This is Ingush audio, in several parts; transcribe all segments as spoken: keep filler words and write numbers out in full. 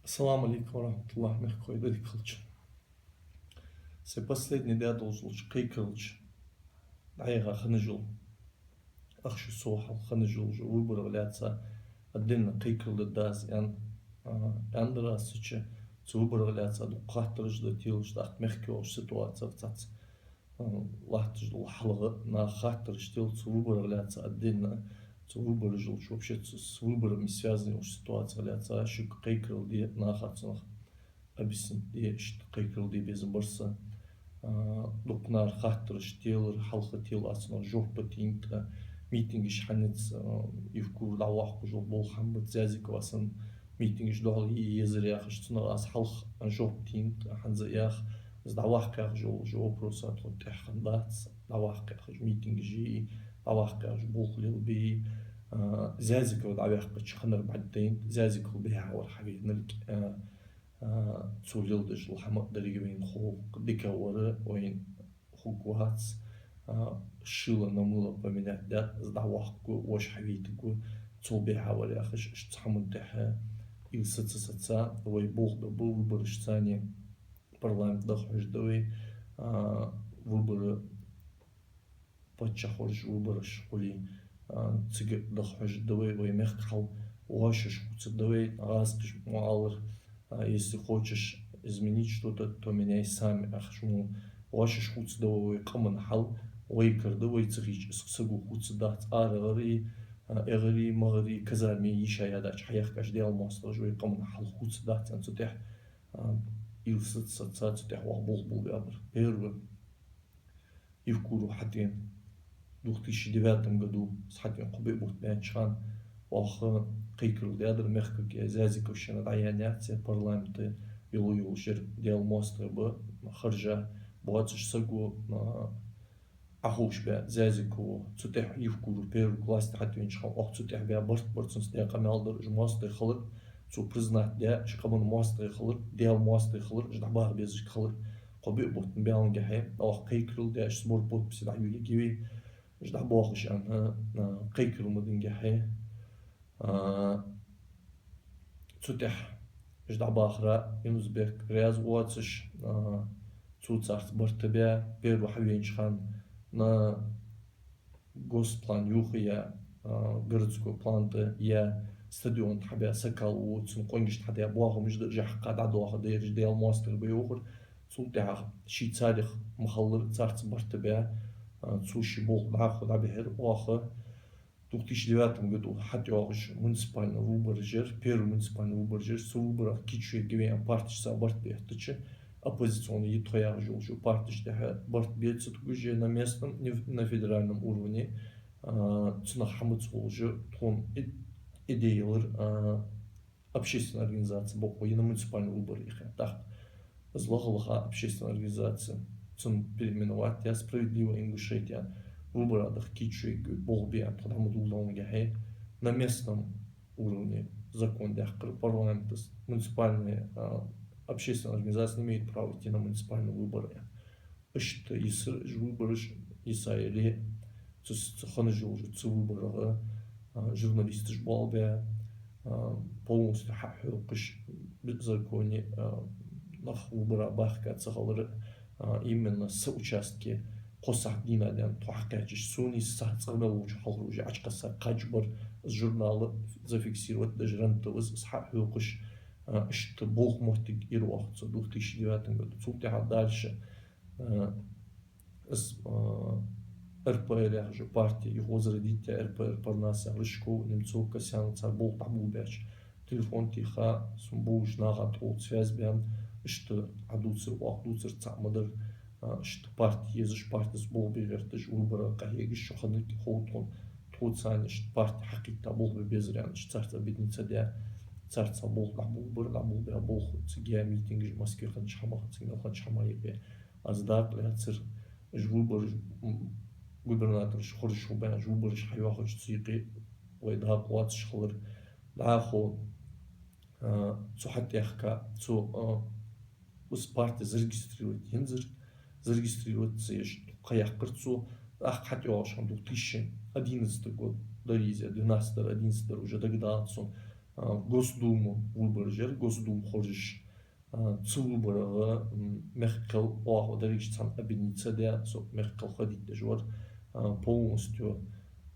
Ассаламу Ӏалайкум ва рахьматуллахӀ, мехкахой, деррига халкъ. Сай последний даь долаш долча кхайкаралча дӀаяха хинна йола, ах шу со хьалха хинна йолча выборах лаьца отдельно кхайкарал дергда аз аьнна, а, аьннадар аз. Цу чу, цу выборах лаьца дукха хаттараш да телаш, тӀаккха мехка йолча ситуацех цхьацца, а, латташ дола хьалха наха хаттараш тел цу выборах лаьца отдельно, цу выбораш йолча, вообще цу с выборами связанный йолча ситуацех лаьца шуга кхайкарал де, наха цунах объяснить де, иштта кхайкарал де безам бар са. А, дукха нах хаттараш телар, хьалха тел аз цунах жоп а тийнад, а, митингаш хьанац, а, Евкуров дӀавоаккхаш йола болх хӀама бац, Зязиков а санна митингаш духьал е езар яхаш, цунах аз хьалха жоп тийнад, хӀанз а ях, из дӀаваккха яхаш йола вопрос а тхона тӀехьа хиннадац, дӀаваккха яхаш митингаш е, дӀаваккха яхаш болх лелабе. А, Зязиков дӀаваьккхача хиннар бӀаргадайнад, Зязиков бехьа вар хьавенарг, а, а, цо леладеш дола хӀама а деррига вайна хов, дика а вар, вайна хургвац, а, шила на мыло поменять даьд, из дӀаваккхаргва, воша хьавийтаргва, цо бехьа вар яхаш, иштта цу хӀаман тӀехьа уйла сеца, сеца, вай болх бергба выборашца, парламент даха хьожаргда вай, а, выборы паччахьалкхе выбораш хуле, а, цига даха хьожаргда вай, вай мехка хьал воашош хувцаргда вай, гӀазкхаша мо алар, а, если хочешь изменить что-то, то меняй сам, яхаш мо, воашош хувцаргда вай, вай къаман хьал вай кара да, вай ца хийча из саго хувцаргдац, арагӀара, а, эгӀара, магӀара, казарме йиша яьдача хьаехкача Даьла моастагӀаша вай къаман хьал хувцаргдац аьнна цу тӀехьа, а, уйла сеца, сеца, цу тӀехьа оаха болх болабаьбар. Первое. Евкуров хьатӀавена. В две тысячи девятом году из хьатӀавена кхо-биъ бутт баьннача хана оаха кхайкарал даьдар мехкага, Зязиков шийна дӀаяьннаяц, парламенте йола йолаш яр Даьла моастагӀа ба, хержа боацаш саго, а, Ӏоховшабаь Зязикова, цу тӀехьа Евкуров первый к власти хьатӀавенача хана, оаха цу тӀехьа баь барт бар, цунца даь къамаьл дар, уж моастагӀий хилар, цо признать даь, уж къаман моастагӀий хилар, Даьла моастагӀий хилар, уж дӀабаха безаш хилар. Кхо-биъ бутт баьлангахьа, оаха кхайкарал даь, уж сбор подписей дӀайолаергья вай, уж дӀабоахаш аьнна, а, кхайкарал ма диннгахьа. А, цу тӀехьа уж дӀабахара Юнус-Бек раьза воацаш, а, цо царца барт баь, первый хьавенача хана на госплан юха яь, а, городской план тӀа яь, стадион тӀа хьабаь, сакал во, цун къонгашта хьадаь боахамаш да, уж хьакха дӀадоаха дераш Даьла моастагӀий ба йоахар. Цул тӀехьагӀа ший царех ма хиллара, царца барт баь, а, цо ший болх дӀахо дӀабихьар. Оаха в две тысячи девятом году хьатӀайоагӀаш муниципальни выбораш яр, первый муниципальни выбораш яр, цу выборах кийчо ергья вай аьнна партешца барт беттача, оппозиционни я тхо яхаш йолча партешта тӀехьа барт бе ца тугаш, на местном, ни на федеральном уровне, а, цунах хӀама ца хулаш, тхона и-, идея ялар, а, общественни организаци бокъо я на муниципальни выборы яха. ТӀаккха из лаха-лаха общественни организаци, цун переименовать яь, «Справедливая Ингушетия», выбораш даха кийчо ергья вай, болх бе аьнна тхо дӀа ма дулдалангахьа, на местном уровне закон даьккхар парламента, муниципальная, а, общественная организация не имеет права идти на муниципальные выборы. Иштта йисар уж выбораш, йисаяьле, цу, цу хинна йолча цу выборах, а, журналисташ болх баь, а, полностью хьахьокхаш, беззаконни, а, нах выборах бахка ца хилар, а, именно са участке кхо сахьат дийнахьа денз тхо хьакхаьчача, сона из сахьат цӀагӀа мел волча хьалхара уже Ӏочукхесса кхаж бар, из журнала зафиксировать, даже РЕН-ТВ-с из хьахьокхаш, а, иштта болх моттиг ир оаха цу две тысячи девятом году. Цул тӀехьагӀа дальше, а, из, а, РПР яхаш йола партия, их возродить яь, РПР, Парнас яхаш, Рыжков, Немцов, Касьянов, цар болх дӀаболабаьча, телефон тийха, сона бовзаш наха тӀа связь баьнна, иштта Ӏодувцар, оаха дувцар цхьа ма дар, а, иштта парти езаш, партеца болх бе гӀерташ, выборах къахьегаш, шо ханарг хов тхона, тхоца цхьана иштта парти хьакхийтта болх бе безар аьнна, иштта царца объединиться даь, царца болх дӀаболабар, дӀаболабаь болх, цига яь митингаш, Москве хиннача хӀамах, цига мел хиннача хӀамах юкъе. Аз дакъа лаьцар, уж выбораш, м, губернатораш хоржаш хургбаьнна, уж выбораш хьайоахача цу юкъе вай дакъа лоацаш хилар. ДӀахо, а, цу хьатӀехка, цу, а, из парти зарегистрировать ензар, зарегистрировать ца еш кхайкхар цо, тӀаккха хьатӀайоагӀаш хиннад две тысячи одиннадцатый год дар из, двенадцатый дар, одиннадцатый дар, уже дагадоагӀац сона, А, Госдума выбораш яр, Госдума хоржаш. А, цу выборагӀа, м, мехкал оаха дерригаш цхьана объединиться даь, со мехкал ходить деш вар, а, полностью,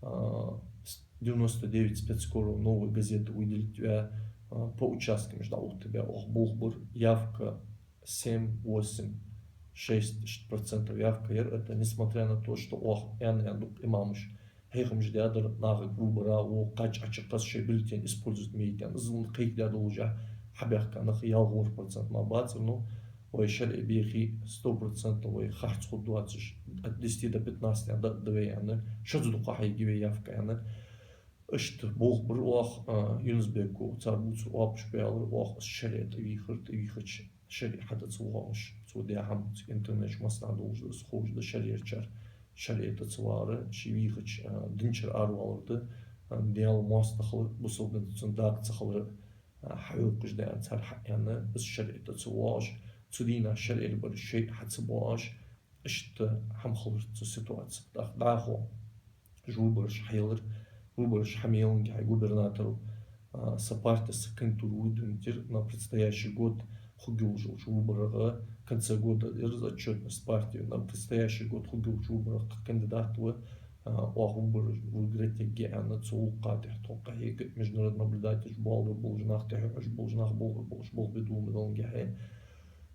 а, с-, девяносто девять спецкоров, «Новая газета» выделить ваь, а, по участкам жда утта бе, оаха болх бир, явка семь, восемь, шесть процентов явка яр. Это несмотря на то, что оаха ян-ян дукха имамаш хьехамаш даьдар, нахага выборагӀа кхача Ӏочакхаш шоай бюллетень использовать ма йитаь. Из кхайкадаь долаш хьабаьхка нах ялхлагӀа процент мара бацар, ну, вай шариӀа бехе сто процентов вай харц хургдоацаш, от десяти до пятнадцати да, да вай аьнна, шозза дукха хьайга вай явка аьнна. Иштта болх бир оаха, а, Юнус-Бека, цар бувцар оапаш баьлар, оаха из шариӀа тӀавийхар, тӀавийхача шариӀа хьатӀа ца воагӀаш, цо даь хӀама цига интернета чу массанахьа долаш да, из ховш да, шариӀачар шариӀа тӀа ца вагӀар, ше вийхача, а, динчара аравалар да, а, Даьла моастагӀа хилар, бусалба дина цун дакъа ца хилар, а, хьайоаккхаш да аьнна цар хьааьнна, из шариӀа тӀа ца воагӀаш, цу дийнахьа шариӀа бар шоай хьа ца боагӀаш, иштта хӀама хилар цу ситуаци. ТӀаккха дӀахо уж выбораш хьаелар, выбораш хьа меланге хьай губернаторо, а, са партес, са кандидатура выдвинуть йир на предстоящий год хургйолаш йолча выборагӀа, конце года яр из отчётность партии, на предстоящий год хургйолча выборагӀа кандидат ва, а, оаха выбораш выиграть ергья аьнна, цу гӀулакха тӀехьа тхона къахьега международни наблюдательш, болх беш болаш нах, тӀехьа хьожаш болаш нах, болх беш болаш, болх бе дума даланге хье.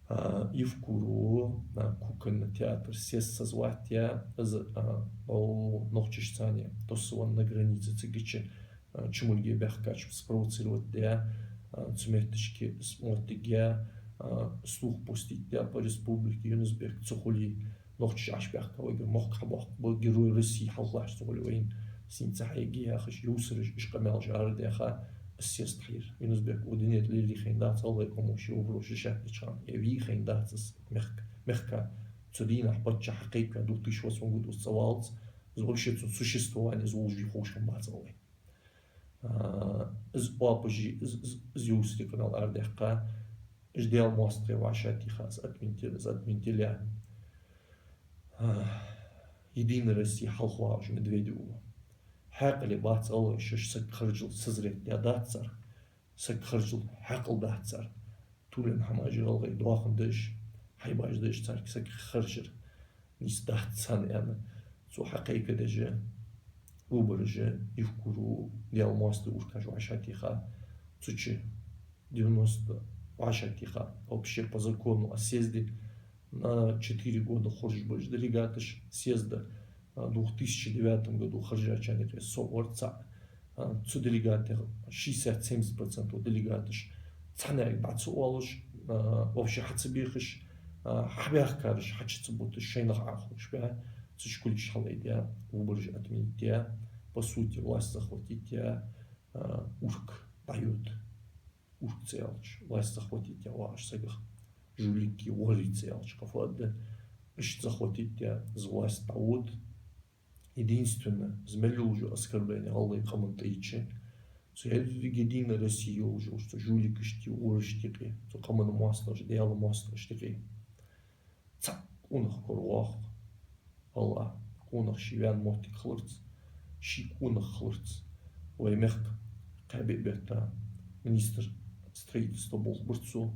А, Евкурово, а, Кукольный театр съезд созвать яь, из, а, о, нохчашца цхьана тосса ван на границе цигача, а, чумулге баьхкача спровоцировать даь, а, цу метташка с-, моттиг яь, а, слух пустить яь по республике, Юнус-Бек цу хуле, нохчаш Ӏаш баьхка вайгара мохк хьабоаккх, ба Герой России хьалхалатташ цу хуле вайна, синца хьайга яхаш, юсараш, иш къамаьлаш арадаьха, из съезд хьайир. Юнус-Бека укх дунен тӀа лелае хайна дац, гӀалгӀай къамо ший вопрос решать деча хана. Е вийхайна дац из мехк-, мехка. Цу дийнахьа паччахь хьакхайкаваь, две тысячи восьмом году из цӀаваллалца, из вообще цун существование, из волаш вий ховш хиннабац гӀалгӀай. А, из оапаш, из, из, из юсари къамаьл арадаьккха, уж Даьла моастагӀий вӀашагӀтеха, из отменить яр, из отменить яьлча, а, Единая Россия хьалхавоагӀаш Медведев ва. Хьаькъале бац гӀалгӀай шоаш саг харжал созреть даь дац цар, саг харжал хьаькъал дац цар. Тулен хӀамаш гӀалгӀай доахан деш, хьайбаш деш царга саг харжар нийса дац царна аьнна, цо хьакхайкадеш, выбораш Евкурову, Даьла моастагӀий уркаш вӀашагӀтеха, цу чу девяносто вӀашагӀтеха, вообще по закону о съезде на четыре года хоржаш ба уж делегаташ съезда, а, две тысячи девятом году харжачарна юкъе со вар цаӀ. А, цу делегатех шестьдесят-семьдесят процентов делегаташ цхьаннега дӀа ца оалаш, а, вообще хьа ца бехаш, а, хьабаьхкараш хьачу ца буташ, шоай нах Ӏохувш баь, цу чу кулгаш хьалъайдаь, выбораш отменить яь, по сути, власть захватить яь, а, урк дӀайода. Урк ца аьлча, власть захватить яь вагӀаш сагах, жулики, вори ца аьлча, кхы фу аргда, иштта захватить яь, из власть дӀайода. Единственное, из мел йолаш оскорбление гӀалгӀай къаман тӀа йича, цу еррига Единая Россия йолаш йолча цу жуликашта, ворашта юкъе, цу къаман моастагӀашта, Даьла моастагӀашта юкъе цхьа къонах коравоаккх. ВаллахӀи, къонах ший ваьнна моттиг хиларца, ший къонах хиларца. Вай мехка кхаь-биъ бетта министр строительства болх бир цо,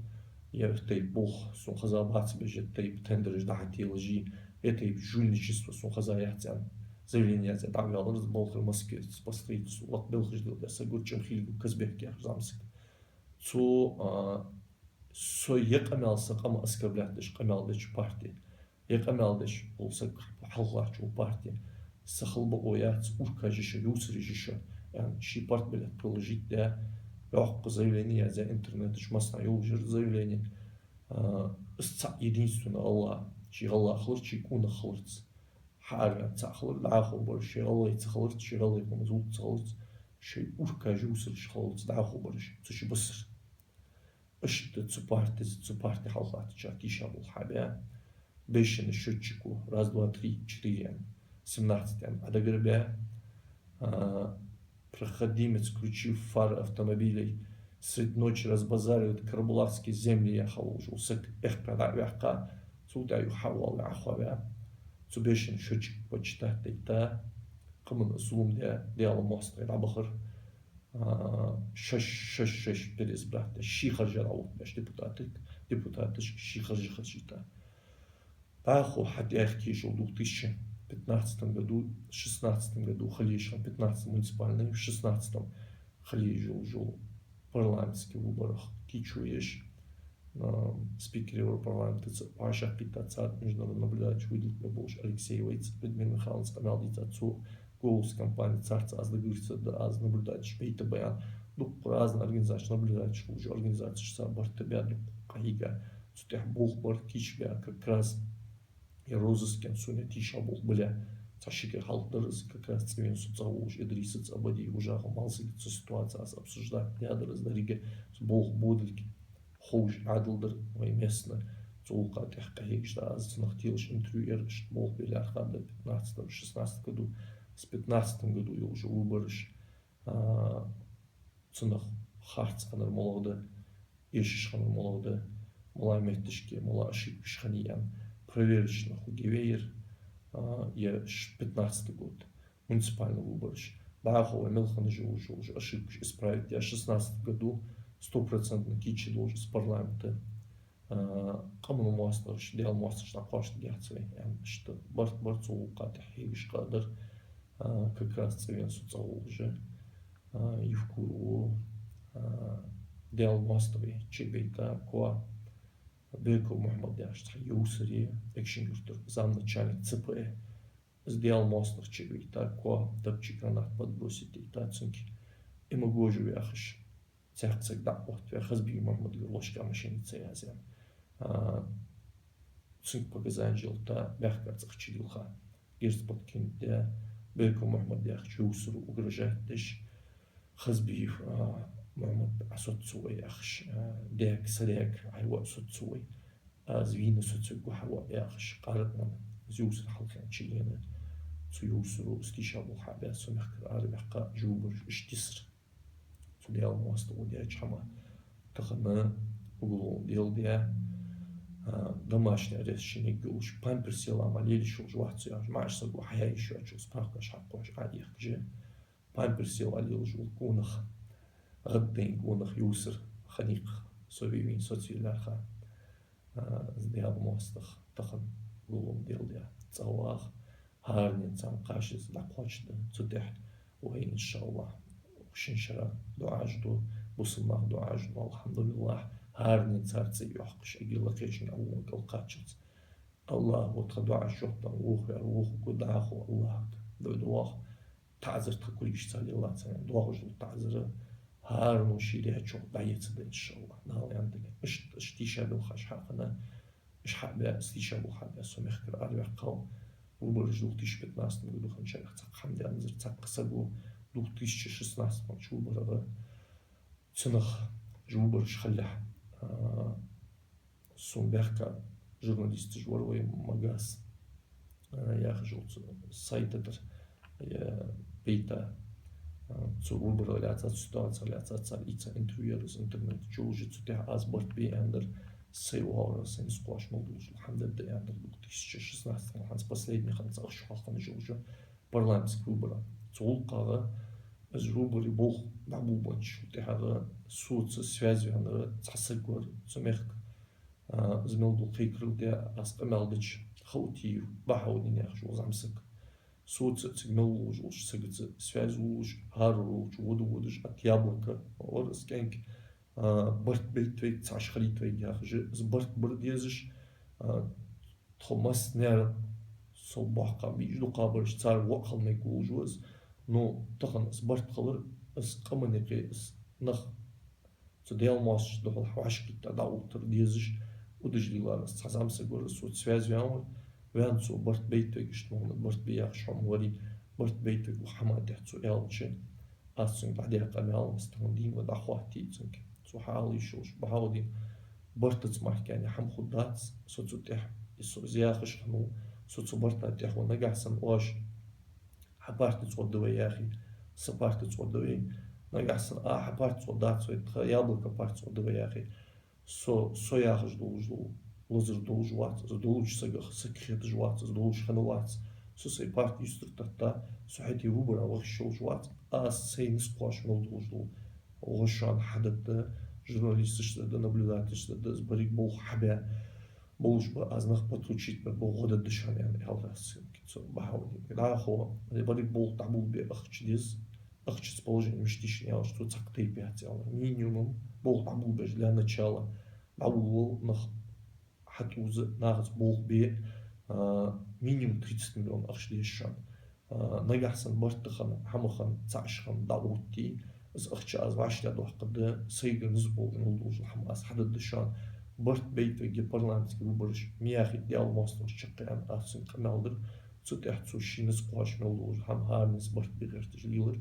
е тайпа болх, сона хеза бац беш, е тайпа тендераш дӀахьателаш, е тайпа жульничество, сона хеза яц аьнна, заявлени яздаь дӀаваьлар из балхара Москве по строительству. Лакха белхаш дилла саг вар, ЧӀимхилгов Казбек яхаш зӀамсаг. Цо, а, со е къамаьл, са къам оскорблять деш къамаьл деча парте, е къамаьл деш вола саг хьалхалаттача вола парте, са хала бокъо яц, уркаш я шо, юсараш я шо, аьнна, ший партбилет приложить даь, йоккха заявлени яздаь интернета чу, массанахьа йолаш яр заявлени. А, из цаӀ единственно гӀалгӀа, ший гӀалгӀа хиларца, ший къонах хиларца. Хьаараваьнна цаӀ хилар, дӀахо бараш шоай гӀалгӀай ца хиларца, шоай гӀалгӀай къаман зулам ца хиларца, шоай уркаш, юсараш хиларца дӀахо бараш, цу чу бисар. Иштта цу партез, цу парте хьалхалаттачар тийшаболх хьабаь, бешеный счётчик ва, раз, два, три, четыре аьнна, семнадцать аьнна, Ӏодагара баь, а, проходимец, включив фары автомобилей, средь ночи разбазаривает карабулакские земли яхаш волаш вола саг эккхаваь дӀа а ваьккха, цул тӀехьагӀа юха хьавоалаваь, Ӏохоаваь, цу бешеный счётчик почитать дайта, къаман зулам даь, Даьла моастагӀий дӀабахар, а, шаш, шаш, шаш переизбрать, ший харжа дӀаоттабеш депутаташ, депутаташ ший харжа харжийта. ДӀахо хьатӀаехкаш йола двух тысячи пятнадцатом году, шестнадцатом году хила езаш хинна, пятнадцатом муниципальный, в шестнадцатом хила езаш йола парламентский выборах кийчо еш, а, спикер Европарламентаца вӀашагӀкхийттад цар, международни наблюдатель выделить бе болаш Алексееваца Людмила Михайловнаца къамаьл дийцад, цо «Голос» компани царца аз договориться да, аз наблюдателаш бейта ба аьнна, дукха разни организацеш, наблюдателаш хулаш организацешца барт баь, дукха къахьийга, цу тӀехьа болх бар, кийчбаь, как раз и розыскан сона тийша болх бале, цхьа ши кӀира хьалха дар из, как раз цӀавена со цӀагӀа волаш Идрисаца, Абадиев, Ужахов, Малсагица ситуаци аз обсуждать даьдар из деррига, болх бодалга ховш Ӏаьдал дар вай местни, цу гӀулакха тӀехьа къахьегаш да аз, цунах телаш интервью яр, иштта болх бе лаьрхӀа да пятнадцатом, шестнадцатом году, с пятнадцатом году йолаш выбораш, а, цунах харц хиннар малагӀа да, эшаш хиннар малагӀа да, малагӀа метташка, малагӀа ошибкаш хиннай аьнна, проверочно хургья вай ер, а, е ш-, пятнадцатый год, муниципальный выбораш. ДӀахо вай мел хинна йолаш йолаш ошибкаш исправить яь, шестнадцатом году стопроцентно кийча долаш из парламента, а, къаман моастагӀаша, Даьла моастагӀаша дӀакхоачаргьяц вай, аьнна, иштта барт бар цу гӀулакха тӀехьа хьегаш къа дар, а, как раз цӀавена со цӀагӀа волаш, а, Евкурова, а, Даьла моастагӀий чу а бейта, коа Беков Мухьмад яхаш цхьа йовсаре, Экажкъонгий-Юртара замначальник ЦП, из Даьла моастагӀий чу а бейта, коа тапчи гранат подбросить дайта цунга, Имагожев яхаш цхьаькха саг дӀаоттаваь, Хазбиев Мухьмадагара лочкъа машинаца яздаь. А, цунга показанеш ялийта, баьхка цӀагӀа чу дилха, герз подкинуть даь, Беков Мухьмад яхача йовсаро угрожать деш, Хазбиев, а, Мухьмад, Ӏа соцаве яхаш, а, даьга, са даьга, Ӏайха соцаве, аз вийна соцавергва хьо яхаш, къаракъ менна из йовсар хьалхаьнна чуена, цу йовсаро из тийша болх хьабаь, со мехкара араваьккха, из выбораш иштта дисар. Цу Даьла моастагӀо даьча хӀаман тахан уголовни дело даь, а, домашний арест чу йолаш, памперсел а мара лелаш йолаш вац цо яхаш, маӀача саго хьаяь йиш йоацаш, справкаш хьакхоачаш, Ӏодехкаш, памперсел а лелаш вола гонахьа, гӀаддайна гонахьа йовсар хиннай-кх, со ве вийна соцаве лаьрхӀа. А, из Даьла моастагӀа тахан уголовни дело даь цӀаваха, хӀаранена царна кхача из дӀакхоачаргда. Цу тӀехьа вай, иншааллахӀ, шин шера дуӀаш ду, бусалба наха дуӀаш ду, алхьамдулиллахӀ, хӀаранена цар цӀи йоаккхаш, эггара лакхерча авунга кӀалкхаччалца. АллахӀа тха дуӀашта жоп денна, вохавар, вохаргва дӀахо АллахӀага. Дой да ваха, таӀазар тха кулгашца лелац, доагӀаш дола таӀазар хӀарано ший даьчох дӀаэцаргда, иншааллахӀ. Дала аьннадале, иштта, иштта тийша белхаш хьахинна, уж хьабаь, из тийша болх хьабаь, со мехкара араваьккхав. Выбораш двух тысячи пятнадцатом году хинначарех цхьаккха хӀама даьннад из, цхьаккха саго двух тысячи шестнадцатом чу выборах, цунах, уж выбораш хилалехь, а, сона баьхка журналисташ вар вай, Магас, а, яхаш йолча сайта тӀара, е, бейта, а, цу выборах лаьца, цу ситуацех лаьца цар ийца интервью яр из интернета чу, уже цу тӀехьа аз барт бе аьннадар, сай оагӀорахьа, сай низ кхоачаш мел долаш хӀама дар да аьннадар, двух тысячи шестнадцатом хӀанз последний хинна цхьа аш хьалха хинна йолаш йола парламентский выборах. Цу гӀулакхах, из выборий болх дӀаболабенначул тӀехьагӀа соца связь ваьннар цхьа саг вар цу мехка. А, из мел дола кхайкарал даь, аз къамаьл дича, Хаутиев Бахьаудин яхаш вола зӀамсаг. Соца цига мел волаш волча сагаца связь волаш, хӀара волча вода водаш, от Яблока вар из кӀаьнк, а, барт байта вайга, цхьа аш хилийта вайга яхаш, из барт бар дезаш, а, тхо массане а со боккха бийж дукха бараш, цар воӀ хила мегаргволаш ва из. Но тахан из барт хилар, из къаман юкъе из нах цу Даьла моастагӀашта духьал хьоашкхийтта дӀаоттар дезаш, удаш лелар из цхьа зӀамсаг вар, из соца связь ваьнна вар, ваьнна цо барт байта вайга, иштта мо хӀама барт бе яхаш хӀама варий, барт байта вайга хӀама тӀехьа цо аьлча, аз цунга дӀадаь къамаьл, аз тахан дийна ва дӀахоттий цунга. Цо хьаала йиш йолаш: Бахьаудин, бартаца мара кхы хӀама хургдац со цу тӀехьа, из со из яхаш хиннав, со цу барта тӀехьа ва, нагахьа санна оаш хьа партица гӀоргда вай яхе, са партица гӀоргда вай, нагахьа санна а хьа партица гӀоргдац вай, тха Яблока партица гӀоргда вай яхе, со, со яхаш долаш дола лазар долаш вац, из долча сагах саг хеташ вац, из долаш хинна вац, Со сай партия юстара тетта, со хӀаьта выборах вахаш йолаш вац, аз сай низ кхоачаш мел долаш дола гӀо шоана хьадергда, журналисташца да, наблюдательшца да, из берригаш болх хьабаь болаш ба, аз нах подключить бергба, гӀо дергда шоана, аьнна, аьлар аз цунга, цу Бахаудинга. ДӀахо, берригаш болх дӀаболабе ахча деза, ахчаца положени мишта йиш я аьлча, цо цхьаккха тайпа яц аьлар. Минимум болх дӀаболабеш, для начала, дӀаболабе нах хьатӀаоза, нахаца болх бе, а, минимум тридцать миллион ахча деза шоана. А, нагахьа санна барт хинна, хӀама хинна, цхьа иштта хинна дӀаотте, из ахча аз вӀаштӀехьадоаккхаргда, сайгара низ болаш мел долаш дола хӀама аз хьадергда шоана. Барт бейта вайга парламентски выбораш, ма яхийта Даьла моастагӀашта чакхъяьнна, аз цунга къамаьл дир. Цу тӀехьа цо ший низ кхоачаш мел долаш хӀама хӀаране барт бе гӀерташ лелар.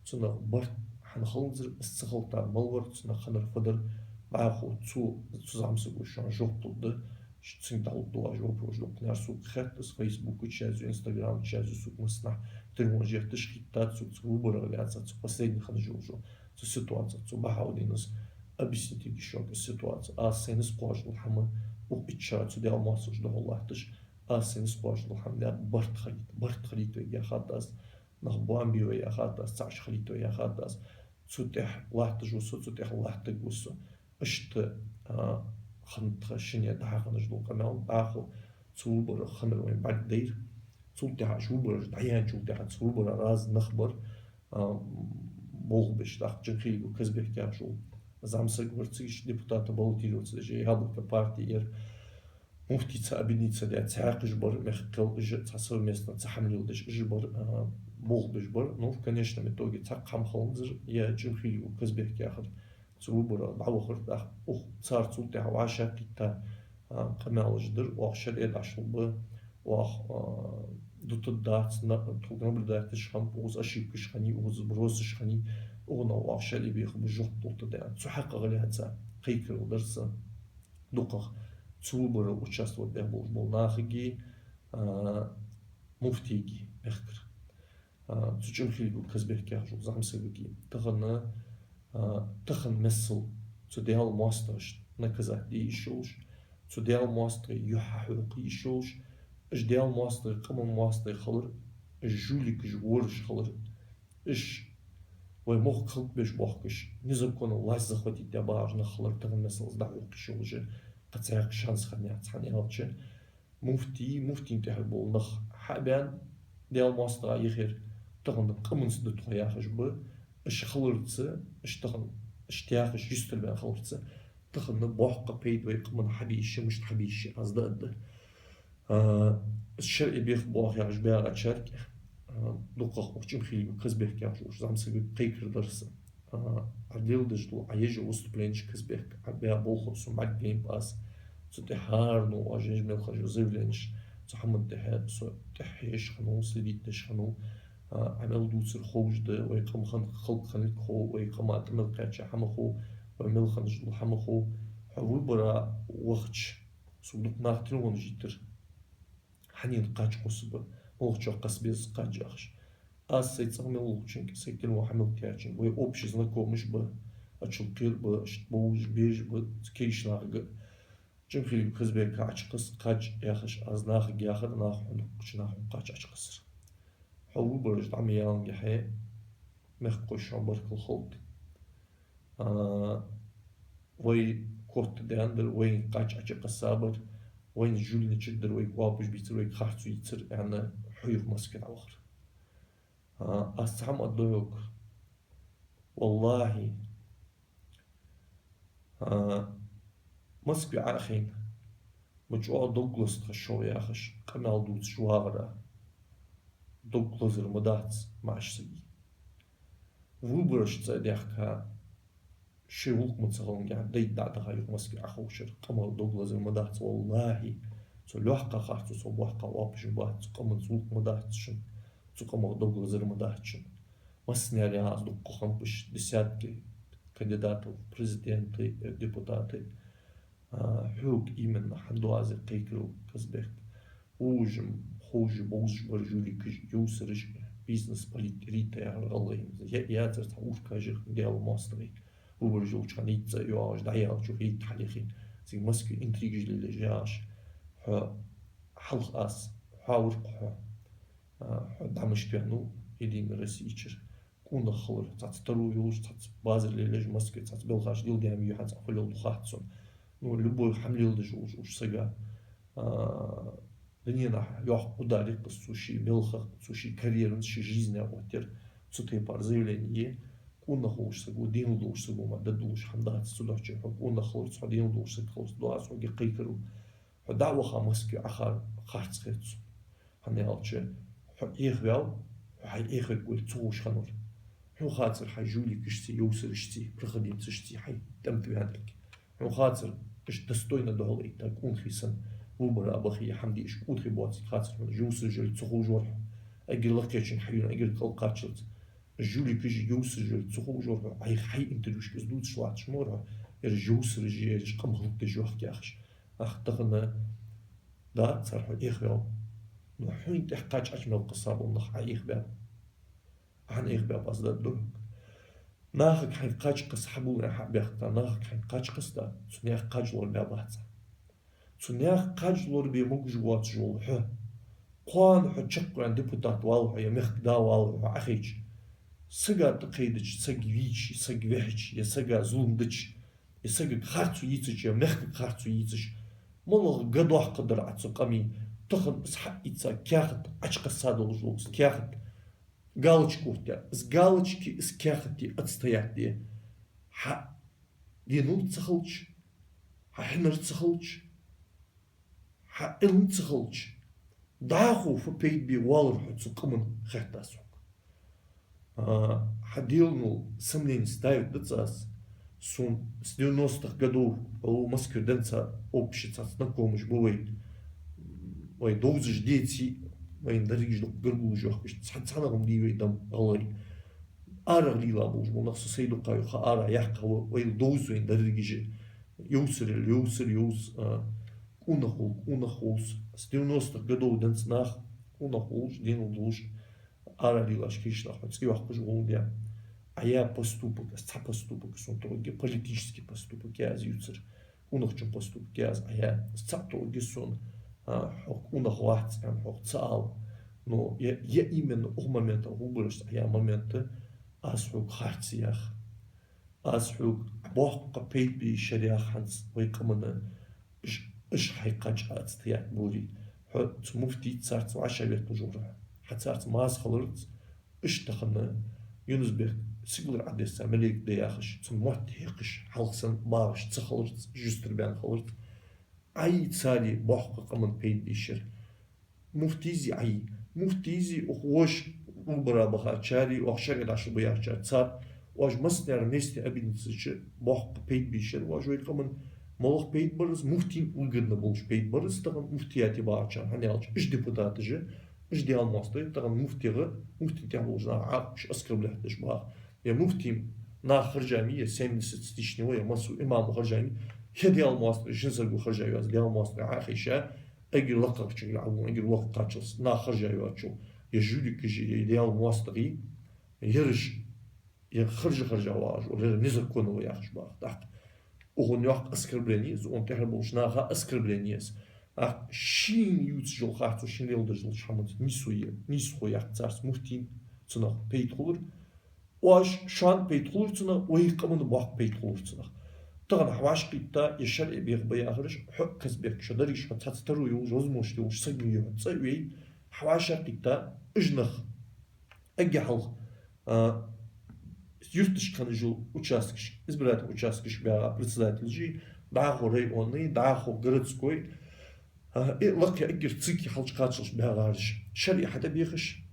Цунах барт хӀана хиланзар, из ца хилийтар мала вар, цунах хиннар фу дар, дӀахо цо, цу зӀамсаго шоана жоп лургда. Цунга дӀалургдолаш вопросаш дукха нах сога хетт, из Facebook чу язъю, Instagram чу язъю, сога массанахьа телефонаш етташ хеттад сога цу выборах лаьца, цу последний хинна йолча цу ситуацех, цу Бахаудинас объяснить ергья шоана из ситуаци. Аз сай низ кхоачаш дола хӀама, укх итт шера цу Даьла моастагӀашта духьал латташ, аз сай низ кхоачаш дола хӀама да барт хилийта. Барт хилийта вайга яхад аз, нах бомбе вай яхад аз, цхьа иштта хилийта вай яхад аз. Цу тӀехьа латташ ва со, цу тӀехьа латтаргва со. Иштта, а, хиннад тха шинне дӀахо хиннаш дола къамаьл, дӀахо цу выборах хиннар вайна бӀаргадайра. Цул тӀехьа уж выбораш дӀаяьнначул тӀехьа цу выборах раьза нах бар, а, болх беш, тӀаккха Джамхириев Казбек яхаш вола зӀамсаг вар, цига иштта депутатах баллотироваться деш, «Яблоко» партия яр, муфтийца объединиться даь, цхьаькхаш бар, мехкахой уж цхьа совместно цхьа хӀама леладеш, уж бар, а, болх беш бар. Ну, в конечном итоге цхьаккха хӀама хиланзар, е Джамхириев Казбек яхар цу выборах дӀавахар, тӀаккха укх цар цул тӀехьа вӀашагӀкхийтта, а, къамаьлаш дар, оаха шариӀат дӀачулба, оаха, а, дутаргдац, на-, тхога наблюдательш хиннаб, укхаза ошибкаш хиннай, укхаза сбросаш хиннай, укханна оаха шариӀа бехаргба, жоп лургда аьнна. Цу хьакъах лаьца кхайкарал дар са дукхагӀа цу выборах участвовать даь болаш болча нахага, а, муфтийга мехкара. А, цу Джамхириев Казбек яхаш волча зӀамсагага. Тахан, а, тахан миссел цу Даьла моастагӀашта наказать де йиш йолаш, цу Даьла моастагӀий юхь хьахьокха йиш йолаш, уж Даьла моастагӀий, къаман моастагӀий хилар, уж жуликаш, вораш хилар, уж вай мохк хилда беш боахкаш, незаконно власть захватить даь багӀаш нах хилар, тахан миссел из дӀахьокха йиш йолаш, кхы цхьаккха шанс хиннаяц, хӀана аьлча, муфтий, муфтийна тӀехьа бола нах хьа а баьнна, Даьла моастагӀа яхар тахан къаманца да тхо яхаш ба, уж хиларца, уж тахан, уж тӀехьа уж юстара баьнна хиларца, тахан боккха пайда вай къаман хьабе йиш я, мишта хьабе йиш я, аз дӀааргда. А, шариӀа бехаргба оаха яхаш багӀачарга, а, дукхагӀа укх Джамхириев Казбек яхаш волча зӀамсагага кхайкар дар са. А, Ӏа леладеш дола, Ӏа еш йола выступленеш, Казбек, Ӏа баь болх сона бӀаргагайнаб аз. Цу тӀа хӀаране оаш еш мел хинна йола заявленеш, цу хӀаман тӀа со тӀехьа еш хиннав, следить деш хиннав. А, Ӏа мел дувцар ховш да, вай къам хинна халкъ хиннилга хов, вай къаман тӀа мел кхаьча хӀама хов, вай мел хиннаш дола хӀама хов. Хьо выборах вахача, сога дукха наха телефонаш йийтар. Хьанна кхача кхоссаргба, муха чу кхосса беза кхача яхаш. Аз сай цӀагӀа мел волчунга, сай телефон хьа мел кхаьчачунга, вай общий знакомыш ба, Ачалкхера ба, иштта бовзаш, бежаш ба, кегийча нахага. Джамхириев Казбека Ӏочукхосса кхача яхаш, аз нахага яхар, наха хьона, кхыча наха хьона кхача Ӏочукхоссар. Хьо выбораш дӀа ма яллинге хье, мехкахой, шоана баркал хилда. А, вай котдаьннадар, вайна кхача Ӏочукхоссабар, вайна жулничат дир, вайга оапаш бийцар, вайга харцо йийцар, аьнна, хьо юха Москве дӀавахар. А, аз цхьа хӀама аргда хьога. Валлахьи, а, Москве Ӏо а хайна, ма чӀоагӀа дог лазаш да тха шоай яхаш, къамаьл дувцаш вагӀар, дог лазар ма дац маӀача сага. Выбораш цӀа а даьхка, шоай гӀулакх ма ца хиланге, дайта дӀа а даха, юха Москве Ӏоховшар, къамах дог лазар ма дац, валлахьи. Цо лоаккха харцо, цо боккха оапаш бац, цу къаманца гӀулакх ма дац шун, цу къамах дог лазар ма дац шун. Массане а яхар аз, дукха хиннаб уж, десятки кандидатов в президенты, э, депутаты. А, хьога именно хӀана ду аз ер кхайкарал, Казбек? Ужам, ховш, бовзаш бар жуликаш, юсараш, бизнес политика ритаяр гӀалгӀай. Я, яцар цхьа уркажих Даьла моастагӀий. Выбораш йолча хана йицца йоагӀаш, дӀаяьлча йийтта хьалъяхий. Цига Москве интригаш лелаеш яхаш. Хьо хьалха аз, хьо вар-кх хьо. А, хьо дӀа мишта ваьннав Единой Россе чура? Къонах хилар, цхьацца таро йолаш, цхьацца базар лелаеш Москве, цхьацца белхаш леладаь ма вий хьо, цхьа хулел духац сона. Ну, любой хӀама леладеш волаш, уж сага, а, дуненахьа йоккха удар я-кх из цо ший белхах, цо ший карьерах, ший жизнех оттаяр, цу тайпара заявлени е, къонах волаш саго, денал долаш саго мара дергдолаш хӀама дац, цудухьа хьо къонах хиларца, хьо денал долаш саг хиларца доагӀа аз хьога кхайкарал. Хьо дӀа а ваха Москве Ӏохар харц хет сона. ХӀана аьлча, хьо Ӏехаваьв, хьо хьай Ӏехавергволга ца ховш хиннавар. Хьона хацар хьай жуликашцеи, йовсарашцеи, проходимцашцеи хьай тӀем тӀа ваьннилга. Хьона хацар, уж достойно духьал а этта, къонахий санна, выбор а бахе, хӀама де уж къонахий боацилга хацар хьона, йовсараш яле ца ховш вар хьо. Эггара лакхерчунга хьайола, эггара кӀал кхаччалца. Жуликаши йовсараши яле ца ховш вар хьо, Ӏайха хьай интервьюшка из дувцаш латташ ма вар хьо, ераш йовсараш я, ераш къам хӀалакдеш йоахк яхаш. Ах, тахан, да, цар хьо Ӏехаваьв. Но хьона тӀехьа кхаччалца мел кхессаболаш нах Ӏа Ӏехабаьб. Ӏа Ӏехабаьб аз дергда хьога. Нахага хьайна кхаччалца хьабувлар хьа а бехк да, нахага хьайна кхаччалца, цу наьха кхаж лорабаьб Ӏа. Цу наьха кхаж лорабе могаш воацаш вола хьо, кхоана хьо чакхваьнна депутат вале хьо, е мехка да вале хьо Ӏохайча, сага тӀакхайдача, саг вийча, е саг вихьача, е сага зулам дича, е сагага харцо йийцача, е мехкага харцо йийцача, малагӀа га доаккхаргдар Ӏа цу къаман, тахан из хьаийца каьхат Ӏочукхесса долаш дола из каьхат, галочка оттаяь, из галочкеи из каьхатеи отстоять де. Хьа денал ца хилча, хьа хьинар ца хилча, хьа Ӏилма ца хилча, дӀахо фу пайда бе воаллар хьо цу къаман, хетт аз хьога. А, хьа деланал сомнени ставить дац аз. Сона с девяностых годов, о, Москве денз общий цхьацца знакомыш ба вай. Вай довзаш деций, вайна дерригаш дукха гаргало йоахкаш, цхьан-, цхьаннахьа ма дий вай дам гӀалгӀай. Арахьа лийла болаш бола нах, со сай дукха юха арахьа яьккха ва, вай довз вайна дерригаш. Йовсар яле йовсар, йовз, а, къонах воле къонах волаш. С девяностых годов денз нах къонах волаш, денал долаш, арахьа лийлаш кийча нах хьо цӀи йоаккхаш гӀолла де. Ӏа яь поступок, из цхьа поступок сона тоъаргья, политический поступок я из ювцар. Къонахчун поступок я из Ӏа яь. Из цаӀ тоъаргья сона, а, хьо къонах вац аьнна хьох ца ала. Но е, е именно укх моментах, выборашца Ӏа яь момент, аз хьога харц ях. Аз хьога боккха пайда бе йиш яр ях хӀанз вай къаман, уж, уж хьай кхаж Ӏа отстоять боре. Хьо цу муфтийца, царца вӀашагӀветталуш вар хьо. Хьа царца маза хиларца, уж тахан Юнус-Бек сигалара Ӏодесса малейк да яхаш, цун мотт хьекхаш, хьалха санна багӀаш ца хиларца, уж юстарбаьнна хиларца, Ӏайи цари боккха къаман пайда бе йиш яр. Муфтийзи Ӏайи. Муфтийзи укх вож выбора бахачари, оаха шариӀат дӀашуба яхачари, цар, оаш массане а вместе объединиться еча боккха пайда бе йиш яр оаш вай къаман. МалагӀа пайда бар из? Муфтийна выгодно болаш пайда бар из тахан муфтияте багӀачарна, хӀана аьлча уж депутаташ, уж Даьла моастагӀий тахан муфтегӀа, муфтийна тӀехьа болча наха Ӏа уж оскорблять деш багӀа. Е муфтийна нах хержа ма йий, е семьдесят тысяч ва, е массо имамо хержа ма йий, е Даьла моастагӀий шин саго хержа я из, Даьла моастагӀий Ӏохайша, эггара лакхагӀчунга Ӏову, эггара лакха кхаччалца нах хержа йоацачул, е жуликаши, е Даьла моастагӀий, ераш, е хержа-хержа вагӀаш ва, ер незаконно ва яхаш багӀа. ТӀаккха укхун йоккха оскорблени я из, укхун тӀехьа болча наха оскорблени я из. ТӀаккха шийна ювцаш йола харцо, шийна леладеш долча хӀаманца нийсхо е, нийсхо яккха царца муфтийна, цунах пайда хулар. Оаш, шоана пайда хулар цунах, вай къаманна боккха пайда хулар цунах. Тахан хьа вӀашагӀкхийтта, е шарӀе беха ба яхараш, хьо а Казбек, шо деррига шо цхьацца таро йолаш, возможность йолаш саг ма йий хьо, цӀа а вей, хьа вӀашагӀкхийтта, уж нах эггара хьалха, а, юрташка хинна йола участкаш, избирательни участкашка багӀа председателаши, дӀахо районни, дӀахо городской, а, э, лакхе эггара цига хьалчу кхаччалца багӀараш, шарӀе хьатӀабехаш,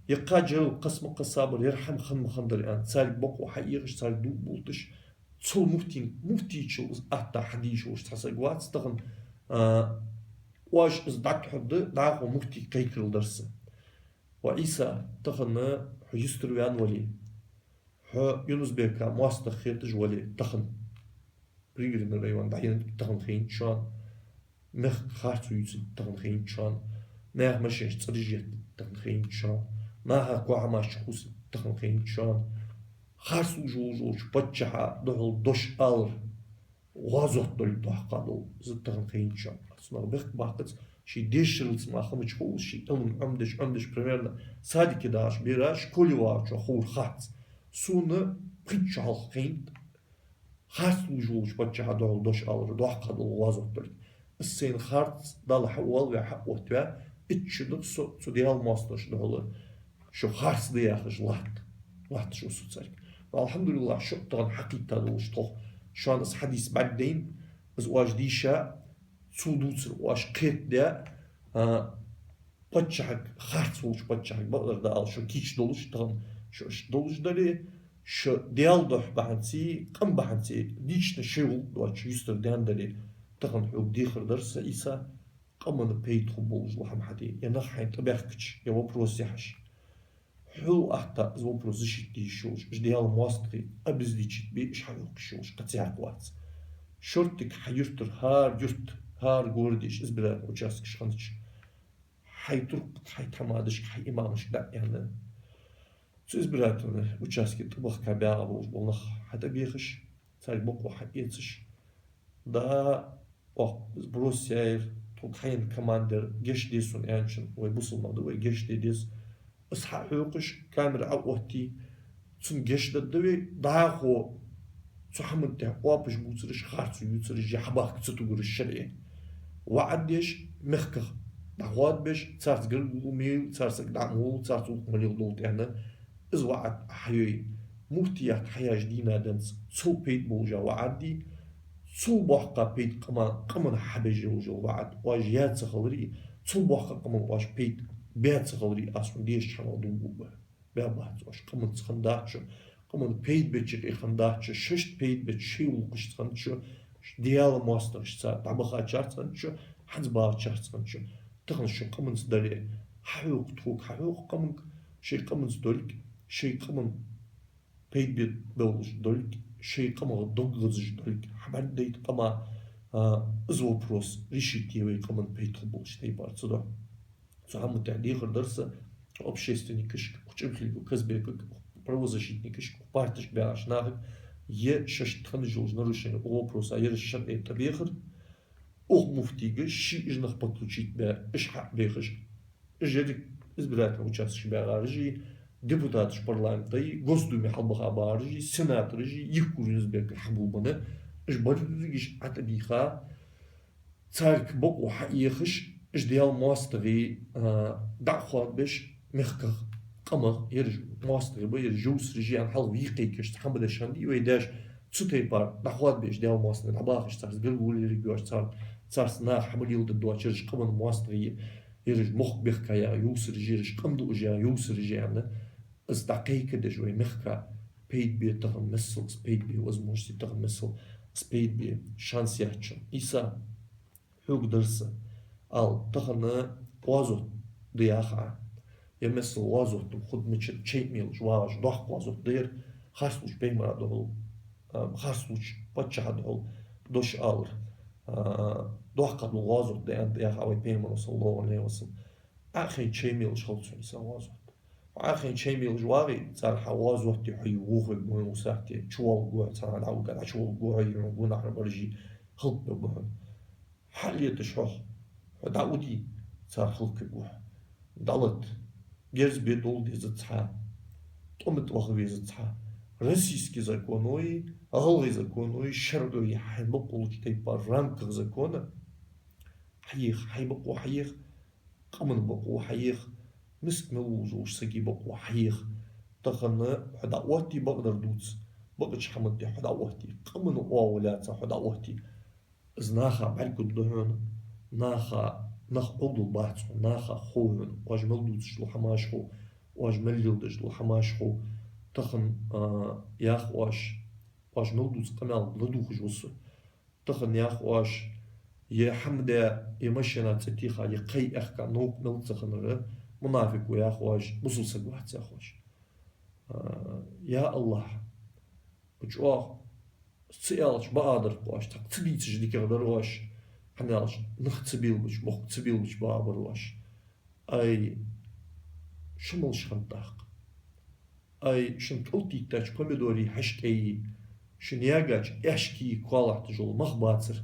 е кхаж ярал кхесса ма кхессабар, ер хӀама хинна ма хиннадар аьнна, царга бокъо хьаэхаш, царга дув болийташ, цул муфтийна, муфтийчул из атта хьадийша волаш цхьа саг вац тахан, а, оаш из дӀатӀахьоргда, дӀахо муфтийга кхайкарал дар са. Ва Ӏийса, тахан хьо юстарваьнна вале, хьо Юнус-Бека моастагӀа хеташ вале, тахан Пригородни район дӀаеннад тахан хайначоа, мехка харцо ювцад тахан хайначоа, наьха машенаш цӀераш еттад тахан хайначоа, наха коа хӀамаш чукхувсад тахан хайначоа, харцлуш волаш волча паччахьа духьал дош алар гӀазот долга дохка дола из тахан хайначоа. Цунах бехк баккхац, Ший дешаралца мара хӀамаш ховш, ший Ӏилма Ӏомадеш, Ӏомадеш, примерно, садике дахача бера школе вагӀачоа ховр харц. Сона пхийтта шу хьалха хайнад, харц лувш волча паччахьа духьал дош алар, доккха дола гӀазот долга. Из сайна харц, Далла хьаоалаваь, хьаоттаваь, итт шу да со цу Даьла моастагӀашта духьал шо харц да яхаш латт. Латташ ва со царга. Но, алхьамдулиллахь, шо тахан хьакхийтта долаш тхох. Шоана из хьадис бӀаргадайна, из оаш дийша, цо дувцар оаш кхетадаь, а, паччахьага, харц волча паччахьага бакъдар да ала шо кийча долаш, тахан шо иштта долаш дале, шо Даьла духьа бахьанце, къам бахьанце, лично шоай гӀулакх доацаш юстара даьнна дале, тахан хьога дехар дар са, Ӏийса, къаманна пайда хургболаш дола хӀама хьаде, е нах хьайна тӀабаьхкача, е вопрос яхьаш. Хьол атта из вопрос защитить де йиш йолаш, уж Даьла моастагӀий обезличить бе уж хьайоаккхаш йолаш кхы цхьаккха вац. Шортига хьай юртара хӀара юрта, хӀара городе уж избирательни участкаш хиннача, хьай туркхашка, хьай тхьамадашка, хьай имамашка дӀа а аьнна, цу избирательни участке тӀабахка баьгӀа болаш бола нах хьатӀабехаш, царга бокъо хьаэцаш, да, оаха сброс яьр, тхога хьайна команда яр, гешт де сона аьнначоа, вай бусалба нах да, вай гешт де деза. Из хьахьокхаш, камера Ӏооттае, цунна гешт дергда вай, дӀахо цу хӀаман тӀа оапаш бувцараш, харцо ювцараш, е хьабахка ца тугараш шарӀе. ВаӀад деш, мехках дӀахоадабеш, царца гаргало ма е, царца саг дӀа ма волва, царца гӀулакх ма леладолда аьнна, из ваӀад хьайой. Муфтият хьаяьча дийнахьа денз цул пайда болаш ваӀад де, цул боккха пайда къама-, къаманна хьабеш йолаш йола ваӀад оаш яь ца хиларе, цул боккха къаманна оаш пайда баь ца хиларе, аз хьона дешача хӀамах дув буъ ба. Баь бац оаш, къаманца хиннадац шо, къаманна пайда беча юкъе хиннадац шо, шоашта пайда беча шоай гӀулакхашца хиннад шо, Даьла моастагӀашца дӀабахачарца хиннад шо, хӀанз бахачарца хиннад шо. Тахан шо къаманца дале, хьахьокха тхога, хьахьокха къаманга, шоай къаманца долга, шоай къаманна пайда бе-, болаш долга, шоай къамах дог гӀазаш долга хьабӀаргадайта къаман, а, из вопрос решить е вай къаманна пайда хургболча тайпара цудухьа. Цу хӀаман тӀа дехар дар са общественникашка, кхы чӀоагӀа хилга Казбекага, правозащитникашка, парташка баьгӀача нахага, е шоашта хинна йолаш нарушени укх вопроса ераш шарӀе тӀабехар, укх муфтийга ший уж нах подключить баь, уж хьа а бехаш, уж еррига избирательни участкашка баьгӀараши, депутаташ парламента, Госдуме хьалбаха багӀараши, сенатораши, Евкуров Юнус-Бека хьагулбенна, уж берригаш ӀотӀабийха, царга бокъо хьаэхаш, уж Даьла моастагӀий, а, дӀахоадабеш, мехках, къамах, ераш моастагӀий ба, ераш йовсараш я аьнна хьалха вий кхайкаш, цхьа хӀама деш хиннадий вай даьша, цу тайпара дӀахоадабеш, Даьла моастагӀий дӀабахаш, царца гаргало лелаергйоацаш, цар-, царца наха хьа ма леладергдоацаш, ераш къаманна моастагӀий я, ераш мохк бехка яха йовсараш я, ераш къам дуаш яха йовсараш я аьнна, из дӀакхайкадеш вай мехка пайда бе тахан миссел, из пайда бе возможности тахан миссел, из пайда бе шанс яц шун. Ӏийса, хьога дар са, ала, тахан гӀазот да яхаш, е миссел гӀазот да худмача чай мелаш вагӀаш, доккха гӀазот да ер, харц лувча пайхамара духьал, а, харц лувча паччахьа духьал дош алар, а, доккха дола гӀазот да аьнна яхаш вай пайхамара, саллаллахӀу Ӏалайхи ва саллам. Ӏохайна чай мелаш хилац хьона, Ӏийса, гӀазот. Ӏохайна чай мелаш вагӀе, цар хьа гӀазоте хьо вохавергба хьона укх сахьте, чувоаларгва хьо цхьан дӀавига, дӀачувоаларгва хьо, е гонахьара бараши хӀалаквергба хьона. Хьалеташ хьох, хьо дӀауди, цар хӀалаквергва хьо. ДӀалат, герз бе довла дезац хьа, тӀом тӀа ваха везац хьа. Российски законои, гӀалгӀай законои, шарӀои хьайна бокъо луча тайпара рамках закона хьаеха, хьай бокъо хьаеха, къаман бокъо хьаеха, миска мел волаш волча сага бокъо хьаеха. Тахан хьо дӀаотте, бакъдар дувц, бакъча хӀаман тӀа хьо дӀаотте, къаман оагӀув лаьца хьо дӀаотте, из наха бӀаргагургда хьона, наха, нах Ӏовдал бац хьона, наха хов хьона, оаш мел дувцаш дола хӀамаш хов, оаш мел леладеш дола хӀамаш хов. Тахан, а, йоах оаш, оаш мел дувца къамаьл ладувгӀаш ва со. Тахан йоах оаш, е хӀама даь, е машена цӀи теха, е кхай аьхка новкъа мел ца хиннар мунафикъ ва, йоах оаш, бусалба саг вац, йоах оаш. А, я АллахӀ, чӀоагӀа ца аьлча бакъдар-кх оаш, тӀаккха ца дийцача дикагӀа дар оаш, хӀана аьлча нах ца белабича, мохк ца белабича бакъбар оаш. Ай, шу малаш хиннад тӀаккха? Ай, шун тӀалтиттача помидорий хьаьшкӀайи, шун ягача аьшкийи коа латташ йола мах бацар,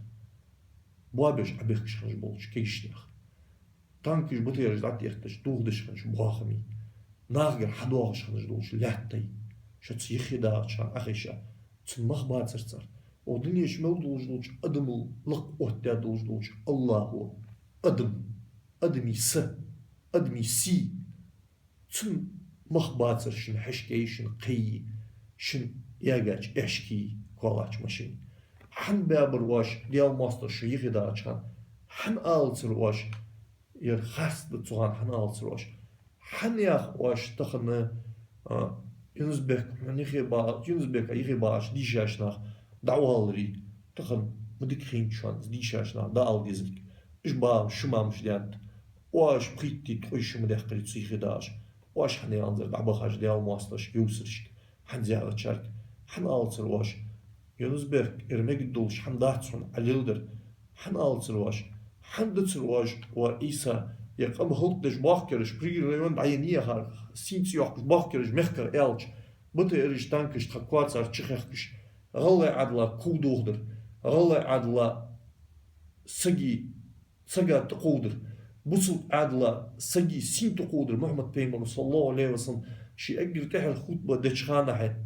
боабеш Ӏобехкаш хиннаш болча кагийча наьха. танкаш, БТРаш дӀатӀаэтташ, дохадеш хиннача бохамий, нахагара хьадоагӀаш хиннача долча лаьттай, шоца юхедагӀача хана Ӏохайша, цун мах бацар цар. Укх дунен чу мел долаш долча адамал лакха оттадаь долаш долча АллахӀо, адам, адамий са, адамий сий, цун мах бацар шун хьашкеи, шун кхеи, шун ягача аьшкеи, коалача машинеи. ХӀана баьбар оаш, Даьла моастагӀаша, юхедагӀача хана? ХӀана алацар оаш, ер харц да цу хана, хӀана алацар оаш? ХӀана йоах оаш тахан, а, Юнус-Бек, хьона юхе ба-, Юнус-Бека юхе багӀача дийшача наха дӀаоаларе, тахан ма дика хиннача хана из дийшача наха дӀаала дезилга? Уж багӀа ши мамаш даьннад, оаш пхийтта ткъо шу ма даьккхаре цу юхедагӀаш. Оаш хӀана яланзар дӀабахаш Даьла моастагӀашка, йовсарашка, хӀанз яхачарга? ХӀана алацар оаш? Юнус-Бек, ер мегаргдолаш хӀама дац хьона Ӏа леладер. ХӀана алацар оаш? ХӀана дацар оаш, ва Ӏийса, ер къам хӀалакдеш бохкараш, Пригородни район дӀаенна яхар, сийна цӀи йоаккхаш бохкараш мехкара аьлча, БТРаш, танкаш тха коацара чухехкаш, гӀалгӀай Ӏаьдала ков дохадар, гӀалгӀай Ӏаьдала сага, сага тӀакховдар, бусалба Ӏаьдала сага сий тӀакховдар Мухьаммад-пайхамара, саллаллахӀу Ӏалайхи ва саллам, ший эггара тӀехьара хутба деча хана хье,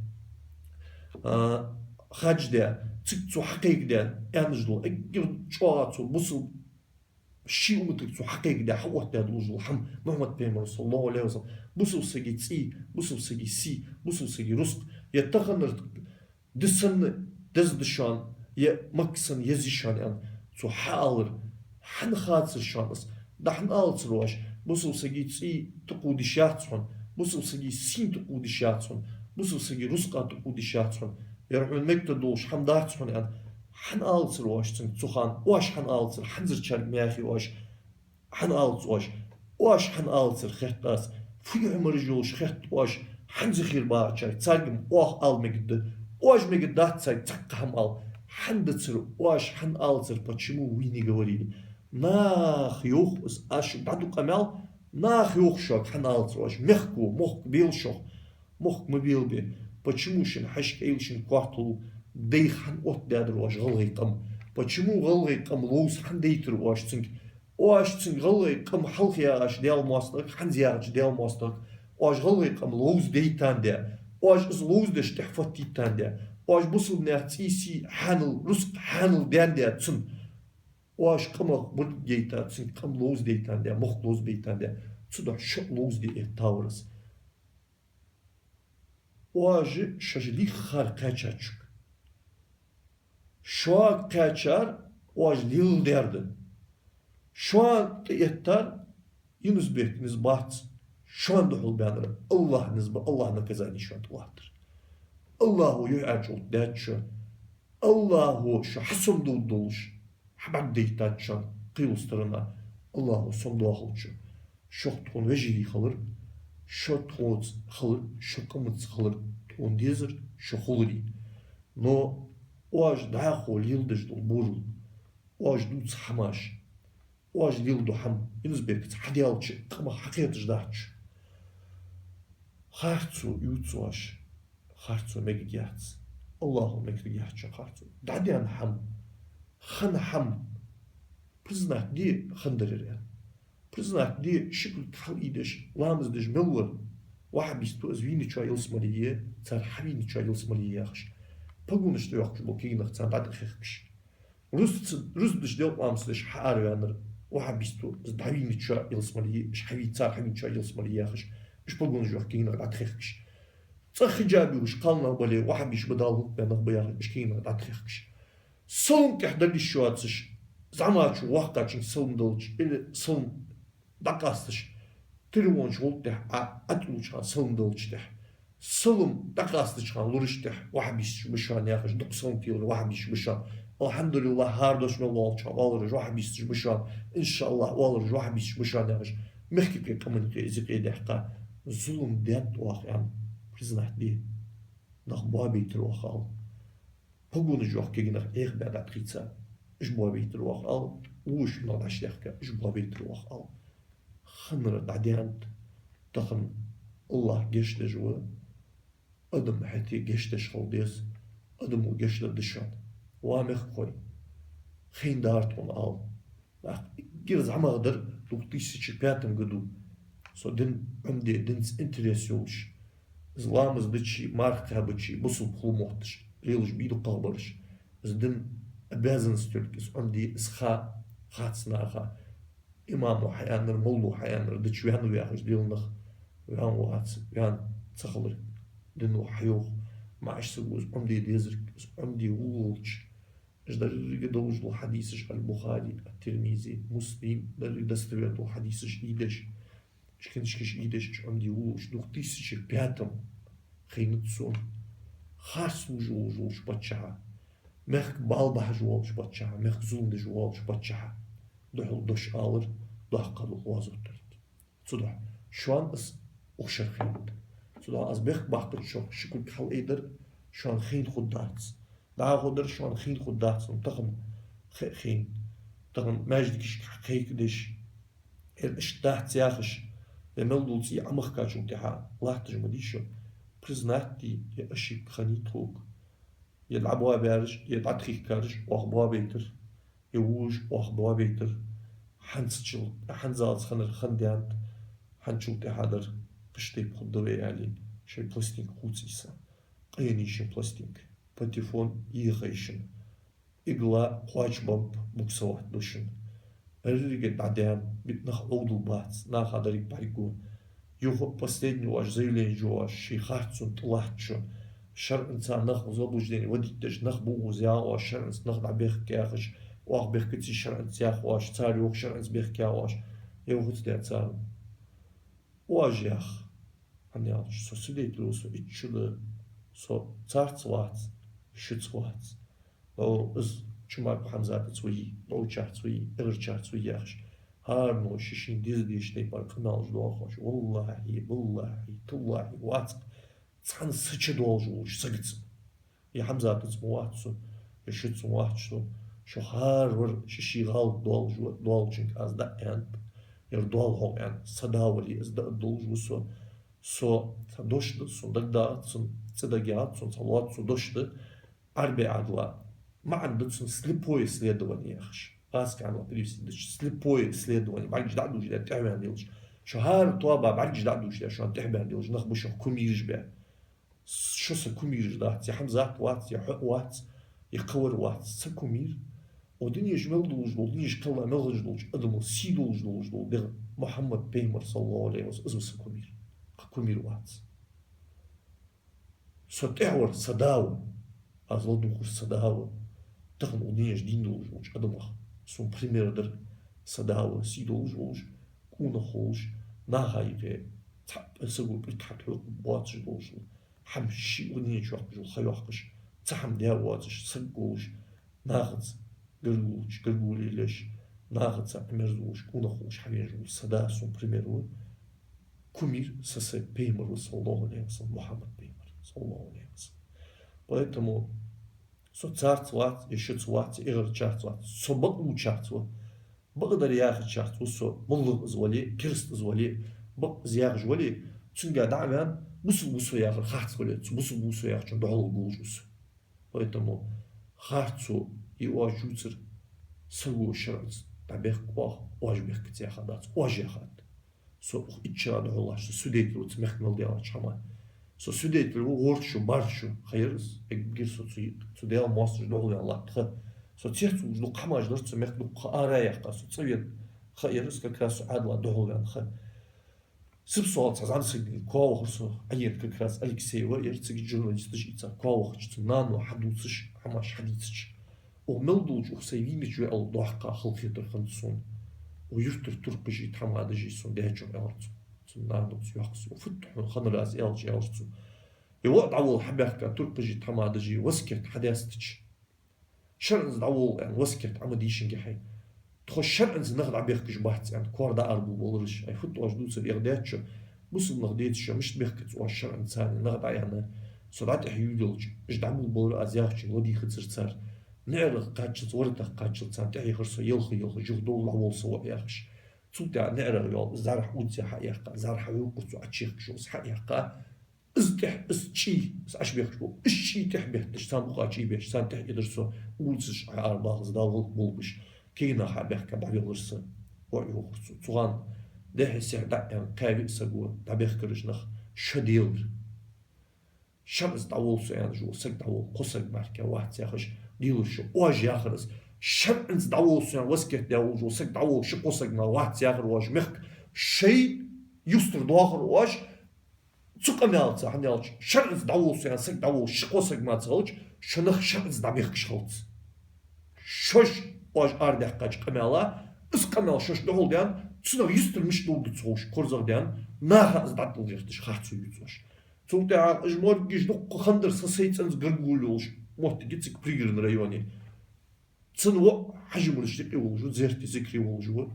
а, хьаж де, цига цо хьакхайкадаь, аьнна дола, эггара чӀоагӀа цо бусалба ший умматага цо хьакхайкадаь, хьаоттадаь долаш дола хӀама Мухьаммад-пайхамара, саллаллахӀу Ӏалайхи ва саллам, бусалба сага цӀий, бусалба сага сий, бусалба сага рузкъ, е таханара ди санна деза да шоана, е Макка санна еза я шоана, аьнна, цо хьаалар. ХӀана хацар шоана из? ДӀахьа алацар оаш, бусалба сага цӀий тӀакховдаш яц хьона, бусалба сага сий тӀакховдаш яц хьона, бусалба сага рузкъа тӀакховдаш яц хьона, ер хьона мегаш долаш хӀама дац хьона, аьнна, хӀана алацар оаш цунга цу хана? Оаш хӀана алацар? ХӀанзарчарга ма яхий оаш. ХӀана алац оаш? Оаш хӀана алацар хет аз. Фу хӀамаш йолаш хет оаш, хӀанз юхера багӀачарга? Царга-м оаха ала мегаргда. Оаш мегаргдац царга цхьаккха хӀама ала. ХӀана дацар оаш, хӀана алацар, почему вы не говорили? Наха йоах из, аз шуга дӀаду къамаьл, наха йоах шуга, хӀана алацар оаш. Мехко, мохк белшох. Мохк ма белабе. Почему шун хьашкеи шун коартои дайха хӀана оттадаьдар оаш гӀалгӀай къам? Почему гӀалгӀай къам ловза хӀана дайтар оаш цунга? Оаш цунга гӀалгӀай къам хьалха яхаш Даьла моастагӀа, хӀанз яхача Даьла моастагӀа, оаш гӀалгӀай къам ловза дайтандаь, оаш из ловза деш тӀехьа фаттийтандаь, оаш бусалба наьха цӀий-сий хьанал, рузкъ хьанал даьндаь цунна, оаш къамах бург яйта, цунга къам ловза дайтандаь, мохк ловза бейтандаь, цудухьа шо а ловза де эттавар из. Оаш шоаш лийхар кхаьчачунга. Шуга кхаьчар оаш леладаьр да. Шоана тӀаэттар Юнус-Бека низ бац, шоана духьал баьннар АллахӀа низ ба, АллахӀа наказани шоана тӀа латтар. АллахӀо юхьӀаьржа оттадаьд шо. АллахӀо шо хьасомадовргдолаш хьабӀаргадайтад шоана кхыйола сторона. АллахӀо сомадоахалда шо. Шох тхона вежарий хилар, шо тхоца хилар, шо къамаца хилар тхона дезар, шо хуларий. Но оаш дӀахо леладеш дола бурал, оаш дувца хӀамаш, оаш леладу хӀама, Юнус-Бекаца хьадаьлча, къамах хьакхеташ дац шо. Харцо ювц оаш, харцо мегаргьяц. АллахӀо мегаргьяц шоана харцо. ДӀадаьнна хӀама, хинна хӀама признать де, хиннадар ер, аьнна. Признать де, ши кулг хьалъайдеш, ламаз деш мел вар ваххабист, из вийначоа ялсмале я, цар хьавийначоа ялсмале я яхаш. Погонаш тӀайоаккхаш бола кагий нах царна дӀатӀахехкаш. Рузкъаца, рузкъа деш, делкъа ламаз деш хьаараваьннар ваххабист, из дӀавийначоа ялсмале я, уж хьавий-, цар хьавийначоа ялсмале я яхаш, уж погонаш йоаккха кагий нах дӀатӀахехкаш. ЦӀагӀа хиджаб ювлаш кхалнах бале, ваххабиш ба, Дала гӀулакх баь нах ба яхаш, уж кагий нах дӀатӀахехкаш. Салам тӀехь дала йиш йоацаш, зӀамачо воккхачунга салам далча, или салам дӀакъасташ, телефона гӀолла тӀехь Ӏа, Ӏа тӀалуча хана салам далча тӀехь, салам дӀакъастача хана лураш тӀехь ваххабисташ ба шоана яхаш, дукха салам телар ваххабисташ ба шоана. АлхьамдулиллахӀ, хӀара дош мел доалача хана оалараш ваххабисташ ба шоана. ИншааллахӀ, оалараш ваххабисташ ба шоана яхаш, мехка юкъе, къаман юкъе из юкъедаьккха, зулам даьд оаха, аьнна, признать де. Нах боабайтар оаха, ала. Погонаш йоаккха кагий нах Ӏехабаь дӀатӀахийца, уж боабайтар оаха, ала. Вуш нах дӀачудаьхка, уж боабайтар оаха, ала. Хиннар дӀадаьннад, тахан АллахӀ гешт деш ва, адам хӀаьта гешт деш хила деза, адамо гешт дергда шоана. Ва мехкахой, хайнадар тхона, ала. ТӀаккха Герз хӀама дар две тысячи пятом году. Со дин Ӏомаде, динца интерес йолаш, из ламаз дича, марха кхаьбача, бусалба хила мотташ, лелаш бий дукхагӀбараш. Из дин обязанность йолга из Ӏомаде, из ха хац наха. Имамо хьааьннар, молло хьааьннар дича ваьннав яхаш, Даьла нах, ваьнна вац, ваьнна ца хилар. Дино хьайоах, маӀаш саго из Ӏомаде дезарг, из Ӏомаде волалуча, уж деррига долаш дола хьадисаш, Аль-Бухари, Ат-Тирмизи, Муслим, деррига достоверно дола хьадисаш ийдеш, уж книжкаш ийдеш, уж Ӏомаде волалуш, две тысячи пятом хиннад сона. Харц лувш волаш волча паччахьа, мехка бала бахьаш волча паччахьа, мехка зулам деш волча паччахьа духьал дош алар, доккха дола гӀазот дар. Цудухьа шоана из укхазара хиннад. Цудухьа аз бехк баккхача шоана ши кулг хьалайдар, шоана хинна хургдац. ДӀахо дар шоана хинна хургдац, хӀана тахан хи-, хинна. Тахан маьждигашка кхайкадеш, ер иштта дац яхаш, е мел дола цӀий Ӏомахкачул тӀехьагӀа латташ ма дий шо, признать де, е ошибка хиннай тхога, е дӀабоабаьраш, е дӀатӀахихкараш оаха боабайтар, е вож оаха боабайтар. ХӀанзчул, хӀанзалца хиннар хиннадаьннад, хӀанзчул тӀехьагӀа дар кхыча тайпа хургда вай аьле, шоай пластинка хувца ийца. Къена я шун пластинка, патефон еха я шун, игла кхоачабаьб, буксовать ду шун. Деррига дӀадаьннад, биъ нах Ӏовдал бац, наха деррига бӀаргаго. Юха последний оаш заявлени йоах оаш, ший харцонна тӀалатт шо. ШарӀаца нах в заблуждение вадийташ, нах бувза яха оаш, шарӀаца нах дӀабехк яхаш, оаха бехкаций шарӀаца яха оаш, цар йоах шарӀаца бехк яха оаш. Е вахац де царна. Оаш яха. ХӀана аьлча, со свидетель ва, со итт шу да, со царца вац, шуца вац. О, из Чумаков Хьамзатаца ва, дӀаувчарца ва, эгӀарчарца ва яхаш. ХӀарано ший-шийна деза дезача тайпара къамаьлаш доахаш. ВаллахӀи, биллахӀи, таллахӀи, вац-кх цхьан са чу долаш волча сагаца. Е Хьамзатаца ма вац со, е шуца ма вац со. Шо хӀаравар ший-ший гӀалат долаш ва, долчунга аз дӀааьннад. Ер доал хьогӀ аьнна, са да вале, из даа долаш ва со. Со, цхьа дош да, сона дагадоагӀац, сона цӀи дагаяхац, сона цхьа лоацца дош да. Ӏарбий Ӏадала маӀан да цун слепое следование яхаш. Аз кхы аьнна перевести дича, слепое следование. БӀаргаш дӀа а дувшадаь, тӀехьабаьнна лелаш. Шо хӀара тоаба бӀаргаш дӀа а дувшадаь, шоана тӀехьабаьнна лелаш нах ба шох кумираш бе. Шо са кумираш дац, е Хьамзат вац, е хьо вац, е кхывар вац. Са кумир, укх дунен чу мел долаш дола, дунен чу кхелла мел хинна долча адамал сий долаш долаш дола дегӀ Мухьаммад пайхамар, саллаллахӀу Ӏалайхи ва саллам, из ва са кумир. Кхы кумир вац. Со тӀехьавар са да ва. Аз ладувгӀар са да ва. Тахан укх дунен чу дийна долаш волча адамех сона пример дар са да ва, сий долаш волаш, къонах волаш, наха юкъе цхьаккха саго пӀелг хьатӀахьокха боацаш долаш, хӀама ший укх дунен чу йоаккхаш йола ха йоаккхаш, цхьа хӀама даь воацаш саг волаш, нахаца гаргало-, гаргало лелаеш, нахаца мерза волаш, къонах волаш хьавена вола са да сона пример ва. Кумир са, са пайхамар ва, саллаллахӀу Ӏалайхи ва саллам, Мухьаммад пайхамар, саллаллахӀу Ӏалайхи ва саллам. Поэтому со царца вац, е шуца вац, е эгӀарчарца вац, со бакълувчарца ва. Бакъдар яхачарца ва со, моллагӀа из вале, кераста из вале, бакъ из яхаш вале, цунга дӀа а ваьнна, бусалба ва со яхар харц хуле, цу бусалба ва со яхачун духьал волаш ва со. Поэтому харцо я оаш дувцар, саго шарӀаца дӀабехк оаха, оаш бехкаций яха дац, оаш яхад. Со укх итт шера духьал латташ, со свидетель ва цу мехка мел даьлча хӀаман. Со свидетель ва, гӀорта шу, барт шу, ха яр из, эггара со цу, цу Даьла моастагӀашта духьал ваьнна латта ха. Со цецвувлаш дукха хӀамаш дар цу мехка, дукха ха ара яьккха, со цӀа вена ха яр из, как раз цу Ӏадала духьал ваьнна ха. Сибсоал цхьа зӀамсаг дийна коа вахар со, Ӏаен как раз Алексей ва, ер цига журналисташ ийца коа вахача, цун нано хьадувцаш, хӀамаш хьадийцача. Укх мел долча, укх сай вийнача ваьӀал доккха халахетар хиннад сона. Укх юртара туркхаши тхьамадаши сона даьчунга аьлар цо. Цун нанас йоах сога: «Фу да хьона хиннар?» — аз аьлча, аьлар цо: «Е воӀ дӀаволла хьабаьхка туркхаши тхьамадаши васкет хьадаьстача, шарӀанца дӀаволла аьнна васкет Ӏа ма дийшинге хьай. Тхо шарӀанца нах дӀабехкаш бац аьнна, кора дӀаарабулбелар уж. Ай, фу да оаш дувцар, эгӀа даьд шо, бусалба нах деций шо, мишта бехкац оаш шарӀанца царна нах дӀааьнна?» Со дӀатӀехьаювлача, уж дӀабулбелар, аз яхачунга ладийхацар цар. НеӀарах кхаччалца, воротах кхаччалца царна тӀехьийхар со, елха-елха, жугьа довла, дӀаволла са воӀ яхаш. Цул тӀехьагӀа неӀарах йоал, из зӀарахьа удза хьаэккха, зӀарахьа хьокхар цо, Ӏочуехкаш вола из хьаэккха. Из тӀехьа, из чӀий, из Ӏочубехкаш бола, из чӀий тӀехьа бетташ, царна букъа чӀий бетташ, царна тӀехьа эдар со, улицаш Ӏоарабахалца, Дала гӀалгӀа болба уж. Кегий наха хьабаьхка дӀавеллар са. Ой, йоах цо, цу хана дехьа-сехьа дӀа а аьнна, кхаь-виъ саг ва дӀабехкараш нах, шо делар. ШарӀаца дӀаволла со аьнна вола саг дӀаволла, кхо саг мара вац яхаш, делар шо. Оаш яхар из. ШарӀаца дӀаволла со аьнна васкет даь волаш вола саг дӀаволла, ши-кхо саг мара вац яхар оаш. Мехка шоай юстара доахар оаш. Цу къамаьлаца, хӀана аьлча, шарӀаца дӀаволла со аьнна саг дӀаволла, ши-кхо саг мара ца хилча, шо нах шарӀаца дӀабехкаш хилац. Шоаш оаш арадаьккхача къамаьла, из къамаьл шоашта духьал даьнна, цунах юстара мишта долга ца ховш, корзагӀдаьнна, наха из дӀатӀал гӀерташ харцо ювц оаш. Цул тӀехьагӀа уж моргаш дукха хандар са сай цӀенца гаргало йолаш моттиг я цига Пригородни районе. Цун воӀ Хьажмурза юкъе волаш ва, зерте, зикаре волаш ва.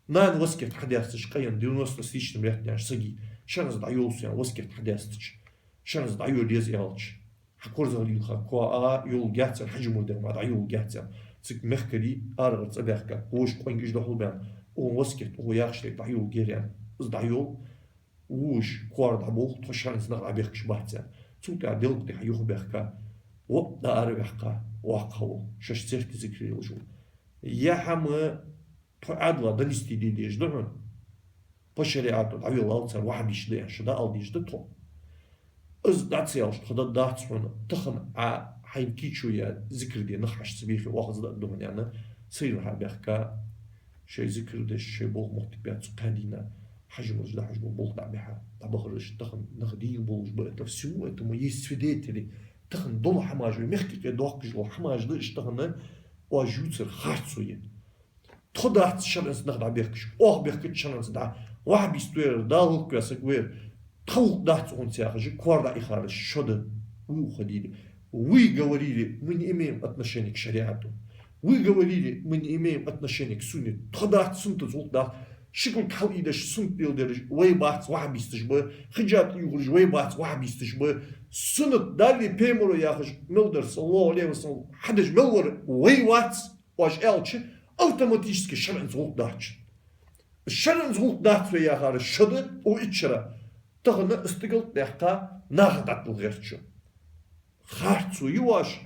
Нана васкет хьадаьсташ, къаьна девяносто с лишним лет яьннача сага, шарӀаца дӀайолла со аьнна васкет хьадаьстача, шарӀаца дӀайолла еза аьлча, хьа корзагӀа лийлха, коа а йолга яц аьнна, Хьажмурзага мара дӀайолга яц аьнна, цига мехкарий арагӀара цӀабаьхка, вож къонгаш духьал баьнна, укхун васкет, укхо яхача тайпара дӀайолга яр аьнна, из дӀайолла. Вож коара дӀаболх, тхо шарӀаца нах дӀабехкаш бац аьнна. Цул тӀехьагӀа делкъа тӀа юхабаьхка, воӀ дӀа араваьккха, воккха вола, шоаш зерте, зикаре волаш вола. Е хӀама тхо Ӏаьдала донести де дезаш да хьона. По шариӀато дӀавеллал цар ваххабисташ да аьнна, шо дӀаала дезаш да тхо. Из дӀа ца аьлча, тхо дӀадац хьона, тахан Ӏа хьайна кийчо яь, зикар де нах хьашт ца бехе, оаха из дӀа а да хьона аьнна, сайранхьа баьхка, шоай зикар деш, шоай болх-моттиг баь цу кхаь дийнахьа Хьажмурза дӀахьош бола болх дӀа а бихьа, дӀабахараш тахан нах дийна болаш ба, это всему этому есть свидетели. Тахан дола хӀамаш, вай мехка юкъе доахкаш дола хӀамаш да уж тахан, оаш ювцар харцо я. Тхо дац шарӀаца нах дӀабехкаш, оаха бехкац шарӀаца дӀа. Ваххабист вар, Дала гӀулакх ваь саг вар. Тха гӀулакх дац укхунца яхаш, коара дӀаихараш шо да, вай укхо дийла. Вы говорили, мы не имеем отношения к шариату. Вы говорили, мы не имеем отношения к сунне. Тхо дац суннатаца гӀулакх даха. Ши кулг хьалъайдеш суннат леладераш вай бац, ваххабисташ ба. Хиджаб тӀаювхараш вай бац, ваххабисташ ба. Суннат Далеи пайхамарои яхаш мел дар, саллаллахӀу Ӏалайхи ва саллам, хьадеш мел вар вай вац. Оаш аьлча, автоматически шарӀаца гӀулакх дац. ШарӀаца гӀулакх дац вай яхар шо да, укх итт шера. Тахан стигал тӀа даьккха, наха дӀатӀал гӀертачо. Харцо я оаш,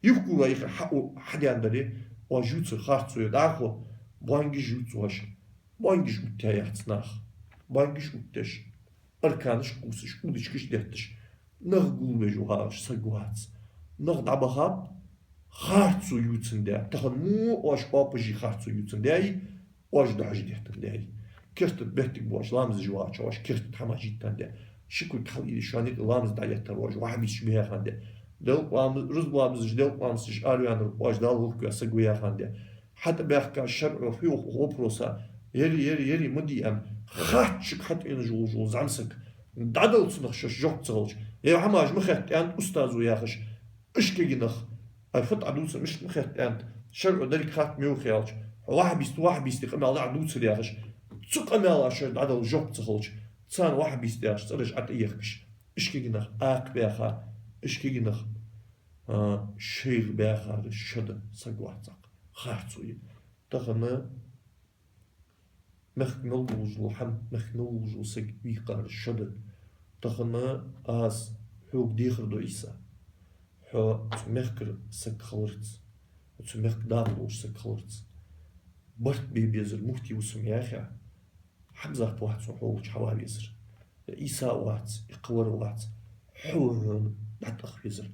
юхкула ихар хьа-, хьадаьннадаре, оаш ювцар харцо я дӀахо, бонгаш ювц оаш, бонгаш оттаяь яц наха, бонгаш оттадеш. Арканаш кхувсаш, удочкаш детташ, нах гулбеш ва хьагӀаш саг вац. Нах дӀабахаб, харцо ювцандаь. Тахан мо оаш оапаш е харцо ювцандаь, оаш дӀахьажа деттандаь. Керта тӀа беттиг ба оаш, ламазаш вагӀача оаш керта тӀа хӀамаш йиттандаь. Ши кулг хьалъайдеш шоана юкъе ламаз дӀаэттар оаш, ваххабисташ ба яхандаь. Делкъа ламаз, рузба ламазаш, делкъа ламазаш араваьннар оаш, Дала гӀулакх ваь саг ва яхандаь. ХьатӀабаьхка шарӀо хьоахаду вопроса, ери, ери, ери, ма де аьнна, хатта шуга хьатӀавена волаш вола зӀамсаг. ДӀадала цунах шоаш жоп ца хилча. Е хӀамаш ма хетта аьннад устазо яхаш. Ишколе нах, ай, фу тӀадувцар мишта ма хетта аьннад, шарӀо деррига хатта муха аьлча. Хьо ваххабист, ваххабистий къамаьл дӀадувцар яхаш. Цу къамаьла шоаш дӀадала жоп ца хилча, царна ваххабист яхаш цӀераш ӀотӀаехкаш. Ишколе нах акха баьха, ишколе нах, а, шоайх баьхар шо да, саг вац цхьаккха. Харцо я. Тахан мехка мел долаш дола хӀама, мехка мел волаш вола саг вийкхар шо да. Тахан аз хьога дехар ду, Ӏийса. Хьо цу мехкара саг хиларца, хьо цу мехка дакъа долаш саг хиларца барт бе безар муфти ва со-м яхе, хьамзат вац хьо хьо волча хьава везар. Е Ӏийса вац, е кхывар вац, хьо ва хьона дӀатӀах везар.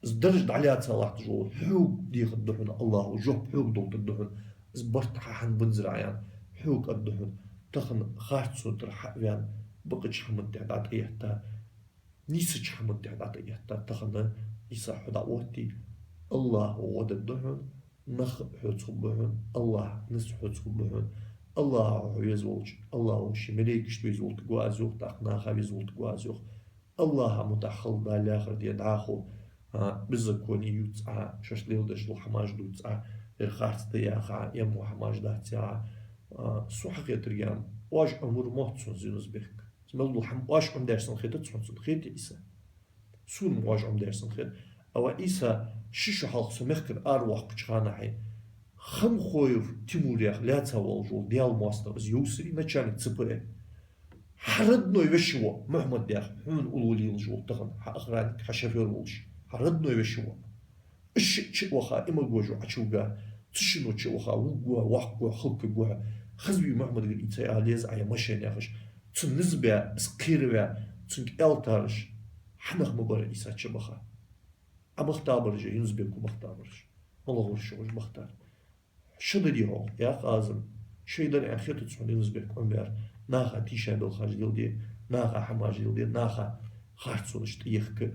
Из дарж дӀалаьца латташ вола хьога дехар да хьона АллахӀо, жоп хьога долдар да хьона. Из барт хьа хӀана бензар Ӏа аьнна, хьога аргда хьона. Тахан харцо тӀара хьа а ваьнна, бакъача хӀаман тӀа дӀатӀаэтта, нийсача хӀаман тӀа дӀатӀаэтта, тахан, Ӏийса, хьо дӀаоттае, АллахӀо гӀо дергда хьона, нах а хьоца хургба хьона, АллахӀа низ хьоца хургба хьона. АллахӀа хьо веза волча, АллахӀо ший малейкашта веза волга аз йоах, тӀаккха наха веза волга аз йоах. АллахӀа мутӀахьа хила Дала яхар де дӀахо, а, беззаконие ювц Ӏа, шоашта леладеш дола хӀамаш дувц Ӏа, ер харц да яха Ӏа, е мо хӀамаш дац яха Ӏа. А, сона хьахетаргахьа, оаш Ӏомадаь мотт сона Зинузбек. Мел дола хӀама оаш Ӏомадаьр санна хетац хьона сона, хетий, Ӏийса? Сона-м оаш Ӏомадаьр санна хет. Ава, Ӏийса, ши шу хьалха со мехкара аравоаккхача хана хье Хамхоев Тимур яха лаьца волаш вола Даьла моастагӀа, из йовсарий, начальник ЦП. Хьа родной веший воӀ Мухьмад яха хьона уллув лелаш вола тахан, хьа охранник, хьа шофёр волаш, хьа родной веший воӀ. Из шиъ чу а ваха, иман гожо Ӏочувга, цу шино чу а ваха, вувргва, воаккхаргва, хала кагва хьо. Хазбий Мухьмадагара ийцай ала деза Ӏа ер машен, яхаш. Цунна низ баь, из кхераваь, цунга аьлтараш, хьанах ма бар Ӏийса чубаха. Ӏа бахта бараш а, Юнус-Бек ва бахта бараш. МалагӀа вар шоаш бахта? Шо да дий хьогӀ, яхаш аз. Шоай дар аьнна хетац хьона, Юнус-Бек Ӏомабаьр. Наха тийшабелхаш леладе, наха хӀамаш леладе, наха харцонаш тӀаехка,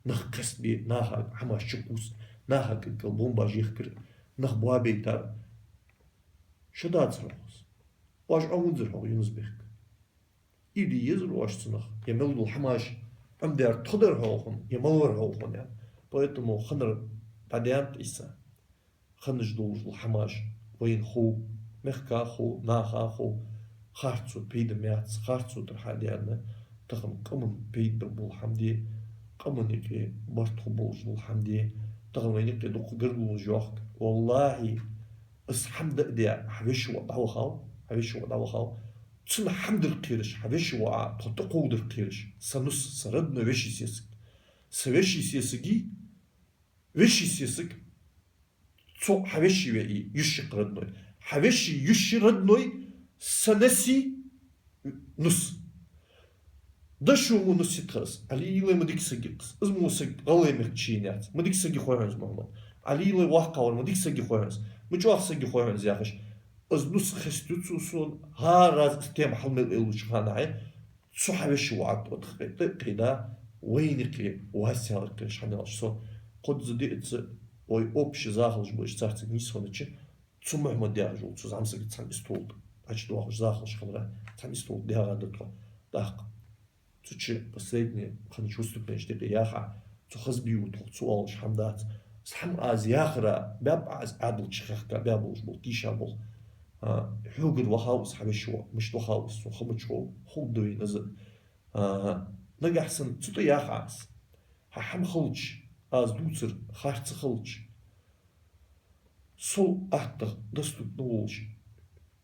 нах кхестабе, наха хӀамаш чукхувса, наха кӀалкӀал бомбаш ехкар, нах боабайтар. Шо дацар хьогӀ из? Оаш Ӏомавувцар хьогӀ Юнус-Бек? Или езар оаш цунах, е мел дола хӀамаш Ӏомадаьр тхо дар хьогӀ хьона, е мала вар хьогӀ хьона аьнна. Поэтому ханара дӀадаьннад Ӏийса. Ханаш долаш дола хӀамаш вайна хов, мехка хов, наха хов, харцо пайда ма яц, харцо тӀара хьадаьнна, тахан къаман пайда бола хӀама де, къаман юкъе барт хургболаш дола хӀама де, тахан вайна юкъе дукха гаргалонаш йоахк. ВаллахӀи, из хӀама да а даь, хьа веший воӀ дӀавахав, хьа веший воӀ дӀавахав, цунна хӀама дар кхераш, хьа веший воӀа тхо тӀакховдар кхераш, са нус, са родной веший сесаг. Са веший сесаги, веший сесаг, цо хьа веший воӀи йиши родной. Хьа веший йиши родной са неси нус. Дошо мо нус я тха из, Ӏалий лай, ма дика саг я-кх из. Из мо саг гӀалгӀай мехка чу енаяц. Ма дика саг я хой хьона из, Мухьмад. Ӏалий лай воккхагӀвар ма дика саг я хой хьона из. Ма чӀоагӀа саг я хой хьона из, яхаш. Из нус хестаю цо сона, хӀара раз из тема хьалмел аьлча хана хье, цу хьа веший воӀа тӀа кхе-, кхийда, вайна юкъе вас ялар кхераш хӀама ялаш со. Кхозза диъ ца, вай общий захалаш ба уж, царца нийсхо хиннача, цу Мухьмада яхаш вола цу зӀамсага цхьан истола тӀа, хьачу доахаш захалаш хилара, цхьан истола тӀа даьгӀа да тхо. ТӀаккха цу чу последний хиннача выступленеш декъе яхар, цу Хазбий ва тхо, цо оалаш хӀама дац. Из хӀама аз яхар, баьб аз Ӏаьдалча хехка, баьб болаш бола, тийша бола. А, хьогара вахав из хьа веший воӀ, мишта вахав из, сона ха ма чӀоагӀа, хургда вайна из. А, нагахьа санна цу тӀа яхар аз. Хьа хӀама хилча, аз дувцар харц хилча, сол аттагӀа доступно волаш,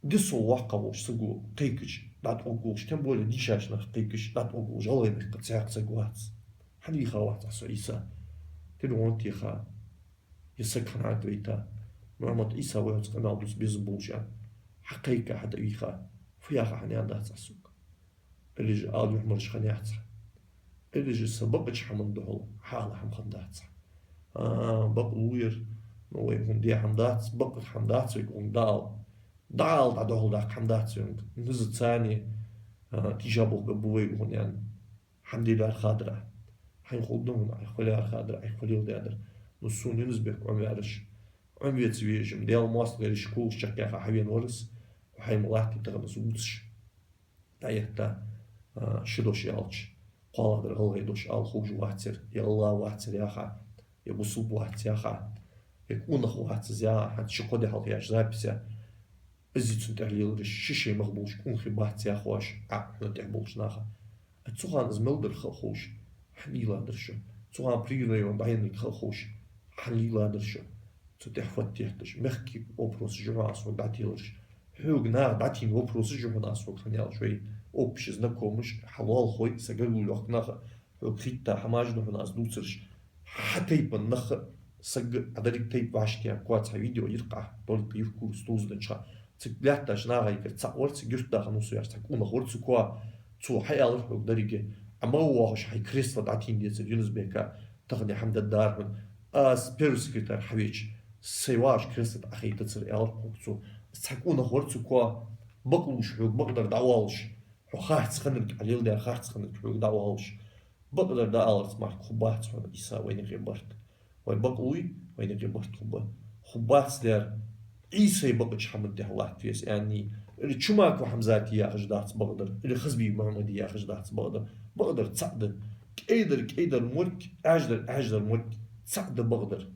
де сол воккхагӀа волча саго кхайкача дӀатӀавоагӀаш, тем более дийшача наха кхайкача дӀатӀавоагӀаш, гӀалгӀай мехка цхьаккха саг вац. ХӀана вийха вац Ӏа со Ӏийса? Телефон теха, е саг хьанна тӀавайта. Мухьмад, Ӏийса вайца къамаьл дувца безам болаш, аьнна, хьакхайка, хьатӀавийха. Фу яха хьанаьнна дац Ӏа сога? Или же ала юхьмараш хиннаяц хьа? Или же са бакъача хӀаман духьал хьаала хӀама хиннадац хьа? А, бакълувр, ну, вай хьона де хӀама дац, бакъ хӀама дац вайга хьона дӀаала. ДӀаала, дӀадухьал даккха хӀама дац вайга. Низаца, а, тийша болх бергба вайга хьона, аьнна, хӀама де лаьрхӀадар Ӏа. Хьайна хургда хьона, Ӏайха фу лаьрхӀадар, Ӏайха фу леладаьдар. Ну, сона Юнус-Бек Ӏомаваьраш, Ӏомавеце везаш-м, Даьла моастагӀий, школаш чакхъяьха хьавена вар из, хьайна ма латтий тахан из вувцаш. ДӀаэтта, а, ши дош аьлча, кхоалагӀдар гӀалгӀай дош ала ховш вацар, е АллахӀ вацар яха, е бусалба вац яха, е къонах вац из яха, хӀанз ши-кхо ди хьалха яьча записех, из цунна тӀехьа лелараш ши-ши мах болаш къонахий бац яхаш, Ӏа хьона тӀехьа болча наха. А цу хана из мел дар ха а ховш, хьан лийладар шо? Цу хана Пригородный район дӀаеннарг ха а ховш, хьан лийладар шо? Цу тӀехьа фототехаш, мехкий вопросаш я хьона аз хьога дӀателараш. Хьога наха дӀатийна вопросаш я хьона аз хьога хьаялаш, вай общий знакомыш, хьа лоалахой, са гаргало йоаккхаш нах, хьога хетта хӀамаш да хьона аз дувцараш. Хьа тайпан нах, саг а деррига тайпа вӀашагӀкхийтта, цхьа видео йир-кх Ӏа, только Евкуров Стузанча. Цига латташ нахагара цаӀ вар, цига юртда хиннав со яхаш, цхьа къонах вар цу коа, цо хьаялар хьога деррига. Ӏа ма вахаш, хьай кресло дӀатийна децар Юнус-Бека, тахан хӀама дергдар хьона. Аз первый секретарь хьавеча, сай вагӀаш кресло тӀа Ӏохайта децар, аьлар хьога цо. Цхьа къонах вар цу коа, бакълувш хьога, бакъдар дӀаоалаш, хьо харц хиннарг, Ӏа леладаьр харц хиннарг хьога дӀаоалаш. Бакъдар дӀааларца мара хургбац хьона Ӏийса вайна юкъе барт. Вай бакълув, вайна юкъе барт хургба. Хургбац дер, Ӏийсай бакъача хӀаман тӀехьа латта веза аьнна. Или Чумаков Хьамзата яхаш дац бакъдар, или Хазбий Мухьмада яхаш дац бакъдар. Бакъдар цаӀ да. КӀайдар кӀайдар морг, Ӏаьждар Ӏаьждар морг, цаӀ да бакъдар.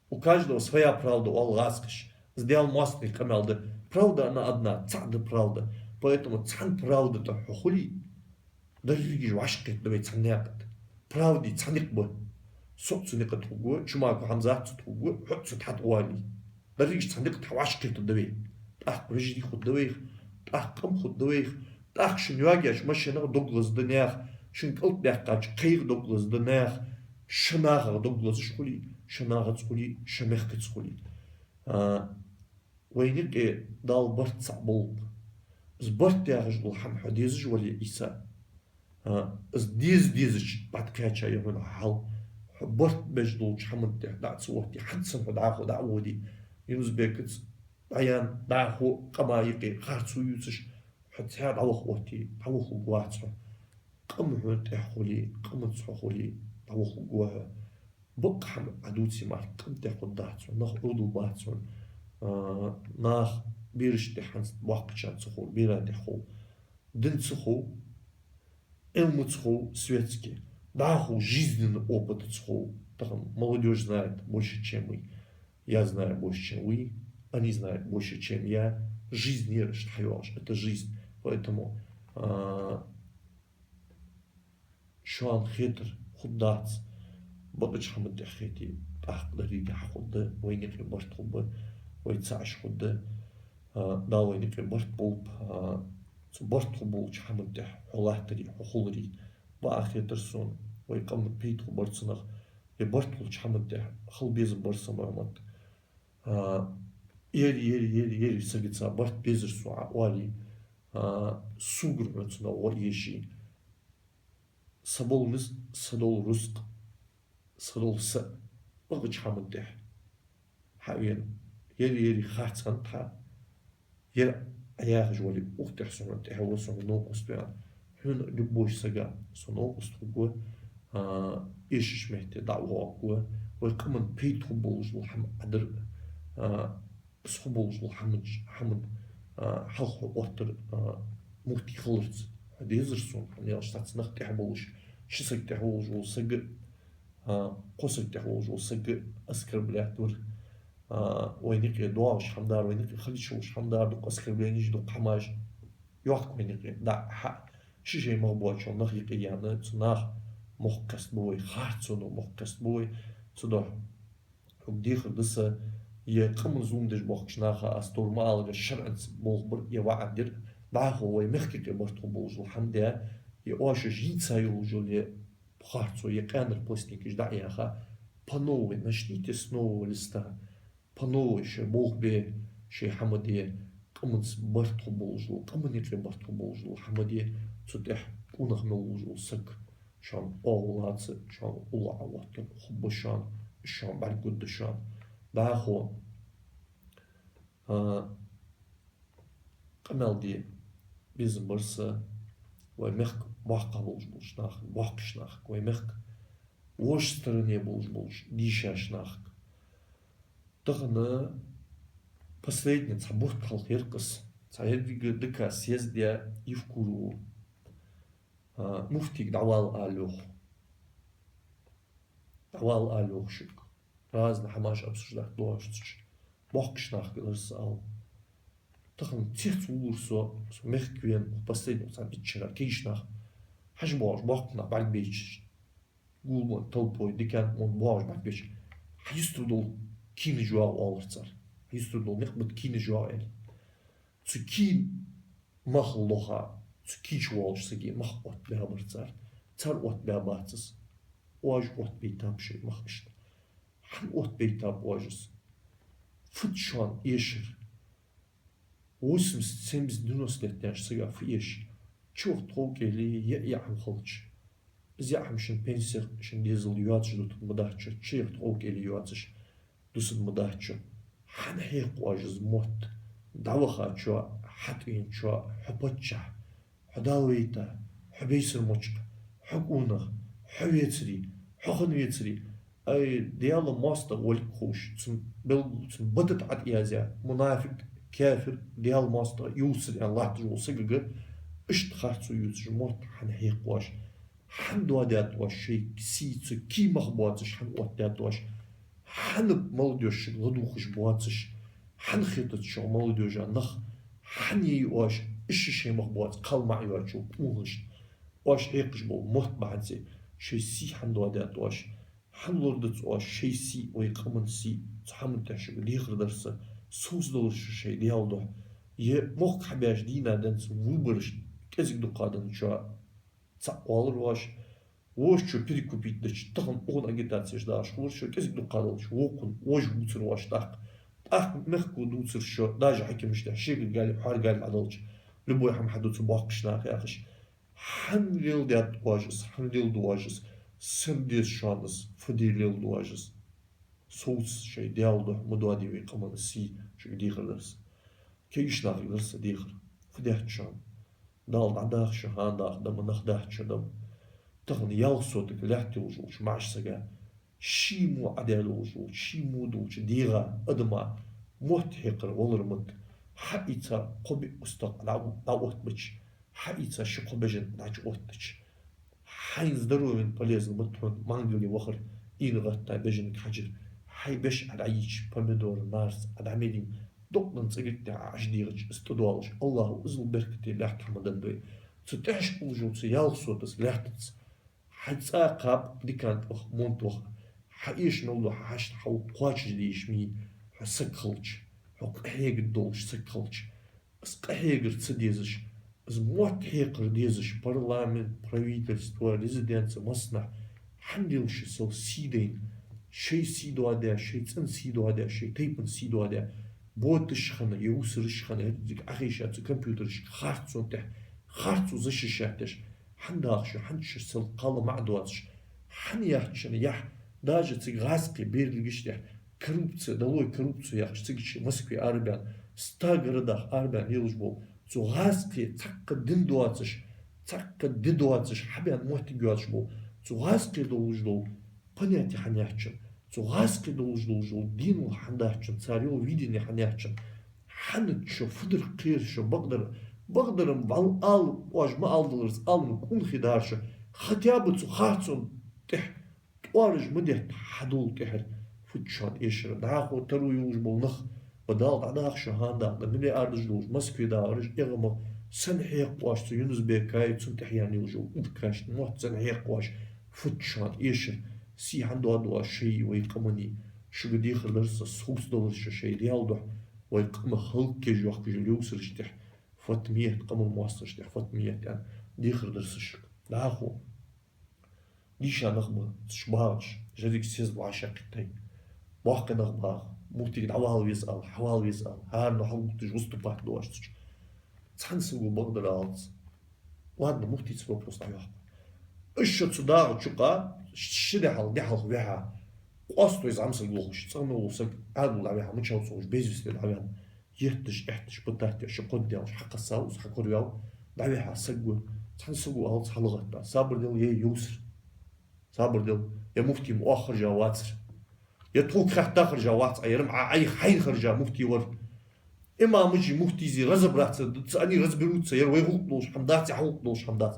У каждого своя правда оал гӀазкхаша. Из Даьла моастагӀий къамаьл да. Правда она одна, цаӀ да правда. Поэтому цхьан правда тӀа хьо хуле, деррига уж вӀашагӀкхетаргда вай цхьан наькъа тӀа. Правда цхьа никъ ба. Со а цу никъа тӀа хургва, Чумаков Хьамзат а цу тӀа хургва, хьо а цу тӀа хьатӀавале. Деррига уж цхьан никъа тӀа вӀашагӀкхетаргда вай. ТӀаккха вежарий хургда вайх, тӀаккха къам хургда вайх, тӀаккха шун йоагаяьча машенах дог лазаргда наьха, шун кӀалтӀа баьккхача кхайгӀа дог лазаргда наьха, шо нахах дог лазаш хуле, шо нахаца хуле, шо мехкаца хуле. А, вайна юкъе Дала барт цаӀ болба. Из барт яхаш дола хӀама хьо дезаш вале, Ӏийса, а, из деза-дезача бӀаргкхаьча я хьона хьал. Хьо барт беш долча хӀаман тӀа дӀа ца отте, хӀанз санна хьо дӀахо дӀа а воде, Юнус-Бекаца дӀаяьнна, дӀахо къама юкъе харцо ювцаш, хьо цхьаь дӀаваха отте, дӀавахалургвац хьо. Къам хьона тӀехьа хуле, къамаца хьо хуле, дӀавахалургва хьо. Бакъ хӀама Ӏа дувце мара къам тӀехьа хургдац хьона, нах Ӏовдалбац хьона. А, нах берашта тӀа хӀанз боккхачарна ца хов, бера тӀехьа хов. Динца хов, Ӏилмаца хов, светски. ДӀахо жизненный опытаца хов. Тахан молодёжь знает больше, чем мы. Я знаю больше, чем вы. Они знают больше, чем я. Жизнь ераш хьайоагӀаш. Это жизнь. Поэтому, а, шоана хетар хургдац, бакъача хӀаман тӀа хете, тӀаккха деррига хьахургда, вайна юкъе барт хургба, вай цаӀ уж хургда, а, Дала вайна юкъе барт болба, а, цу барт хургболча хӀаман тӀа хьо латтаре, хьо хуларе. Бакъ хетар сона, вай къаман пайда хургбар цунах, е барт хулача хӀаман тӀа хила безам бар са, Мухьаммад. А, ери, ери, ери, ери, сагаца барт безар сона Ӏа оале, а, согара хьона цунах гӀо эше. Са бола низ, са дола рузкъа, са дола са, бакъача хӀаман тӀа хьавена. Ери, ери, харц хиннад хьа. Ер Ӏа яхаш вале, укх тӀа сона тӀехьа ва, сона новкъост ва аьнна. Хьона любой сага со новкъост хургва, а, эшача метте дӀа а воагӀаргва, вай къаман пайда хургболаш дола хӀама Ӏа дар, а, из хургболаш дола хӀаман, хӀаман, а, хьалха хьо оттар, а, муфти хиларца хьо дезар сона, хьона аьлча цхьацца нах тӀехьа болаш, ши саг тӀехьа волаш вола саг, а, кхо саг тӀехьа волаш вола саг оскорблять вар. А, вайна юкъе доагӀаш хӀама дар, вайна юкъе хила йиш йолаш хӀама дар, дукха оскорбленеш, дукха хӀамаш. Йохк вайна юкъе, дӀа, хьа, ши-ши мах боацача нах юкъе яьнна, цу наха мохк кхестабу вай, харцонах мохк кхестабу вай, цудухьа. Хьога дехар да са, е къаман зулам деш бохкача наха аз товр ма аллара шарӀаца болх бар, е ваӀад дир, дӀахо вай мехка юкъе барт хургболаш дола хӀама де, е оаш йийца йолаш йола е харцо, е къаьнара постникаш дӀа а яьха, по новой, начните с нового листа, по новой шоай болх бе, шоай хӀама де, къаманца барт хургболаш дола, къаман юкъе барт хургболаш дола хӀама де, цу тӀа къонах мел волаш вола саг шоана оагӀув лаца, шоана уллув Ӏооттар хургба шоана, шоана бӀаргагургда шоана. ДӀахо, а, къамаьл де безам бар са вай мехка боккхагӀа болаш болча нахага, боккхача нахага, вай мехка вожаш стороне болаш болча дийшача нахага. Тахан последний цхьа бутт хьалха яр-кх из, цхьа еррига ДК съезд яь Евкурову, а, муфтийга дӀавала ала йоах. ДӀавала ала йоах шуга. Разные хӀамаш обсуждать доацаш, боккхача нахага лар са ала. Тахан цецвувлар со, со мехка вена, последний цхьа итт шера кагийча наха. Хьажа боагӀаш боккхий нах бӀаргабайча, гулбенна толпой, дикан мо боагӀаш бӀаргабайча, хьа юстара дола кийна жа йоагӀа оалар цар. Хьа юстара дола никъ бита кийна жа йоагӀа аьле. Цу кийна мах лоха, цу кийча волча сага мах оттабаьбар цар. Цар оттабаьбац из. Оаш оттабайтаб шоай мах иштта. ХӀана оттабайтаб оаш из? Фуд шоана эшар? Восемьдесят, семьдесят, девяносто лет даьннача сага фу эш? Чувахта гӀовкӀели яа, яа хӀама хилча. Из яа хӀама шун пенсех, шун дезала йоацаш дутаргдац шо, чувахта гӀовкӀели йоацаш дусаргдац шо. ХӀана хьекх оаш из мотт? ДӀавахачоа, хьатӀавеначоа, хьо паччахь, хьо Дала вайта, хьо бейсар мочкъ, хьо къонах, хьо вецари, хьо хана вецари. Ай, Даьла моастагӀа волга ховш, цун белгал, цун бата тӀа ӀотӀаязъяь, мунафикъ, кафир, Даьла моастагӀа ювцар аьнна латташ вола сагага иштта харцо ювцаш мотт хӀана хьекх оаш? ХӀана доадаьд оаш шоай сий, цу кийна мах боацаш хӀана оттадаьд оаш? ХӀана молодёжь шуга ладувгӀаш боацаш? ХӀана хетац шуга молодёжа нах? ХӀана йий оаш иштта шоай мах боаца кхалмаӀа йоацача къонахашта? Оаш хьекхаш бола мотт бахьанце шоай сий хӀана доадаьд оаш? ХӀана лорадац оаш шоай сий, вай къаман сий, цу хӀаман тӀа шуга дехар дар са, совцадалар шо шоай Даьла духьа? Е мохк хьабеш дийнахьа денз выборашта кӀезига дукха денз шо цхьаъ оалар оаш, вожачо перекупить дича, тахан укхун агитацеш дагӀаш хулар шо, кӀезига дукха далча, вокхун вож вувцар оаш тӀаккха. ТӀаккха мехко дувцар шо, даже хьакимашта шегара гаьле, хьоара гаьле Ӏодалча, Любой хӀама хьаду цу боккхийча наха яхаш. Хьан леладаьд оаш из, хьан леладу оаш из, сен деза шоана из, фу де леладу оаш из. Совца шоай Даьла духьа ма доаде вай къаман сий, шуга дехар дар са. Кегийча нахага дар са дехар. Фу даьд шоана? Дала дӀадаха шо, хӀана даха да ма, нах дац шо да ма. Тахан ялх соток лаьтта йолаш волча маӀача сага, ший мо Ӏадаь долаш волча, ший мо долча дегӀа, адама мотт хьекхар валар ма да. Хьаийца кхо-биъ устагӀа дӀа-, дӀаоттабича, хьаийца ши-кхо бежан дӀачуоттадича, хьайна здоровьена полезно ма да хьона мангале вахар, ийна гӀатта бежанга хьажар, хьай беш Ӏадийча, помидор, нарц Ӏадийна, докъан цӀагӀа тӀа Ӏаш дегӀача, из тӀадоалаш, АллахӀа иззал беркате лаьтта хӀама денна да вай. Цу тӀехьашка уллаш йолча цу ялх сотаца лаьттаца хьай цӀа кхаба дикан тӀа ваха, монта ваха, хьа эша мел дола хьа хьашт хьал кхоачашде йиш ма йий, хьо саг хилча, хьо къахьегаш долаш саг хилча. Из къахьегар ца дезаш, из мотт хьекхар дезаш, парламент, правительство, резиденци, массанахьа хьан лелаш я сел сий дайна, шоай сий доадаь, шоай цӀен сий доадаь, шоай тайпан сий доадаь, боташ хинна, е усараш хинна, хӀаьта дика Ӏохайша цу компьютерашка харцон тӀехьа, харцо защищать деш, хьан даха шо, хьан чу шо сел кхалла маӀа доацаш, хьан яхача яхь, даже цига гӀазкхий берригаш тӀехьа, коррупци, долой коррупцию яхаш, цига чу Москве арабаьнна, ста городах арабаьнна лелаш бола, цу гӀазкхе цхьаккха ди доацаш, цхьаккха ди доацаш, хьабаьнна моттиг йоацаш бола, цу гӀазкхе долаш дола понятие хьан яхача, цу гӀазкхе долаш долаш дола дин хьан даьча, цар йола видение хьан яхача, хьан чу фу дар кхер шо, бакъдар, бакъдар-м вӀалла ала, оаш ма аладаларца, ала-м къонахий дар шо, хотя бы цу харцон тӀехьа тӀоараш ма детта хьадола тӀехьара, фуд шоана эшар. ДӀахо таро йолаш бола нах, ба Дала дӀадаха шо, хӀана даха да, миллиардаш долаш, Москве дахараш, эгӀамах, сенна хьекха оаш цу Юнус-Бекаи цунна тӀехьа яьнна йолаш йола уркашта мотт, сенна хьекха оаш, фуд шоана эшар. Сий хьан доаду оаш шоай, вай къаманеи? Шуга дехар дар са, совцадалар шо шоай Даьла духьа, вай къаман хӀалакъеш йоахкаш йолча левсарашта тӀехьа, фатмият, къаман моастагӀашта тӀехьа фатмият аьнна, дехар дар са шуга. ДӀахо дийша нах ба цу чу багӀаш, жириг сез вӀашагӀкхийттай. Боккхий нах багӀа, муфтийга дӀавала веза ала, хьавала веза ала, хӀаране хьалгӀовтташ выступать ду оаш цу чу. Цхьан саго бакъдар алац. Ладно, муфтийца вопрос дӀайоаккх. Уж шо цу дагӀа чу къа, ши дехьал, дехьалха вихьа, къоастой зӀамсаг лохаш, цӀагӀа мел вола саг Ӏаьдал дӀавихьа, мичав цо уж, без вести дӀаваьнна. Етташ, аьтташ, пататтеш, ши кхо ди даьлча хьакхессав из, хьакораваьв, дӀавихьа саг ва. Цхьан саго алац хьалгӀатта: сабар дел, е Юср. Сабар дел, е муфти ма оаха хержа вацар. Е тхога хаьтта хержа вац Ӏа, ер-м Ӏа Ӏайха хьайна хержа муфти вар. Имамаши муфтийши разобраться дац, они разберутся, ер вай гӀулакх долаш хӀама дац, е хьа гӀулакх долаш хӀама дац.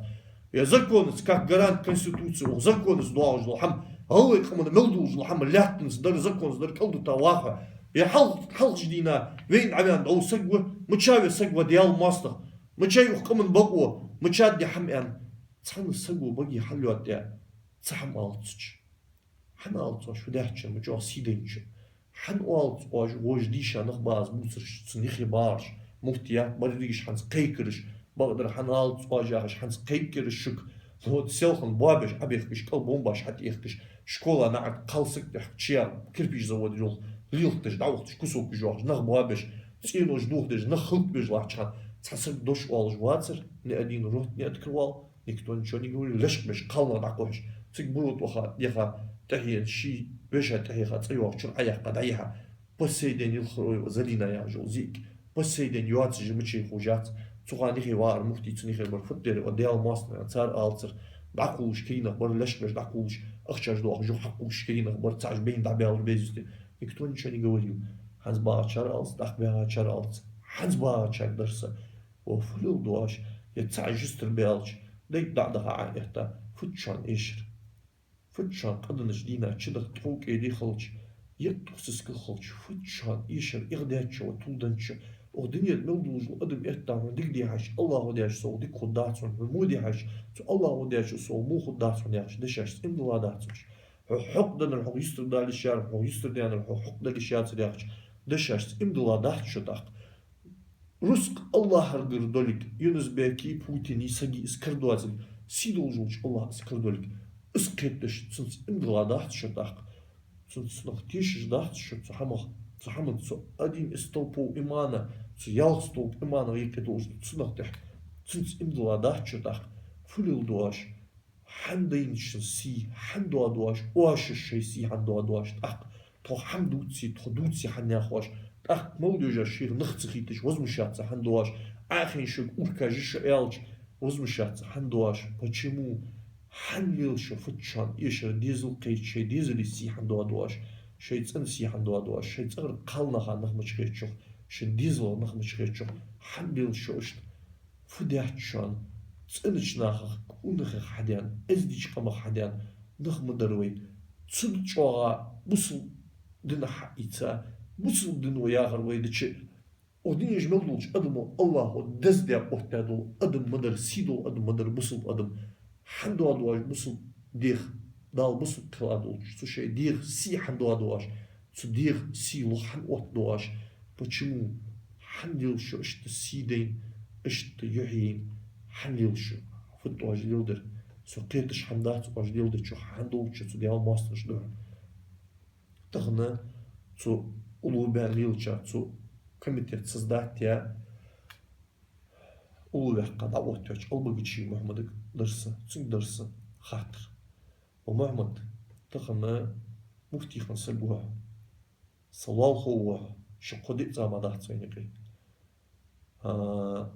Е законаца, как гарант Конституции, укх законаца доагӀаш дола хӀама, гӀалгӀай къаман мел долаш дола хӀама, лаьттанца дар, законаца дар кӀалдита ваха. Е хьал-, хьалхашка дийнахьа вайна дӀаваьнна дӀа ва саг ва, мичав ер саг ва, Даьла моастагӀа, мичай укх къаман бакъо, мичад ер хӀама аьнна. Цхьан саго баге хьалйоадаь цхьа хӀама алац цу чу. Хьан алац оаш фу даьча, ма чӀоагӀа сий дайнача? Хьан оалац оаш, вож дийша нах ба из бувцараш, цу нихе багӀараш, муфтият, берригаш хьанца кхайкараш, бакъдар, хьан алац оаш яхаш, хьанца кхайкараш шуга? Вот селхан боабеш Ӏобехкаш, кӀал бомбаш хьатӀаехкаш, школа наӀарга кхалсаг тӀехьа чу яь, кирпич заводе йолх лелхаш, дӀаухташ, кусокаш йоахаш, нах боабеш, цӀенош дохадеш, нах хӀалакбеш латтача хана, цхьа саг дош оалаш вацар, ни один рот не открывал, никто ничего не говорил, лечкъабеш, кхалнах дӀакхухьаш. Цига Бурот ваха, яха, тӀехьен ший веший тӀехьеха, цӀа йоагӀа, чура Ӏояьккха, дӀаяьха. По сей день Елхароева Зарина яхаш йола зига, по сей день йоацаш я, мичай ховш яц. Цу хана нихе вагӀар муфти, цу нихе бар, фуд ер, о, Даьла моастагӀа, цар алацар. ДӀакхувлаш кагий нах бар, лечкъабеш дӀакхувлаш, ахчаш доахаш, юха хьакхувлаш кагий нах бар, цхьа уж байна дӀабаьлар, без вести. Никто ничего не говорил. ХӀанз багӀачар алац, тӀаккха багӀачар алац. ХӀанз багӀачар дар са. О, фу леладу оаш, е цхьа жустар баьлча, дайга дӀа а даха Ӏоэтта, фуд шоана эшар? Фуд шоана къаданаш дийнахьа чудаха, тхов кӀеди хилча, етт-укх сискал хилча, фуд шоана эшар? ЭгӀа даьча ва тулденча, укх дунен тӀа мел долаш дола адам этта хьона дика дий хьажа, АллахӀа даьча совгӀа дика хургдац хьона, хьона во дий хьажа, цу АллахӀа даьча совгӀа во хургдац хьона яхача дешашца иман дилла дац уж. Хьо хьакъ деннар хьох юстара дала йиш яр-м, хьох юстара даьннар хьо хьакъ дала йиш яцар яхача дешашца иман дилла дац шо тӀаккха. Рузкъа АллахӀагара долга, Юнус-Беки, Путини, саги из кара доацилга, сий долаш волча АллахӀа из кара долга, из кхеташ, цунца иман дилла дац шо тӀаккха. Цунца нах тешаш дац шо цу хӀамах. Цу хӀаман, цу одним из столпов имана, цу ялх столп имана гӀайкхи долаш да цунах тӀехьа. Цунца иман дилла дац шо тӀаккха. Фу леладу оаш? Хьан дайна шун сий хьан доаду оаш? Оаш шоай сий хьан доаду оаш? ТӀаккха тхо хьан дувций, тхо дувций хьан яхаш? ТӀаккха молодёжа шийх нах ца хийташ возмущаться хьан ду оаш? Ӏа хьайна шуга уркаш я шо аьлча возмущаться хьан ду оаш? Почему? Хьан лел шо фу чан эшар дезал кхайча, шоай дезала сий хьан доаду оаш? Шоай цӀен сий хьан доаду оаш? Шоай цӀагӀара кхалнаха нах мича хетачох, шун дезалах нах мича хетачох хьан лел шо иштта? Фу даьд шоана? ЦӀенача нахах, кӀувнахах хьадена, эздича къамах хьадена нах ма дар вай. Цу чӀоагӀа бусалба динах хьаийца, бусалба дино яхар вай дича, укх дунен тӀа мел долча адамо АллахӀо дезде оттадаь дола адам ма дар, сий дола адам ма дар бусалба адам. Хьан доаду оаш бусалба дегӀа, Дала бусалба кхелла долча цу шоай дегӀа сий хьан доаду оаш? Цу дегӀа сий лоха хьан оттаду оаш? Почему? Хьан лел шо иштта сий дайна, иштта юхь яйна? Хьан лел шо? Фуд оаш леладер? Со кхеташ хӀама дац оаш леладечох, хьан долча цу Даьла моастагӀашта духьа. Тахан цу уллув баьнна лелачар, цу комитет создать яь, уллув ваьккха дӀаоттаваьча Албогачиев Мухьмадага дар са, цунга дар са хаттар. Ва Мухьмад, тахан муфтий хинна саг ва хьо, са лоалахо ва хьо, ши-кхо диъ зама дац вайна юкъе. А,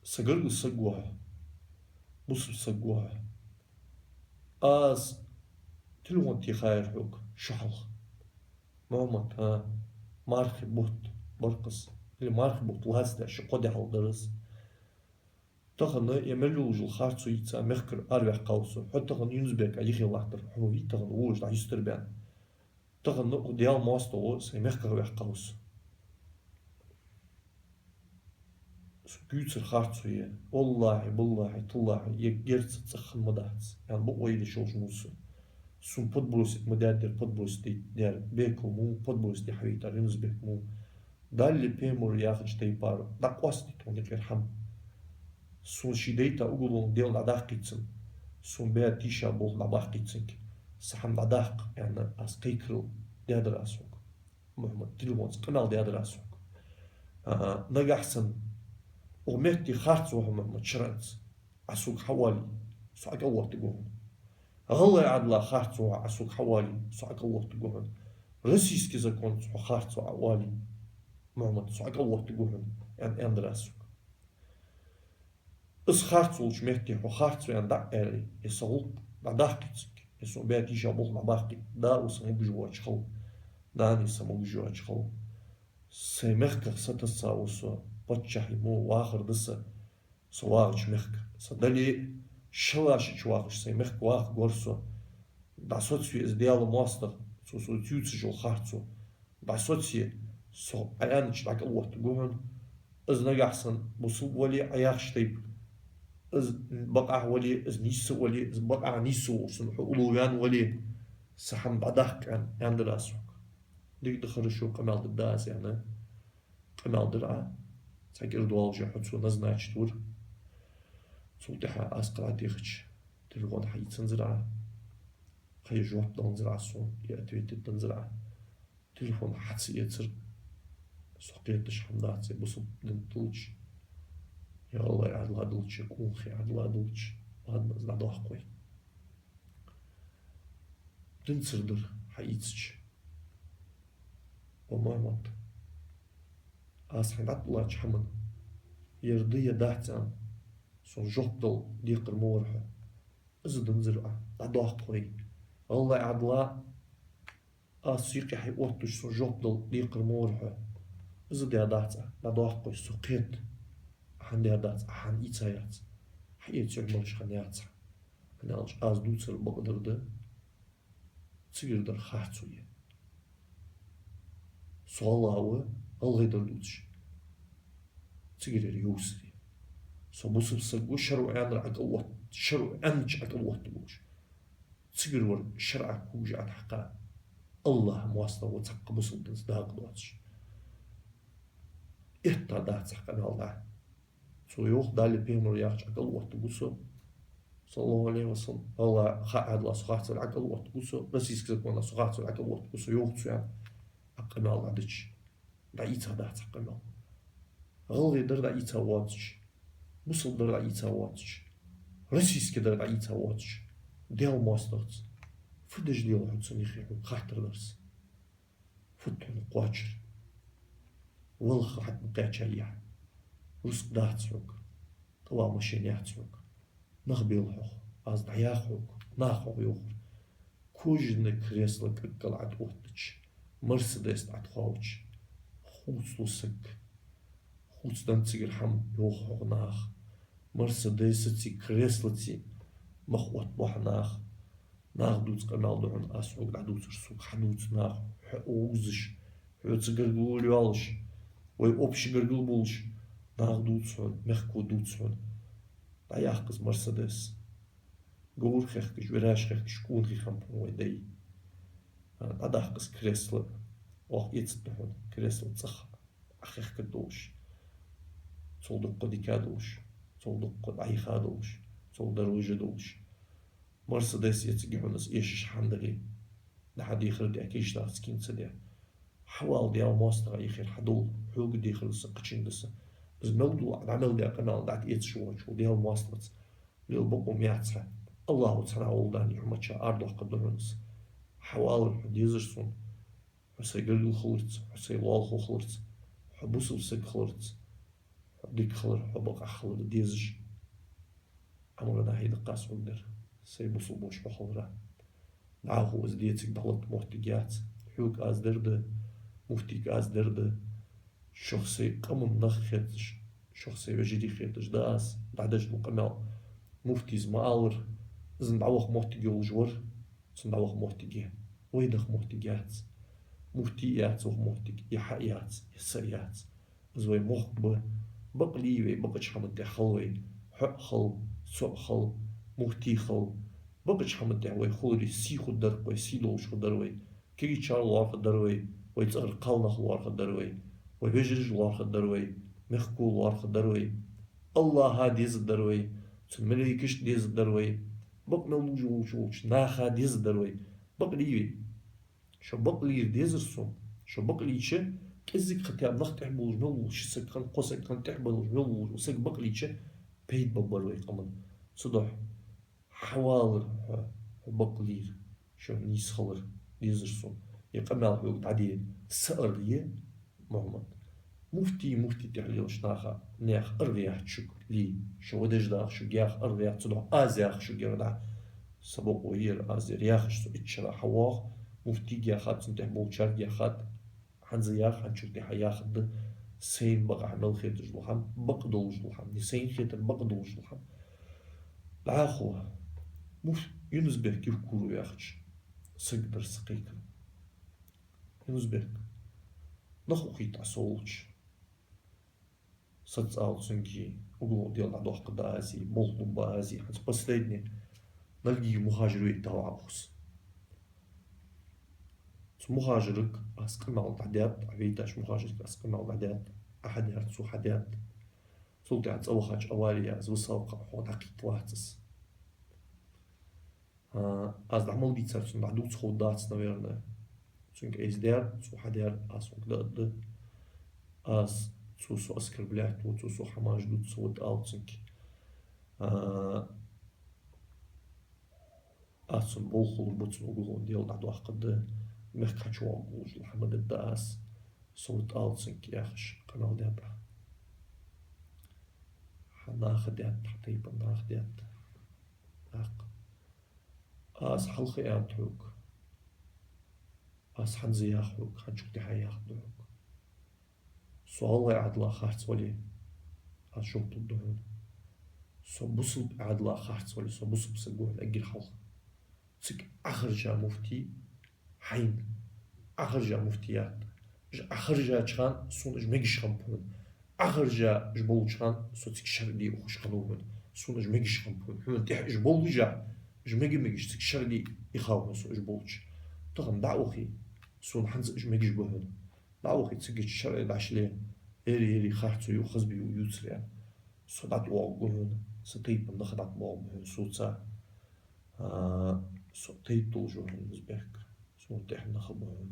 са гаргара саг ва хьо, бусалба саг ва хьо. Аз телефон техар хьога шу хьалха. Мухьмад, хӀа, мархий бутт бар-кх из, или мархий бутт лацдаь ши-кхо ди хьалха дар из. Тахан ер мел йолаш йола харцо йийца мехкара араваьккхав со. Хьо тахан Юнус-Бека юхе латтар, хьо ма вий тахан волаш дӀаюстарбаьнна. Тахан укх Даьла моастагӀо сай мехках ваьккхав со. Со дувцар харцо я. ВаллахӀи, биллахӀи, таллахӀи, ер герз цӀагӀа хинна ма дац, аьнна, бокъо йилла йиш йолаш ва со. Сона подбросить ма даьддер, подбросить дайта даьр Беков ма, подбросить де хьавайтар Юнус-Бек ма. Дала пайхамара яхача тайпара дӀакъоастадайта тхона юкъера хӀама. Сона ший дайта уголовни дела дӀадаккхийта цунна. Сона баь тийша болх дӀабаккхийта цунга. Са хӀама дӀадаккха, аьнна, аз кхайкарал даьдар аз хьога. Мухьмад, телефонца къамаьл даьдар аз хьога. А, нагахьа санна укх метте харц ва хьо, Мухьмад, шарӀаца Ӏа сога хьаоале, со Ӏа кӀалвоаттаргва хьона. ГӀалгӀай Ӏаьдала харц ва хьо, Ӏа сога хьаоале, со Ӏа кӀалвоаттаргва хьона. Российски законаца хьо харц ва Ӏа оале, Мухьмад, со Ӏа кӀалвоаттаргва хьона, аьнна, аьннадар аз сога. Из харц волча метте хьо харц ва аьнна дӀа а аьле, е са гӀулакх дӀадаккхийта цунга, е сона баь тийша болх дӀабаккхийта, да ва са могаш воацача хана, нана са могаш йоацача хана. Сай мехках сатесса ва со, паччахьи мо вахар да са, со вагӀача мехка. Са дале а, шалашка чу вагӀаш, сай мехка вагӀаргвар со. ДӀасоцаве из Даьла моастагӀа, цо сона ювцаш йола харцо. ДӀасоцаве, со Ӏа аьннача дӀакӀалвоаттаргва хьона. Из нагахьа санна бусалба вале а Ӏа яхача тайпара, из бакъахьа вале, из нийсса вале, из бакъахьа нийсса волаш санна хьо уллув ваьнна вале, са хӀама дӀадаккха, аьнна, аьннадар аз хьога. Дика да, хорошо, къамаьл дергда аз, аьнна, къамаьл дир Ӏа. Цхьа кӀира доаллаш хьо цо назначить вир. Цул тӀехьагӀа аз кхы дӀатехача, телефон хьаийцанзар Ӏа. Кхы е жоп даланзар Ӏа сона, е ответить данзар Ӏа. Телефон хьа ца эцар, со кхеташ хӀама дац, е бусалба дин долча, е ГӀалгӀай Ӏаьдала долча, е кӀувнахий Ӏаьдала долча, ладно, из дӀадоаккх вай. Динцара дар хьаийцача. Ва Мухьмад, аз хьайна дӀатӀалаьцача хӀаман, ер да е дац аьнна, сона жоп дала декхар ма вар хьо. Из данзар Ӏа, дӀадоаккх вай. ГӀалгӀай Ӏаьдала, аз цу юкъе хьаотташ, сона жоп дала декхар ма вар хьо. Из даь дац Ӏа, дӀадоаккх вай, со кхета. Ӏа хӀана даь дац, Ӏа хӀана ийца яц. Хьаэца юхь мелаш хинна яц Ӏа. ХӀана аьлча аз дувцар бакъдар да, цигара дар харцо я. Со гӀалгӀа ва, гӀалгӀай дар дувцаш. Цигара ер йовсар я. Со бусалба саг ва, шарӀо аьннар Ӏа кӀалвоатт-, шарӀо аьннача Ӏа кӀалвоаттаргволаш. Цигара вар шарӀа кугаш Ӏа тӀаккха. АллахӀа моастагӀа ва цхьаккха бусалба динца дакъа доацаш. Этта дац цхьа къамаьл дӀа. Цо йоах, Дала пайхамара яхача Ӏа кӀалвоаттаргва со, саллаллахӀу Ӏалайхи ва саллам, ГӀалгӀай Ӏаьдала со харцвале Ӏа кӀалвоаттаргва со, российски законаца со харцвале Ӏа кӀалвоаттаргва со, йоах цо, аьнна, Ӏа къамаьл дӀадича. дӀаийца дац хьа къамаьл. ГӀалгӀай дар дӀаийца воацаш, бусалба дар дӀаийца воацаш, российски дар дӀаийца воацаш, Даьла моастагӀаца фу деш лела хьо цунна, яхе, хьога хаттар дар са. Фуд хьона кхоачар? Валха хьатӀа кхаьча яхь. Рузкъа дац хьога. ТӀава машен яц хьога. Нах бел хьох. Аз дӀаях хьога. Наха хьох йоахар. Кожаный кресло кӀаггала ӀотӀаоттача, Мерседес ӀотӀахоавача, хувцалу саг. Хувцаденна цигара хӀама йоах хьох наха. Мерседесацеи креслоцеи мах оттабу хьа наха. Наха дувца къамаьл да хьона аз хьога дӀадувцар, сога хьадувц наха, хьо увзаш, хьоца гаргало йолаш, вай общий гаргало болаш, наха дувц хьона, мехко дувц хьона. ДӀаяккха из Мерседес. Говр хехкаш, вираж хехкаш, кӀувнахий хиннаб хьона вай дай. ДӀадаккха из кресло, оаха эцаргда хьона кресло цӀагӀа Ӏохехка долаш, цул дукха дика долаш, цул дукха дӀайха долаш, цул дарважа долаш. Мерседес эцаргья хьона из эшаш хӀама дале, дӀа хьа дехар де, кийчнахца кийна ца де. Хьавала, Даьла моастагӀа, яхар хьадола, хьога дехар да са, кхычунга да са. Из мел дола, дӀа мел даь къамаьл дӀатӀаэцаш воацачул Даьла моастагӀаца лела бокъо ма яц хьа. АллахӀа цхьана волча Дала хьо мача арадоаккхаргда хьона из. Хьавалар хьо дезар сона. Хьо сай гаргало хиларца, хьо сай лоалахо хиларца, хьо бусалба саг хиларца, хьо дика хилар, хьо бакъахьа хилар дезаш. Ӏамрана хьайдаккха аз хьога дар, сай бусалба воша хьо хилара. ДӀахо из ден цига дӀалатта моттиг яц. Хьога аз дар да, муфтийга аз дар да. Шох сай къаман нах хеташ, шох сай вежарий хеташ да аз дӀадеш дола къамаьл. Муфтийс ма аллара, из дӀаваха моттиг йолаш вар, цун дӀаваха моттиг я. Вай даха моттиг яц. Муфтий яц ваха моттиг, е хьа яц, е са яц. Из вай мохк ба. Бакълий вай, бакъача хӀаман тӀа хила вай. Хьо а хила, со а хила, муфтий хила. Бакъача хӀаман тӀа вай хуларе сий хургдар-кх вай, сий долаш хургдар вай. Кагийчар лоархӀаргдар вай, вай цӀагӀара кхалнах лоархӀаргдар вай, вай вежараш лоархӀаргдар вай, мехко лоархӀаргдар вай. АллахӀа дезаргдар вай, цун малейкашта дезаргдар вай, бакъ мел лувш волча, волча наха дезаргдар вай. Бакълий вай. Шо бакълийра дезар сона. Шо бакълийча, кӀезига хотя бы нах тӀехбувлаш мел волаш, ши саг хинна, кхо саг хинна тӀехбувлаш мел волаш, саг бакълийча, пайда бергбар вай къаман. Цудухьа хьавалар хьо, хьо бакълийра, шо нийса хилар дезар сона. Е къамаьл хьога дӀаде са аргӀа е, Мухьаммад. Муфтий, муфтий тӀехьа лелаш наха, наьха аргӀа яц шуга, лий, шо вадеш даха шуга яха аргӀа яц, цудухьа аз яха шуга ер дӀа. Са бокъо ер, аз ер яхаш со итт шера хьавоагӀа, муфтийга яхад, цун тӀехьа болчарга яхад. ХӀанз а яха, хӀанзчул тӀехьа яхаргда, сайна бакъахьа мел хеташ дола хӀама, бакъ долаш дола хӀама, не сайна хетар, бакъ долаш дола хӀама. ДӀахо, муф-, Юнус-Бек Евкуров яхача сага дар са кхайкар. Юнус-Бек, нах ухийта Ӏа со волча. Саца ала цунга, уголовни дела дӀадоаккхаргда аз, болх лургба аз, хӀанз последний Нальгиев Мухажир вайтав Ӏа укхаза. Цу Мухажирга аз къамаьл дӀадаьд, Ӏа вайтача Мухажирга аз къамаьл дӀадаьд, Ӏа хьадаьр, цо хьадаьд. Цул тӀехьа цӀавахача авари я из, высылка хьо дӀакхийтта вац из. А, аз дӀа мел дийцар цунна дӀадувца ховргдац, наверное. Цунга айса даьр, цо хьадаьр, аз хьога дӀааргда. Аз, цо со оскорблять ду, цо сох хӀамаш ду, со вот ала цунга. А, аз цунна болх хулар ба, цунна уголовни дела дӀадоаккхаргда, мехка хьачувоагӀаргволаш дола хӀама дергда аз, со вот ала цунга яхаш, къамаьл даьд Ӏа. Хьа наха даьд, хьа тайпан наха даьд. ТӀаккха. Аз хьалха аьннад хьога. Аз хӀанз а ях хьога, хӀанзчул тӀехьа а яхаргда хьога. Со гӀалгӀай Ӏаьдала харц вале, аз жоп лургда хьона. Со бусалба Ӏаьдала харц вале, со бусалба саг ва хьона эггара хьалха. Цига Ӏохаржа муфтий хьайна. Ӏохаржа муфтий яц. Уж Ӏохаржача хана сона уж мегаш хиннаб хьона. Ӏохаржа уж болча хана со цига шариӀат де ухаш хиннав хьона. Сона уж мегаш хиннаб хьона. Хьона тӀехьа уж боллашехь, уж мега-мегаш цига шариӀат де ихав хьона со уж болча. Тахан дӀа а ухе, сона хӀанз а уж мегаш ба хьона. ДӀа а ухе, цигача шариӀат дӀашле, ери-ери харцо ю, хазби ю, юцале. Со дӀатӀавоагӀаргва хьона, са тайпан нах дӀатӀавоагӀаргба хьона соца. А, со тайпа долаш ва хьона, Юнус-Бек. Сона тӀехьа нах ба хьона.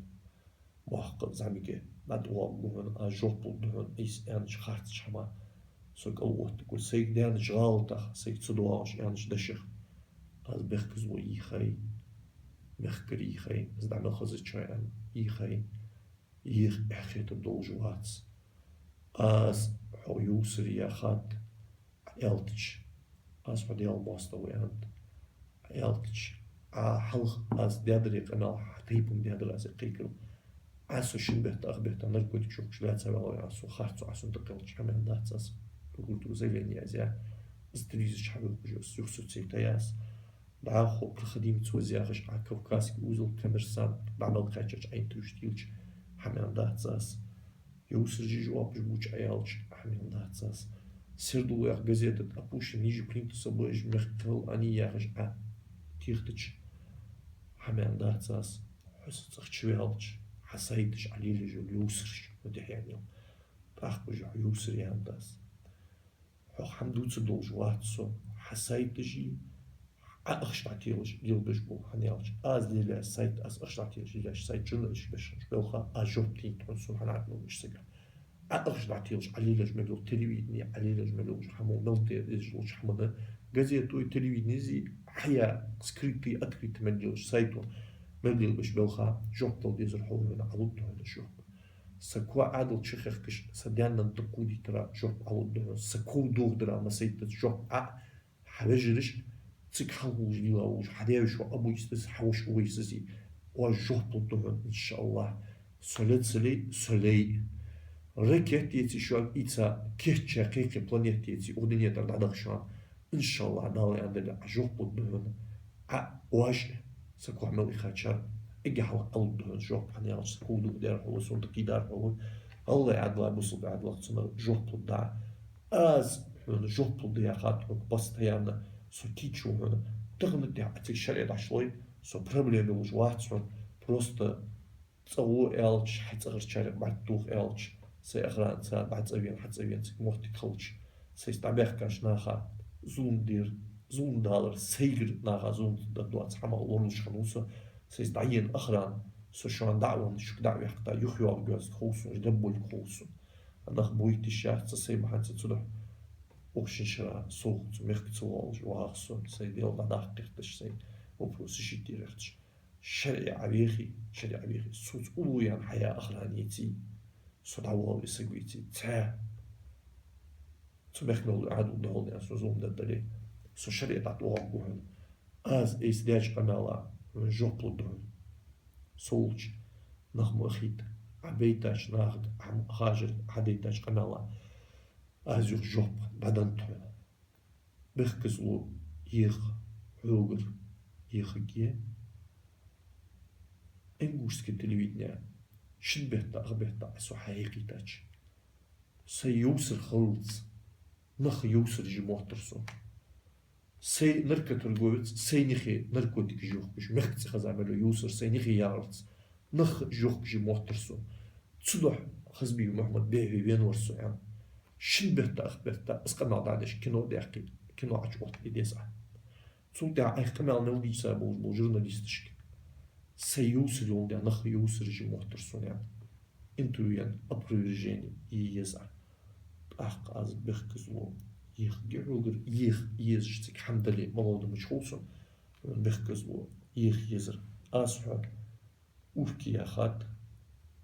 Боккха зӀамига дӀатӀавоагӀаргва хьона, аз жоп лургда хьона, из аьннача харцача хӀамах. Со кӀалоттаргва сайга даьннача гӀалатах, сайга ца доагӀаш аьннача дешах. Аз бехказло йийхай, мехкара йийхай, аз дӀа мел хазачоа аьнна йийхай, йийха эхь хетар долаш вац. Аз хьо ювсаре яхад, Ӏа аьлча, аз хьо Даьла моастагӀа ва аьннад, Ӏа аьлча, Ӏа хьалха аз даьдар къамаьл, хьа тайпан даьдар аз кхайкар. Ӏа со шин бетта, ах бетта наркотик шухаш лаьца ваьлла, Ӏа со харцо, Ӏа сона тӀакхелча хӀама аьнна дац аз. Прокуратура заявлени язъяь, из телевизора чу хьавоаккхаш, аз юха со цайтаяь аз. ДӀахо проходимец ва из яхаш, Ӏа Кавказский узел, Коммерсант, дӀа мел кхаьчача Ӏа интервьюш телача хӀама аьнна дац аз. Ювсаре жижа оапаш бувцаш Ӏа аьлча, хӀама аьнна дац аз. «Сердало» яха газета тӀа Опущен ниже плинтуса баьш мехкахой ани яхаш Ӏа кехатача хӀама аьнна дац аз. Хьо са цӀагӀа чуваьлча, хьа сайташ Ӏа лелаеш йола ювсараш хьо тӀехьенел. ТӀаккха уж хьо ювсаре аьннад аз. Хьох хӀама дувцар долаш вац со, хьа сайташи, Ӏа ахча дӀателаш лелабеш бола хӀама аьлча. Аз лелаяь сайт, аз ахча дӀателаш лелаяьча сайт, журналисташ беш хиннача балха, аз жоп денад хьона, сона хӀана аьнна мишта сага. Ӏа ахча дӀателаш Ӏа лелаеш мел йола телевидени, Ӏа лелаеш мел йола хӀама, мел тӀа эзаш долча хӀамана, газето, телевиденези, хьа я скрытый, открытый мел йолаш сайто мел лелабеш балха, жоп дала дезар хьо хьона, Ӏа лургда хьона жоп. Са коа Ӏадал чухехкаш, са даьна дакъа кхувдийтара жоп Ӏа лургда хьона, са ков дохадара ма сайтаца жоп Ӏа, хьа вежараш, цига хьалхалуш дила волаш, хьа даь-веший Ӏа бувцаш, хьа воша Увайсази, оаш жоп лургда хьона, иншааллахӀ. Со ле ца лей, со лей. Ракет еций шуга ийца, кийчъяь кхы-кхы планета еций, укх дунен тӀара дӀадаха шоана, иншааллахӀ, Дала аьннадале, Ӏа жоп лургда хьона. Ӏа, оаш, са коа мел ихачар, эггара хьалха Ӏа лургда хьона жоп, хӀана аьлча са ков дохадаьр хьо ва, сона тӀакхийдар хьо ва. ГӀалгӀай Ӏаьдала, бусалба Ӏаьдала цунах жоп лургда. Аз хьона жоп лургда яхад хьога постоянно, со кийчо хьона. Тахан тӀехьа цига шариӀат дӀачулой, со проблема йолаш вац хьона. Просто цӀагӀо аьлча, хьай цӀагӀарчарех бӀаргтоха аьлча, сай охранца дӀа цӀавена, хьа цӀавена цига моттиг хилча, сайца дӀабаьхкача наха зулам дер, зулам далар, сайгара наха зулам дергдоаца хӀамах лоралуш хиннав со, сайца дӀаена охрана, со шоана дӀа а венна, шуга дӀа а ваьккха, юхайоагӀа йоазонга хов сона, уж деббалга хов сона. Нах бовлийта йиш яц, цу сай бахьанца цудухьа укх шин шера сох цу мехка ца воалаш вагӀа со, сай Даьла дӀадаккха гӀерташ, сай вопрос решить е гӀерташ. ШарӀе Ӏа вехе, шарӀе Ӏа вехе, соца уллув яьнна хьаяь охрана еций, со дӀавоалаве саг веций, цхьаь цу мехка мел дола Ӏаьдал духьал даьнна сона зулам даьдале, со шарӀе тӀа тӀавоагӀаргва хьона. Аз айса даьча къамаьла хьона жоп лургда хьона. Со волча нах ма ахийта, Ӏа байтача нахага, Ӏа хажар, Ӏа дайтача къамаьла аз юха жоп дӀаденнад хьона. Бехказло еха хьогара ехаргья. Ингушское телевидени шин бетта, ах бетта Ӏа со хьахьекхийтача, сай ювсар хиларца, нах ювсараш я моттар сона. Сай наркоторговец, сайнех наркотикаш йохкаш, мехка цӀихеза мел йола ювсар сайнех яхарца, нах йохкаш я моттар сона. Цудухьа Хазбиев Мухьмад бехве венавар со аьнна. Шин бетта, ах бетта, аз къамаьл дӀадеш, кино даьккхе, кино Ӏочуоттаде деза Ӏа. Цул тӀехьа Ӏайха къамаьл мел дийца болаш бола журналисташка, сай ювсар йолга, нах ювсараш я моттар сона аьнна, интервьюен опровержение е еза Ӏа. ТӀаккха аз бехказло ехаргья хьогара, еха езаш цига хӀама дале, моллагӀа да мича хов сона, бехказло еха езар. Аз хьо урке яхад,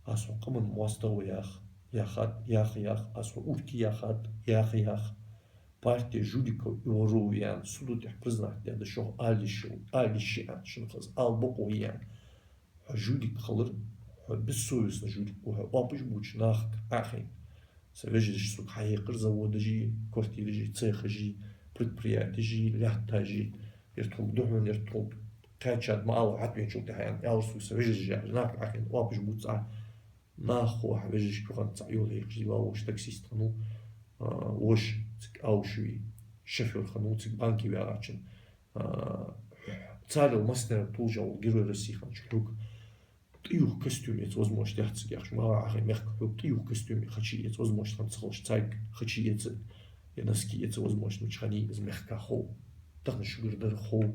аз хьо къаман моастагӀа ва яха, яхад, яха, яха, аз хьо урке яхад, яха, яха. Партия жуликов и воров я аьнна, судо тӀехьа признать даьд, шух ала йиш я, ала йиш я аьнна, шуна хаза ала бокъо я аьнна. Хьо жулик хилар, хьо бессовестный жулик ва, хьо оапаш бувцаш нахага Ӏохайна. Са вежараш сога хьахьекхар, заводаши, квартираши, цехаши, предприятеши, лаьтташи, ер тхога да хьона, ер тхога кхаьчад ма алалахь, хьатӀавеначул тӀехьагӀа аьнна, аьлар сога са вежараш яхаш, нахага Ӏохайна, оапаш бувц Ӏа. Нах хов хьа вежарашка юханца йола хьекхаш дилла, воша таксист хиннав, а, воша цига Аушеви шофёр хиннав, цига банке ваьгӀачун, а, царел массанех тулжа вола Герой России хиннача хьога тӀаювха костюм эца возможность яц цига яхаш, ма ваха мехка хьога тӀаювха костюм хачи эца возможность хинна ца хилча, царга хачи эца, е носки эца возможность мича хиннай, из мехка хов. Тахан шугара дар хов.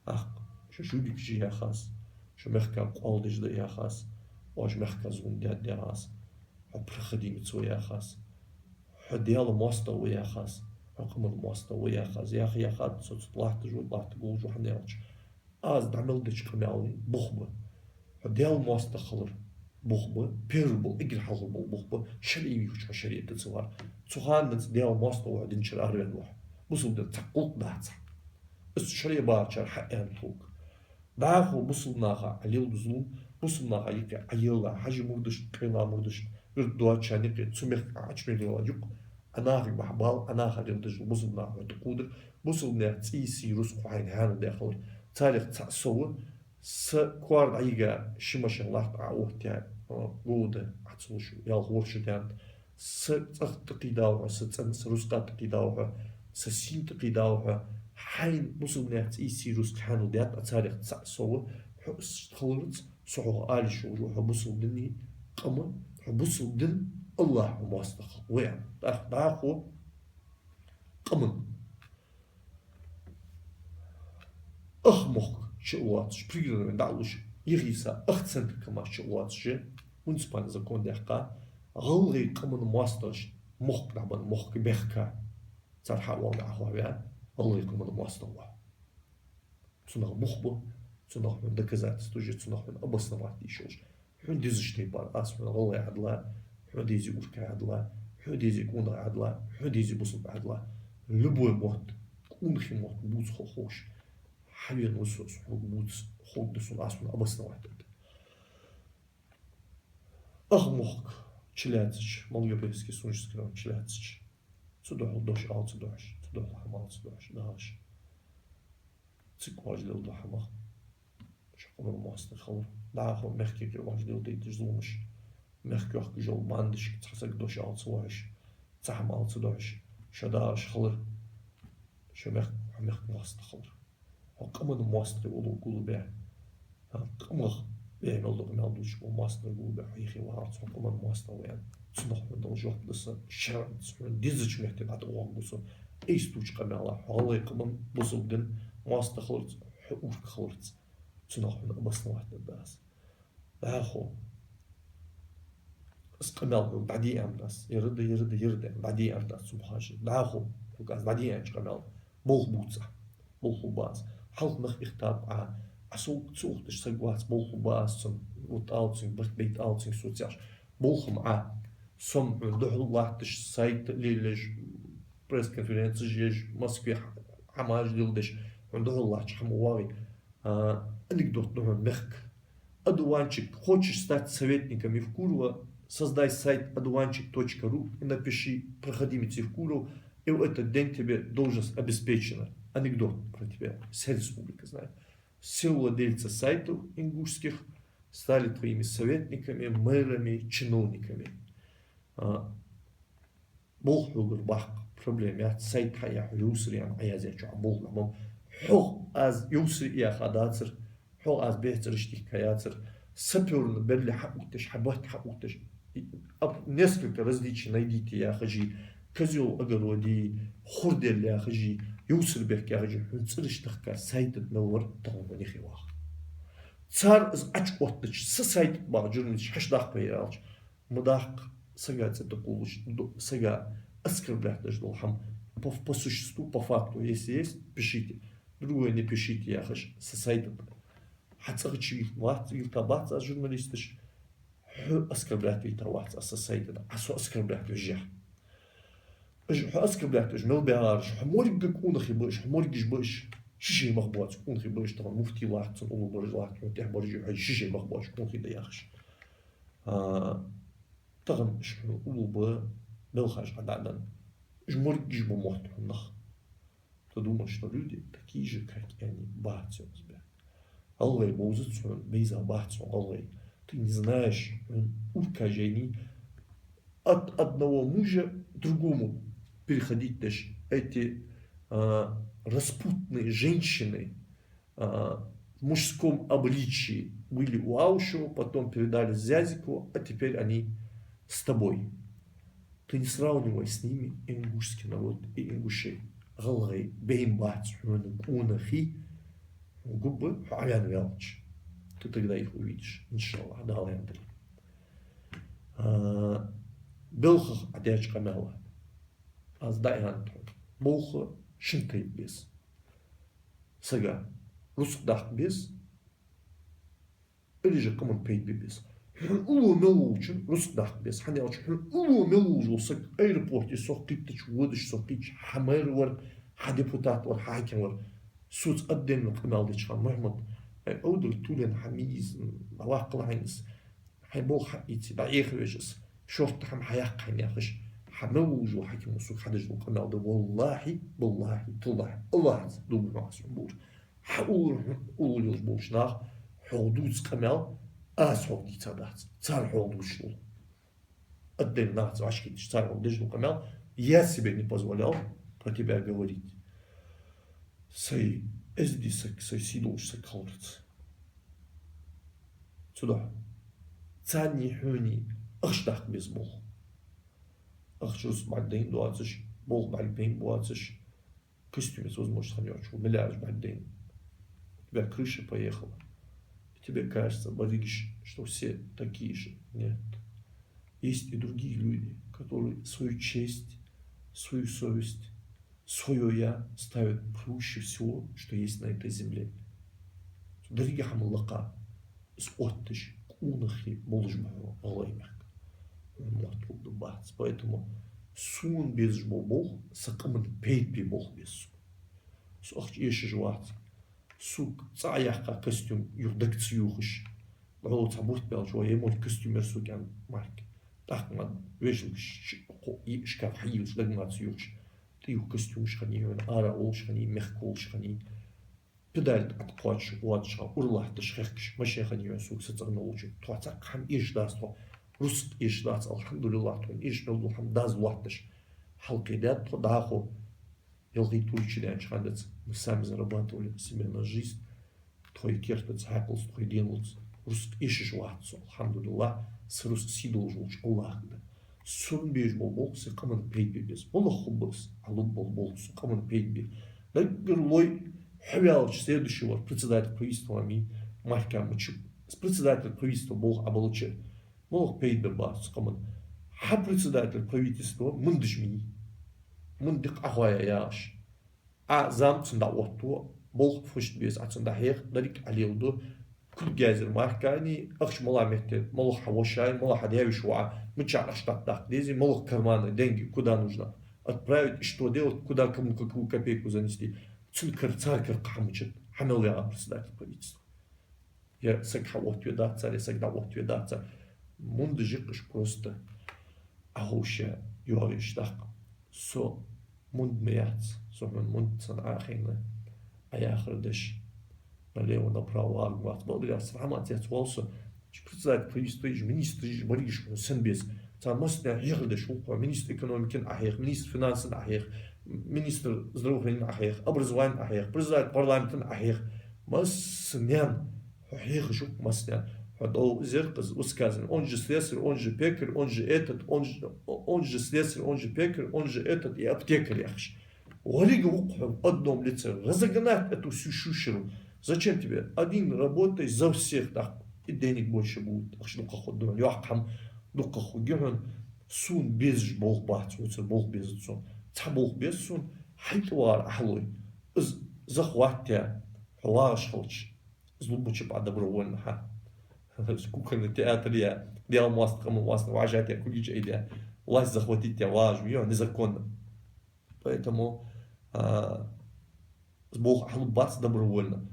Ах, шо жуликаш я яхаш, шо мехка къоалдеш да яхаш, Оаш мехка зулам даьд яхаш, хьо проходимец ва яхаш, хьо Даьла моастагӀа ва яхаш, хьо къаман моастагӀа ва яхаш, яха-яхад, со цу латташ ва, латтаргволаш ва хьона аьлча. Аз дӀа мел деча къамаьла бух ба. Хьо Даьла моастагӀа хилар бух ба, первый бола, эггара хьалха бола бух ба, шарӀи вийхача хьо шарӀи дац вар. Цу хананца Даьла моастагӀа ва хьо, динчара араваьнна ва хьо. Бусалба дина цхьа гӀулакх дац хьа. Из шарӀе бахачар хьа аьнна тхога. ДӀахо бусалба наха Ӏа леладу зулам, бусалба наха юкъе Ӏа елла хьажий мурдашта, къайла мурдашта, вирд доацачарна юкъе, цу мехка Ӏа Ӏочумелийла юкъ, Ӏа нахага бахьа бала, Ӏа наха леладеш дола бусалба наха хьо тӀакхувдар, бусалба наьха цӀий, сий, рузкъа хьо хьайна хьанал даь хилар. Царех цаӀ со ва, са коара дӀайига ши машен латта Ӏооттаяь, а, говда Ӏа ца луш, ялх-ворхӀ шу даьннад. Са цӀагӀа тӀакхийдав хьо, са цӀен, са рузкъа тӀакхийдав хьо, са сийна тӀакхийдав хьо. Хьайна бусалба наьха цӀий, сий, рузкъа хьанал даьд Ӏа, царех цаӀ со ва, хьо из хиларца, со хьох ала йиш йолаш ва, хьо бусалба дина къам, хьо бусалба дина, АллахӀа хьо моастагӀа хилар ва аьнна. ТӀаккха дӀахо къаман ах мохк чу а лоацаш, пригородни дӀа а луш, йихийса ах центр КамАЗ чу а лоацаш, муниципальни закон даьккха, гӀалгӀай къаман моастагӀаш мохк дӀабенна, мохк баьхка, цар хьаоал дӀахо ваь, гӀалгӀай къаман моастагӀа ва хьо. Цунах бух ба, цунах хьона доказательстваш я, цунах хьона обосновать де йиш йолаш. Хьона дезача тайпара аз хьона гӀалгӀай Ӏадала, хьона дезе уркай Ӏадала, хьона дезе къонахий Ӏадала, хьона дезе бусалба Ӏадала. Любой мотт, къонахий мотт бувца хо-, ховш, хьавена ва со, со хьога бувца, ховргда сона аз хьона обосновать дергда. Ах мохк чулаьцача, Малгобекский, Сунжский район чулаьцача, цу духьал дош ала ца духьаш, цу духьал хӀама ала ца духьаш, дагӀаш. Цига оаш леладу хӀама, шо къаман моастагӀа хилар. ДӀахо мехка юкъе оаш леладайташ зуламаш, мехка йохкаш йола бандашка цхьа саг дош ала ца вохьаш, цхьа хӀама ала ца духьаш, шо дагӀаш хилар, шо мехка, хьо мехка моастагӀа хилар. Хьо къаман моастагӀий волга гулбе, хьо къамах бе мел дукха мел дувцаш вола моастагӀий гулбе, хьо йихи вахарца хьо къаман моастагӀа ва аьнна. Цунах хьона дала жоп да са шаьрӀаца, хьона дезача метте дӀатӀавоагӀаргва со. Айса дувцача къамаьла, хьо гӀалгӀай къаман, бусалба дина моастагӀа хиларца, хьо урк хиларца. Цунах хьона обосновать дергда аз. ДӀахо из къамаьл хьога дӀаде аьннад аз. Ер да, ер да, ер да, дӀаде аьннад аз цу мухажи. ДӀахо хьога аз дӀаде аьннача къамаьла болх бувца. Болх бувца. Хьалха нах ихтаб Ӏа, Ӏа сов ца ухийташ саг вац, болх бувца аз цунна, вот ала цунга, барт бейта ала цунга соцаш. Болх ма Ӏа. Со-м хьона духьал латташ, сайт лелаеш, пресс-конференцеш еш, Москве хӀамаш леладеш, хьона духьал латташ хӀама вагӀий. А, анекдот да хьона мехка. Одуванчик, хочешь стать советником Евкурова, создай сайт одуванчик точка ру и напиши: «Проходимец Евкуров, и в этот день тебе должность обеспечена». Анекдот про тебя. Вся республика знает. Все владельцы сайтов ингушских стали твоими советниками, мэрами, чиновниками. А, болх хьогара баккха, проблема яц, сайт хьаяь хьо, йовсар яьнна Ӏаязъяьчоа болх дӀабеннаб. Хьох аз йовсар яьха дацар, хьох аз бехк цӀераш тӀехьа яцар, сапёрни белли хьаотташ, хьа бат хьаотташ, ап-, несколько различий найдите яхаши, козёл в огороде, хурдел яхаши, йовсар бехк яхаши, хьона цӀераш тахка сайт тӀа мел вар тахан ва нихи ваха. Цар из Ӏочуоттача, са сайт тӀа баха журналисташ хьаьшдаккха вай аьлча, ма даккха, сага цӀи тӀакхувлаш, ду-, сага оскорблять деш дола хӀама. По, по существу, по факту, если есть, пишите. Другое не пишите, яхаш, са сайт тӀа. Хьа цӀагӀа чу вил-, вац-, вилта бац аз журналисташ, хьо оскорблять вита вац аз са сайт тӀа, Ӏа со оскорблять вижа. Уж хьо оскорблять, уж мел баьгӀараш, хьо моргга къонахий ба уж, хьо моргаш ба уж, ши шай мах боаца къонахий ба уж, тахан муфти латт, цун уллув бараш латт, хьона тӀехьа бараш, хьо ши шай мах боаца къонахий да яхаш. А, тахан уж хьона уллув ба, белхаш Ӏа дӀаденна. Уж моргаш ба мотт хьона нах. Ты думаешь, что люди такие же, как и они? Бац, йоах аз бе. ГӀалгӀай бовзац хьона, бейза бац хьона гӀалгӀай. Ты не знаешь, хьона уркаш яьннай, от одного мужа к другому переходить деш. Эти, а, распутные женщины, а, в мужском обличии были у Аушева, потом передали Зязикову, а теперь они с тобой. Ты не сравнивай с ними ингушский народ и ингушей. ГӀалгӀай бейн бац хьона къонахий, хьона гургба, хьо Ӏавена ваьлча. Ты тогда их увидишь, иншаллахӀ, Дала аьнна дале. А, балхах Ӏа даьча къамаьла. Аз дӀааьннад хьона. Болх шин тайпа беза. Сага рузкъа даккха беза, или же къаман пайда бе беза. Хьона уллув мел волчун рузкъа даккха беза. ХӀана аьлча хьона уллув мел волаш вола саг аэропорте со кхийттача, водача со кхийттача, хьа мэр вар, хьа депутат вар, хьа хьаким вар. Соца отдельно къамаьл деча хана: «Мухьмад, ай, Ӏовдал тулен хьа мийиза, дӀаваккхал хьайна из. Хьай болх хьаийца, дӀаэха вежа из. Шортта хӀама хьаяккха хьайна», — яхаш, хьа мел волаш вола хьакимо сога хьадеш дола къамаьл да. Валлахьи, биллахьи, таллахьи, АллахӀаца дув буъ хьона аз, хьона бувр. Хьа уллув, хьона уллув йолаш болча наха хьох дувца къамаьл аз хьох дийца дац. Цар хьох дувцаш дола. Отдельно нахаца вӀашагӀкхийттача, цар хьох деш дола къамаьл: «Я себе не позволял про тебя говорить». Сай эздий саг, сай сий долаш саг хиларца. Цудухьа царнеи хьонеи ахча даккха беза болх. Ахча рузкъа бӀаргадайна доацаш, болх бӀаргадайна боацаш, костюмаца возможность хинна йоацаш, миллиардаш бӀаргадайна. У тебя крыша поехала. И тебе кажется, баригаш, что все такие же. Нет. Есть и другие люди, которые свою честь, свою совесть, своё «я» ставят превыше всего, что есть на этой земле. Деррига хӀама лакха, из отташ, къонахий болаш ба хьо гӀалгӀай мехка. Хьона мотт хургда бац. Поэтому сона безаш бола болх са къаман пайда бе болх беза сона. Со ахча эшаш вац. Сога цӀа яьккха костюм юха дага ца ювхаш. ДӀо цхьа бутт баьлча, вай, е мо костюм яр сога, аьнна, марка. ТӀаккха ма вешалка ш-, ш-, кхо-, и шкаф хьайийлаш дага ма ца ювхаш. ТӀаювха костюмаш хиннай хьона, ара волаш хиннай, мехка волаш хиннай. Педаль тӀа кхоачаш, воацаш хана, ура латташ, хехкаш машен хиннай хьона сога, са цӀагӀа волча. Тхо цхьаккха хӀама эшаш дац тхо, рузкъа эшаш дац, алхьамдулиллахь, тхона эшаш мел дола хӀама даз лоатташ. Хьалкхедаьд тхо дӀахо. Ялхайтта вурийтта шу даьннача хана денз мы сами зарабатывали себе на жизнь. Тхоай кертаца, хьаькъалца, тхоай деналца рузкъа эшаш вац со, алхьамдулиллахь, са рузкъа сий долаш волча АллахӀага да. Сона безаш бола болх са къаман пайда бе беза. МалагӀа хургба из, Ӏа лургбола болх са къаман пайда бе? Даггара лой, хьо ваьлча следующий вар председатель правительства ма вий, марка ма вац. Председатель правительства болх Ӏа балача, малагӀа пайда бе беза цу къаман? Хьа председатель правительства мунда деш ма йий. Мунда дикъ Ӏохайя яхаш. Ӏа зам цунна дӀаотто, болх фуд беза Ӏа цунна дӀахьеха, деррига Ӏа леладу. Кулг язъяьр марка а, ахча малагӀча метте, малагӀа хьа воша я, малагӀа хьа даь-веший воӀ, мичара ахча дӀатӀадаккха дезий, малагӀа карманный деньги, куда нужно отправить, что делать, куда кому какую копейку занести. Цун кара, цар кара кхы хӀама ма дац, хьа мел ваьгӀа председатель правительства. Е саг хьаоттаве дац цар, е саг дӀаоттаве дац цар. Мунда жикъаш просто Ӏа ховша йоагӀаш даккха. Со мунда ма яц, со хьона мунда санна Ӏохайна, Ӏа яхар деш, налево-направо вагӀа вац. Бакъдар аьлча, са хӀаман цец вал со. Председатель правительства, министраш, баригаш хьона сенна беза. Цар массанена хьехар деш хул тхо. Министр экономикин Ӏа хьеха, министр финансин Ӏа хьеха, министр здравоохранения Ӏа хьеха, образованин Ӏа хьеха, председатель парламентин Ӏа хьеха. Массанена хьо хьехаш ва-кх, массанена. Хьо дов зеркъаз высказывание. Он же слесарь, он же пекарь, он же этот, он же, он же слесарь, он же пекарь, он же этот и аптекарь яхаш. Варига вукх хьо в одном лице. Разогнать эту всю шушеру. Зачем тебе? Один работай за всех, так и денег больше будет. Ахча дукха хургда хьона, йоккха хӀама дукха хургья хьона. Сона безаш болх бац, хьоцара болх безац сона. Цхьа болх беза сона, хьай тӀавар Ӏа хьалой. Из захват яь, хьо вагӀаш хилча, из лургболча Ӏа добровольно хьа. Из кукольный театр яь, Даьла моастагӀа, къаман моастагӀа вӀашагӀтехка кулгаш айдаь, власть захватить яь вагӀаш вий хьо незаконно. Поэтому, а, из болх Ӏа хьалургбац добровольно.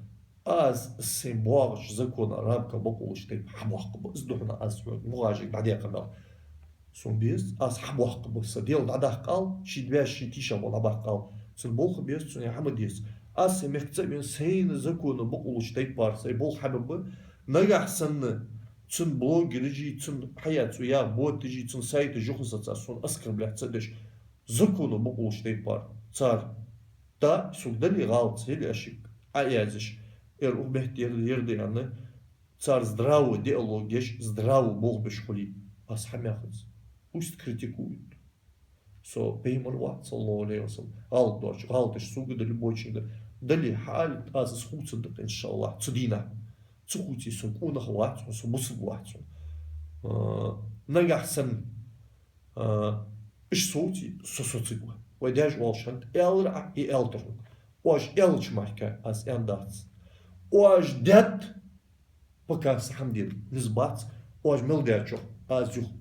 Аз сай боагӀача закона рамка бокъонаш тайпа хьабоаккхаргба. Из да хьона аз хьона мугӀажиг дӀадаьккха мел. Сона беза, аз хьабоаккхаргба, са Даьла дӀадаккха ала, ший дебаш, ший тийшаболх дӀабаккха ала. Цун болх беза, цун яхь ма деза. Аз сай мехка цӀа а вена, сайна закона бокъонаш тайпара сай болх хьабергба. Нагахь санна цун блогераши, цун хьаяц я боташи, цун сайташи юха саца сона оскорблять ца деш, закона бокъонаш тайпара цар. Да, сога дале гӀалат, хӀели ашик Ӏа язъеш, эр укх метте ер, ер да аьнна, цар здравый диалог еш, здравый болх беш хуле, аз хьамехац. Пусть критикуют. Со пайхамар вац, саллаллаху Ӏалайхи ва саллам. ГӀалат доацаш, гӀалаташ сога да, любойчунга да. Дале хьаалийта, аз из хувцаргда-кх, иншааллахӀ, цу дийнахьа. Ца хувце, со къонах вац хьона, со бусалба вац хьона. А, Нагахь санна, а, уж совций, со соцаргва. Вай даьша оалаш хиннад, аьлар Ӏа, из аьлар хьога. Оаш аьлча мара аз аьннадац. Оаш даьд, пока са хӀама де низ бац, оаш мел даьчох аз юха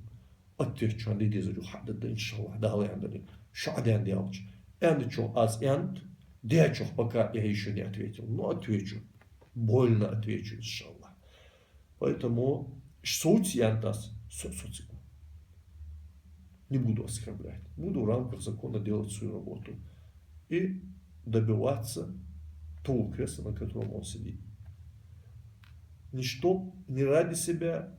ответ шоана де дезар, юха хьадергда, иншаллахӀ, Дала аьнна дале, шо Ӏа даьнна даьлча. Аьнначох аз аьннад, даьчох пока я ещё не ответил. Ну, отвечу. Больно отвечу, иншаллахӀ. Поэтому уж совций аьннад аз, со-, соцаргва. Не буду оскорблять. Буду в рамках закона делать свою работу и добиваться того кресла, на котором он сидит. Не чтоб, не ради себя,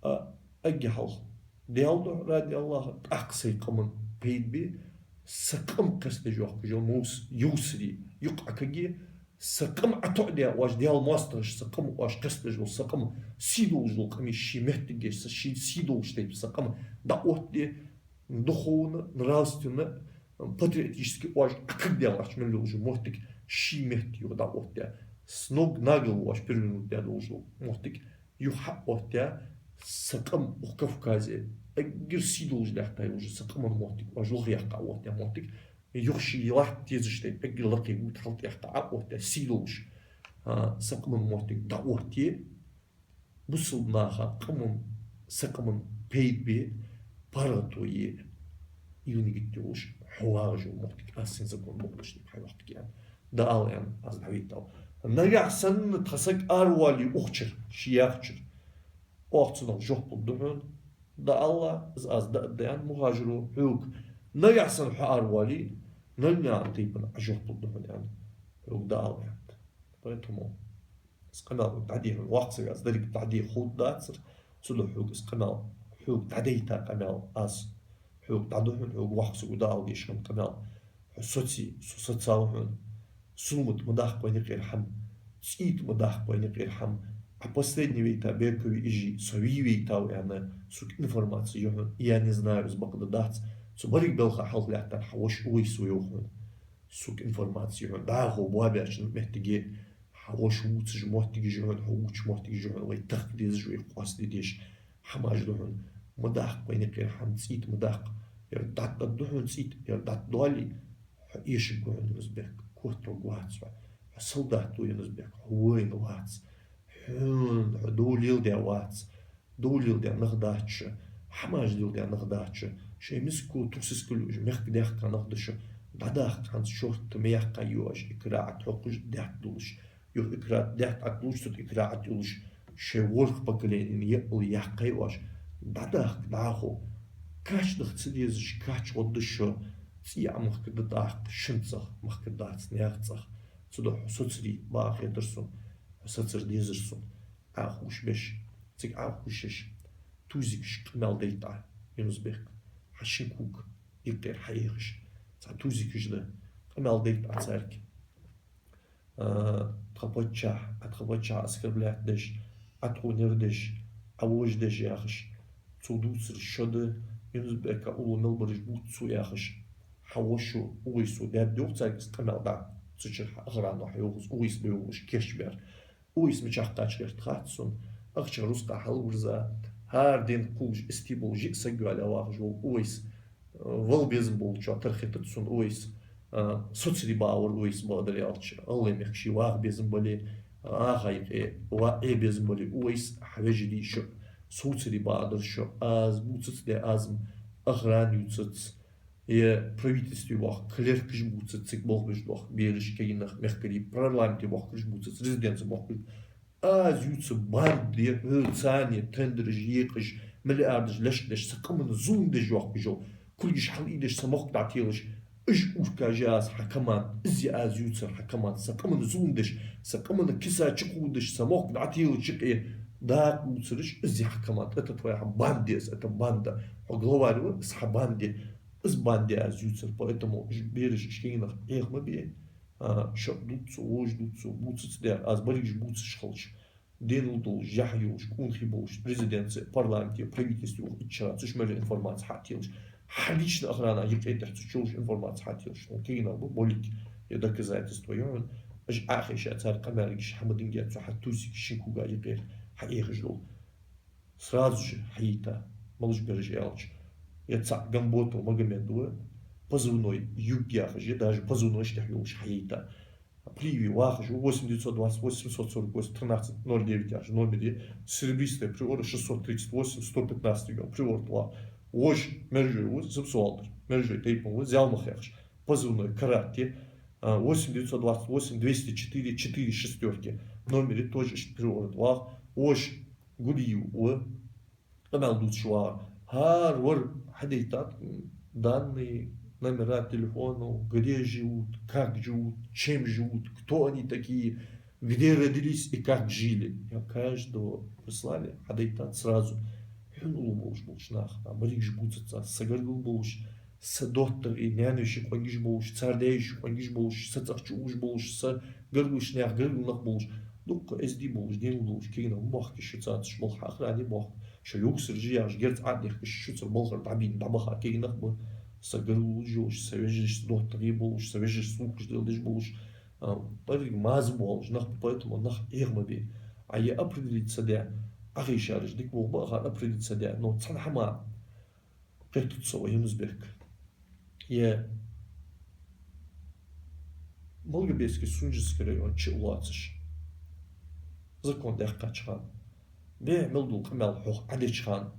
а эггара хьалха Даьла духьа, ради Аллаха, тӀаккха сай къаман пайда бе, са къам кхестадеш йола мус-, ювсаре юкъе Ӏокаге, са къам ӀотоӀаде, оаш Даьла моастагӀаша, са къам, оаш кхестадеш дола са къам, сий долаш дола къам, ший моттиге, са ший сий долаш тайпа са къам дӀаоттаде, духовно, нравственно, патриотически оаш Ӏокагдаь латташ мел йолаш йола моттиг ший метте юха дӀаоттаде, с ног на голову оаш перевернуть даь долаш дола моттиг юха хьаоттаде, са къам укх Кавказе эггара сий долаш лаьтта йолаш йола са къаман моттиг, оаш лохе яьккха Ӏооттадаь моттиг, юха ший латта дезаш тайпа эггара лакхе вуйта хьалтӀаяккха Ӏооттаде, сий долаш, а, са къаман моттиг дӀаоттае, бусалба наха, къаман, са къаман пайда бе, паргӀато е, ийла-нигат йолаш хьо вагӀаш йола моттиг, аз сай закон бохабеш дика хьайоахк аьнна. Дала аьннад, аз дӀавайттав. Нагахь санна тха саг аравале укх чура, ше яхачура, оаха цунах жоп лургда хьона, Дала, из аз да-, даьннад мухӀажаро хьога. Нагахь санна хьо аравале, нагахьа тайпан Ӏа жоп лургда хьона аьнна, хьога Дала аьннад. Поэтому из къамаьл хьога дӀаде хьона, воккха саг аз деррига дӀаде ховргдацар, цудухьа хьога из къамаьл, хьога дӀадайта къамаьл аз хьога дӀаду хьона, хьога воккха саго Дала деш хинна къамаьл. Хьо соций, со соцав хьона. Зуламат ма даккха вайна юкъера хӀама, цӀийта ма даккха вайна юкъера хӀама. Ӏа последний вайта Беркови Ижи, со вий вайтав аьнна, сога информаци я хьона, я не знаю, из бакъда дац. Цу берригача балха хьалха лаьттар хьа воша Увайс ва йоах хьона. Сога информаци я хьона. ДӀахо боабаьча моттиге хьа воша вувцаш моттигаш я хьона, хьо вувцаш моттигаш я хьона, вай тахка дезаш, вай къоастаде дезаш хӀамаш да хьона. Ма даккха вайна юкъера хӀама, цӀийта ма даккха. Ер дӀатӀаду хьона цӀийта, ер дӀатӀадоале, хьо эшаргва хьона, Юнус-Бек, котваргвац хьо. Хьо солдат ва, Юнус-Бек, хьо воин вац. Хьона хьо дов леладаь вац. Дов леладаь нах дац шо, хӀамаш леладаь нах дац шо, шоай миска тхо сискал юаш мехка даьхка нах да шо. ДӀадаккха хӀанз шортта ма яьккхай оаш, икра ӀотӀахьокхаш, даьтта долаш. Юха икра, даьтта ӀотӀалуш, цу тӀа икра ӀотӀайолаш, шоай ворхӀ поколениена ял яьккхай оаш. ДӀадаккха дӀахо. Кач даха ца дезаш, кач гӀоргда шо, цӀий Ӏомахкаргда тӀаккха, шин цӀагӀа махкаргдац, наьха цӀагӀа. Цудухьа хьо соцаре бакъахьа хетар сона, хьо соцар дезар сона. Ӏохувшабеш, цига Ӏохувшаш, тузикаш къамаьл дайта Ӏа, Юнус-Бек, хьа шин кога юкъера хьаехаш, цхьа тузикаш да, къамаьл дайта Ӏа царга. А, тха паччахь, Ӏа тха паччахь оскорблять деш, Ӏа тхона ер деш, Ӏа вож деш яхаш, цо дувцар шо да, Юнус-Бека уллув мел бараш бувц цо яхаш, хьа вошас Увайсо даьд йоах царга из къамаьл дӀа, цу чура хьа охрано хьайоагӀаш, Увайс ба йоагӀаш кийчбаьр. Увайс мичахьа кхаьча гӀерта хац сона, ахчах рузкъа хьалвирза, хӀара дийнахьа кхувш истий болаш жиъ саг ваьле вахаш вола Увайс, э, вала безам болчоа тара хетац сона Увайс, э, соцаре баьвар Увайс, бакъдар аьлча, ГӀалгӀай мехка ше ваха безам бале, э, Ӏаха юкъе ва-, Ӏе безам бале, Увайс, хьа вежарий шо, соцаре баьдар шо, аз бувцац де, аз-м охрана ювцац, е правительстве бохка клеркаш бувцац, цига болх беш дола бераш, кагий нах, мехкарий, парламенте бохкараш бувцац, резиденце бохкараш. Аз ювца банде, хьоца царна тендераш екъаш, миллиардаш лечкъадеш, са къаман зулам деш йоахкаш йола, кулгаш хьалъийдеш, са мохк дӀателаш, уж уркаш я аз хьа команда, из я аз ювцар хьа команда, са къаман зулам деш, са къаман киса чукхувдаш, са мохк дӀателача юкъе дакъа увцараш, из я хьа команда, это твоя банда я, это банда. Хьо главарь ва, из хьа банда я. Из банда я аз ювцар, поэтому уж бераш, уж кагий нах Ӏеха ма бе. А, шо дувц цо, вож дувц цо, бувцац де, аз берригаш бувцаш хилча, денал долаш, яхь йолаш, къонахий болаш, резиденце, парламенте, правительстве, укх итт шера цу чу мел йола информаци хьателаш, хьа личный охрана юкъе тӀехьа цу чу йолаш информаци хьателаш, хьона кагий нах ба, болик е доказательство я хьона, уж Ӏохайша, цар къамаьлгаш хьа ма динге, цу хьа тузик шин кога юкъера хьаэхаш дола. Сразу же хьайийтта, Малаш бераш аьлча, е цхьа Гамботов Магомед ва, позывной Юг яхаш, е даже позывной иштта йолаш хьайийтта. Плиеве вахаш ва, восемь девятьсот двадцать восемь семьсот сорок восемь тринадцать ноль девять яхаш номер я, серебристая Приора, шестьсот тридцать восемь сто пятнадцать йола Приора тӀа ва. Воша Мержой ва, Зубсуалтар Мержой тайпан ва, Зялмах яхаш. Позывной Карат я, а, восемь девятьсот двадцать восемь двести четыре четыре шестерки. Номер я, тоже иштта Приора тӀа ва. Воша Гулиев ва, къамаьл дувцаш вагӀа. ХӀара вар хьадайтад, м, данные, номера телефонов, где живут, как живут, чем живут, кто они такие, где родились и как жили. Я каждого прислали, хьадайтад сразу. Хьона уллув болаш болча наха, а, берригаш бувцац аз, са гаргара болаш, са доттагӀий, наьна-веший къонгаш болаш, цар даь-йиший къонгаш болаш, са цӀагӀа чу угаш болаш, са гаргарча наьха гаргара нах болаш, дукха эздий болаш, денал долаш, кегий нах ма бохкий шо, царца шо балха охране бохк. Шо юксар жи яхаш, герз Ӏодехкаш, шуцара балхара дӀабийна, дӀабаха кегий нах ба, са гаргара уж йолаш, са вежарий, са доттагӀий болаш, са вежарий сукхаш делдеш болаш, а, берригаш маза болаш нах ба, поэтому нах Ӏеха ма бе. А е определиться даь, Ӏохайшараш дика болх ба, ахар определиться даь, но цхьан хӀаман кхетац со, ва Юнус-Бек. Е Малгобекский, Сунженский район чу а лоацаш, закон даьккхача хана, бе мел дола къамаьл хьох Ӏодеча хана,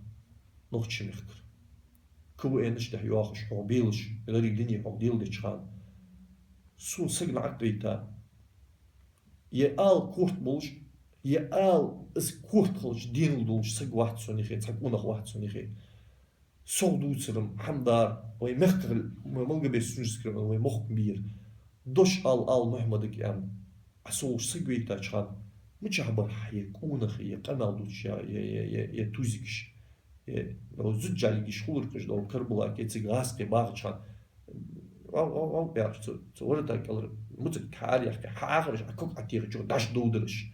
нохчий мехкара КВН-аш тӀа йоахаш хьох белаш, деррига дуне хьох деладеча хана, сона саг наӀарга вайта, е ала корта болаш, е ала из корта хилча денал долаш саг вац сона юхе, цхьа къонах вац сона юхе. Сох дувцар-м хӀама дар, вай мехкара, вай Малгобекский, Сунженский район, вай мохк-м бийр. Дош ала, ала Мухьмадага аьнна, Ӏа сох саг вайтача хана, мичахьа бар хьа е къонахий, е къамаьл дувцаш, е, е, е, е, е тузикаш? Е, ну, зуд жӀалигаш хулар-кх уж, дов Карабулаке, цига гӀазкхий бахача хана, вав, вав, вав, яхаш, цу, цу воротага кӀалхара муцӀаг хьаараяьккха, хьаахараш, Ӏа ког Ӏотехача, дӀаш довдараш.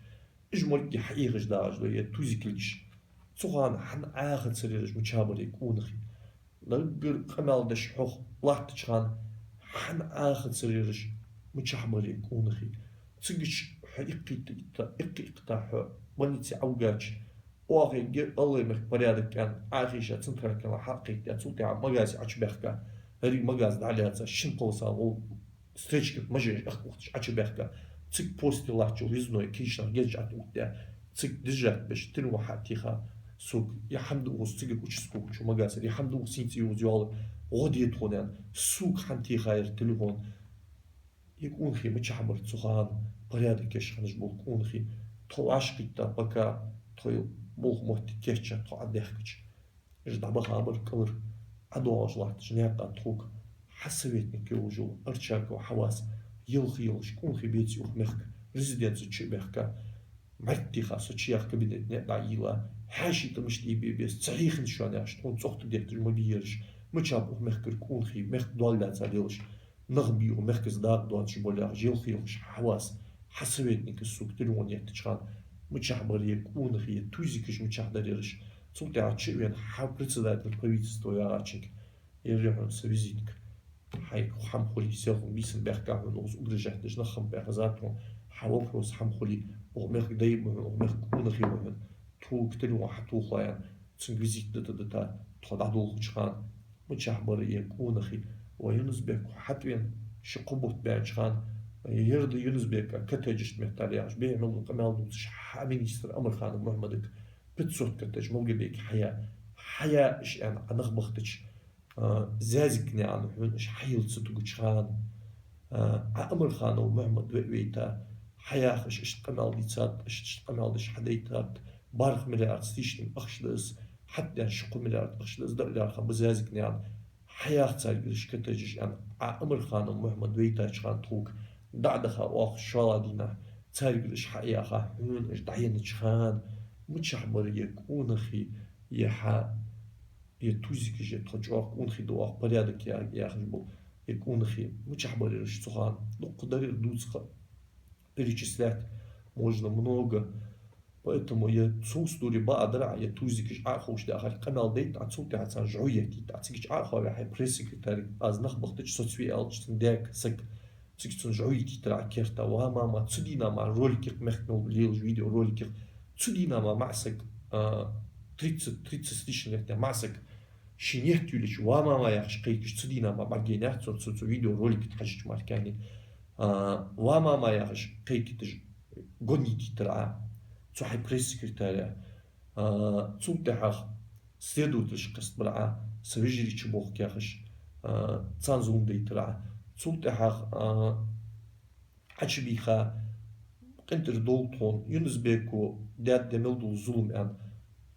Уж моргге хьаэхаш дагӀаш да, е тузикилгаш. Цу хана хьа Ӏахацар ераш мичахьа бар, е къонахий? Наггара къамаьл деш хьох латтача хана хьа Ӏахацар ераш мичахьа бар, е къонахий? Цигача хьо иккхийтта, иккхийтта хьо больнице Ӏовгача, оаха эггара Аллай мехка порядок аьнна, Ӏохайша центральни канал хьакхийтта, цул тӀехьа магазе Ӏочубаьхка, еррига магаз дӀалаьца, шин полоса гӀолла стречка тӀа машенаш ахкухташ Ӏочубаьхка, цига посте латтача визной кийчнах гезача тӀа оттадаь, цига держать беш, телефон хьатеха сога, е хӀама да укхаза цигара участковичо, магазера, е хӀама да укхаза синца юхаза йоаллар, гӀо де тхона аьнна, сога хӀана техар телефон? Е къонахий мичахьа бар цу хана, порядок еш хиннаш бола къонахий? Тхо вӀашагӀкхийтта, пока тхоай болх моттиг кийча, тхо Ӏодаьхкача. Уж дӀабаха бар кӀалхара, ӀодоагӀаш латтача наькъа тхога хьа советник йолаш йола Арчаков Хьавас, ялх йолаш, къонахий беций укх мехка, резиденце чу а баьхка, мӀарг теха, со чуяха кабинетне а дӀайийлла, хьаьший тӀа мишта ийбе беза, ца хьийхиннад шоана яхаш, тхона цӀогӀа тӀадетташ ма бий ераш, мичахьа ба укх мехкара къонахий, мехка доал лаьца лелаш, нах бий укх мехказа дакъа доацаш бола яхаш, ялх йолаш Хьавас, хьа советника сога телефон еттача хана, мичахьа бар, е къонахий, е тузикаш мичахьа дар ераш? Цул тӀехьа чу а вена, хьа председатель правительства вагӀачунга: «Ер я хьона са визитка. Хьайга хӀама хуле, селхан-бийсан баьхка хьона укхаза угрожать деш нах хиннаб, баьхаза тхона, хьа вопрос хӀама хуле, укх мехка дай ба хьона, укх мехка къонахий ба хьона. Тхога телефон хьатохалахь», — аьнна, цунга визитка дита-дита, тхо дӀадолхача хана, мичахьа бар, е къонахий? Ва Юнус-Бек, хьо хьатӀавена ши-кхо бутт баьннача хана, ер да Юнус-Бека коттеджаш тӀа меттел яхаш, бе мел дола къамаьл дувцаш, хьа министр Амарханов Мухьмадага пятьсот коттедж Малгобеке хьая, хьая уж аьнна, Ӏа нах бахийтача, а, Зязикнаькъан хьона уж хьайила ца тугача хана, а, Ӏа Амарханов Мухьмад ве а вайта, хьаяхаш, иштта къамаьл дийцад, иштта, иштта къамаьл деш хьадайтад, барх миллиард с лишним ахча да из, хьатӀадена ши-кхо миллиард ахча да из, дӀа а лаьрхӀа ба Зязикнаькъан, хьаяха царгара уж коттеджаш аьнна, Ӏа Амарханов Мухьмад вайтача хана тхога, дӀа а даха оаха шоллагӀа дийнахьа, царгара уж хьаяха, хьона уж дӀаеннача хана, мичахьа бар, е къонахий, е хьа, е тузикаш, е тхо чӀоагӀа къонахий да оаха, порядок я яхаш бола, е къонахий, мичахьа бар ераш цу хана? Дукха дар ер дувца-кха, перечислять можно много. Поэтому е цу сдуре баа дар Ӏа, е тузикаш Ӏа а ховш даьхар, къамаьл дайта Ӏа, цул тӀехьа царна жӀу еттийта Ӏа. Цига чу Ӏа а хоаваь, хьай пресс-секретарга, аз нах бахийтача, со цве аьлча, цун даьга, саг, цига цунна жӀу еттийтар Ӏа керта: «Ва мама, цу дийнахьа мара роликех, мехка мел лелаш видеороликех, цу дийнахьа мара маӀа саг, а, тридцать, тридцать с лишним лет маӀа саг ший нетт юллича, «Ва мама» яхаш кхайкаш, цу дийнахьа мара бӀаргаяйнаяц цо, цу, цу видеоролике тӀа хьажача мара кхы а. А, «Ва мама» яхаш кхайкийташ гонитийтар Ӏа цу хьай пресс-секретаря. А, цул тӀехьагӀа следователаш кхестабар Ӏа, са вежарий чубохк яхаш, а, царна зулам дайтар Ӏа. Цул тӀехьагӀа, а, Ӏочубийха, къинтӀера довла тхона, Юнус-Бека даьд-, даь мел дола зулам аьнна,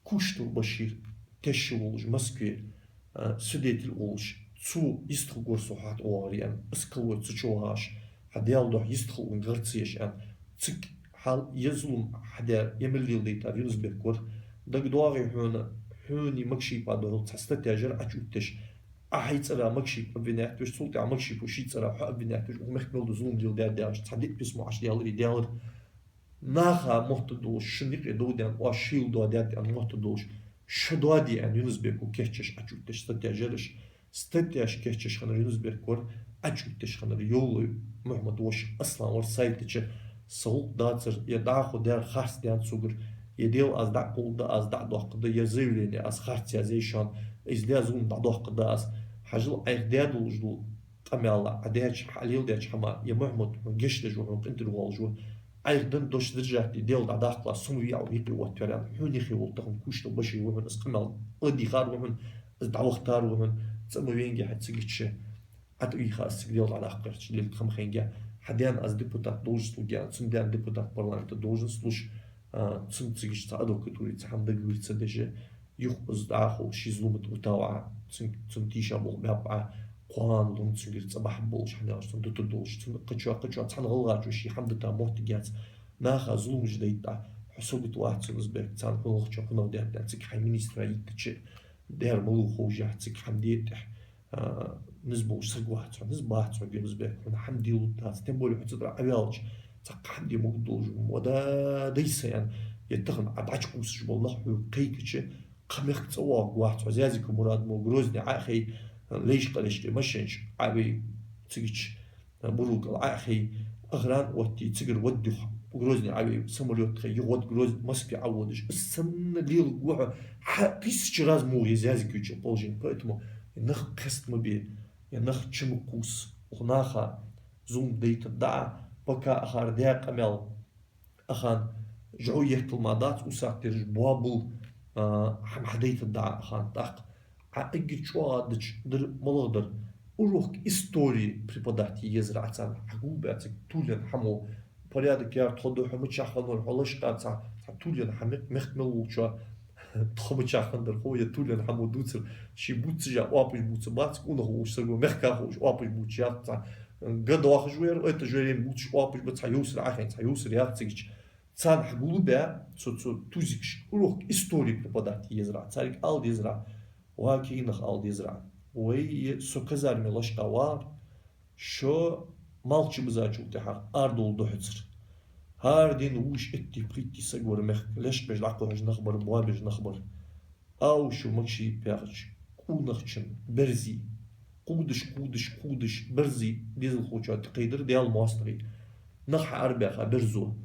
Куштов Башир тешаш волаш Москве, а, свидетель волаш, цо йистхилар со хьатӀавоагӀар аьнна, из калвой цу чу вагӀаш, хьа Даьла духьа йистхила гӀар ца еш аьнна, цига хьал е зулам хьадаьр, е мел леладайтар Юнус-Бек вар. ДагадоагӀий хьона, хьонеи Макшиепа духьал цхьа статья яр Ӏочуоттадеш, Ӏа хьай цӀера Макшиеп обвинять веш, цул тӀехьагӀа Макшиепо ший цӀера хьо обвинять веш, укх мехка мел дола зулам леладаьд яхаш, цхьа диъ письмо Ӏочудаьлар, даьлар. Наха моттаргдолаш, шун юкъе дов даьнна, оаш шийла доадаьд аьнна моттаргдолаш, шо доаде аьнна Юнус-Бека кийчъеш Ӏочуоттадеш статья яр уж. Статьяш кийчъеш хиннар Юнус-Бек вар, Ӏочуоттадеш хиннар Евлой Мухьмада воша Аслан вар, сайта чу са гӀулакх дацар, е дӀахо даьр харц даьннад согара, е дела аз дӀакъовларгда, аз дӀадоаккхаргда, е заявлени аз харц язъяьй шоана, из даь зулам дӀадоаккхаргда аз. Хьажал, Ӏайха даь долаш дола къамаьл, Ӏа даьча, Ӏа леладаьча хӀаман, е Мухьмад хьона гешт деш ва, хьона къинтӀера воалаш ва, Ӏайха денна дош держать де, Даьла дӀадаккхалахь, со ма вий Ӏа юкъе оттаваьр аьнна, хьонеи хий волаш тахан Куштов Башир ва хьона из къамаьл ладийгӀар, ва хьона из дӀавахийтар, ва хьона, цӀа ма венге хьо цига чу. Ӏа тӀавийха аз цига Даьла дӀадаккха гӀерташ, лелга хӀама хайнге. Хьа даьна аз депутат должность лургья, цун даьна депутат парламента должность луш, а, цунна цига чу цхьа адвокатуре цхьа хӀама договор ца деш, юха из дӀахо ший зулам тӀа витав Ӏа, цун, цунна тийша болх баьб Ӏа, кхоана лун цунгара цӀа бахьа болаш, хьанал цунна дутаргдолаш, цунна кхычоа, кхычоа цхьан гӀалгӀачо ший хӀама дита моттиг яц. Наха зуламаш дайта Ӏа, хьо сагота вац Юнус-Бек, царна хьунагӀчоа хӀунагӀа даьд, цига хьай министра йиттача, даьр малув ховш яц, цига хӀама де тӀехь, а, низ болаш саг вац хьо, низ бац хьо, Юнус-Бек, хьона хӀама де лургдац, тем более хьо цу тӀара Ӏоваьлча, цхьаккха хӀама де могаргдолаш ва, ма да дайса аьнна, е тахан Ӏа дӀачукхувсаш бола нах хьога кхайкача, кхы мехка цӀавоагӀаргвац хьо, Зязиков Мурад мо Грозне Ӏо а хей, лайш-къараш тӀа машенаш Ӏовай цига чу, Бурукал Ӏо а хей, охрана оттае, цигара вад юха Грозне Ӏовай, самолёт хей, юха вад Грозне, Москве Ӏоводаш. Из санна лелагва хьо, хьа тысяча раз мугӀ я Зязиковича положени. Поэтому нах кхеста ма бе, е нах чу ма кхувса. Укх наха зулам дайтаргда Ӏа, пока ахар даь къамаьл ахан жӀов еттал ма дац, усак терж боабул, а, хӀама хьадайтаргда Ӏа ахан тӀаккха. Ӏа эггара чӀоагӀа дича дар малагӀа дар? Урок истории преподать е езар Ӏа царна. Хьагулбаь цига тулен хӀамо, порядок яр тхо да, хьо мичахьа хиннавар, хьо лашкъа цхьа, цхьа тулен хӀама, мехка мел волчоа тхо мичахьа хиннадар хов, е тулен хӀамо дувцар, ше бувцаш а оапаш бувца бац, къонах волаш саго, мехка ховш оапаш бувцаш яц цхьа. Га доахаш вар, это же время бувцаш оапаш ба, цхьа йовсар Ӏохайна, цхьа йовсар яц цига чу. Царна хьагулбаь, цу, цу тузикаш, урок истории преподать е езар Ӏа, царга ала дезар Ӏа, ва кегий нах, ала дезар Ӏа: вай, со казарме лашкъа вагӀар, шо малх чубизачул тӀехьагӀа арадовла духьацара. ХӀара дийнахьа вувш итти-пхийтти саг вар мехка, леш беш дӀакхухьаш нах бар, боабеш нах бар. Аушев Макшиеп яхача къонахчун берзий, кхувдаш, кхувдаш, кхувдаш, берзий дезалхочоа тӀакхийдар, Даьла моастагӀий. Нах хьаарабаьха берзо.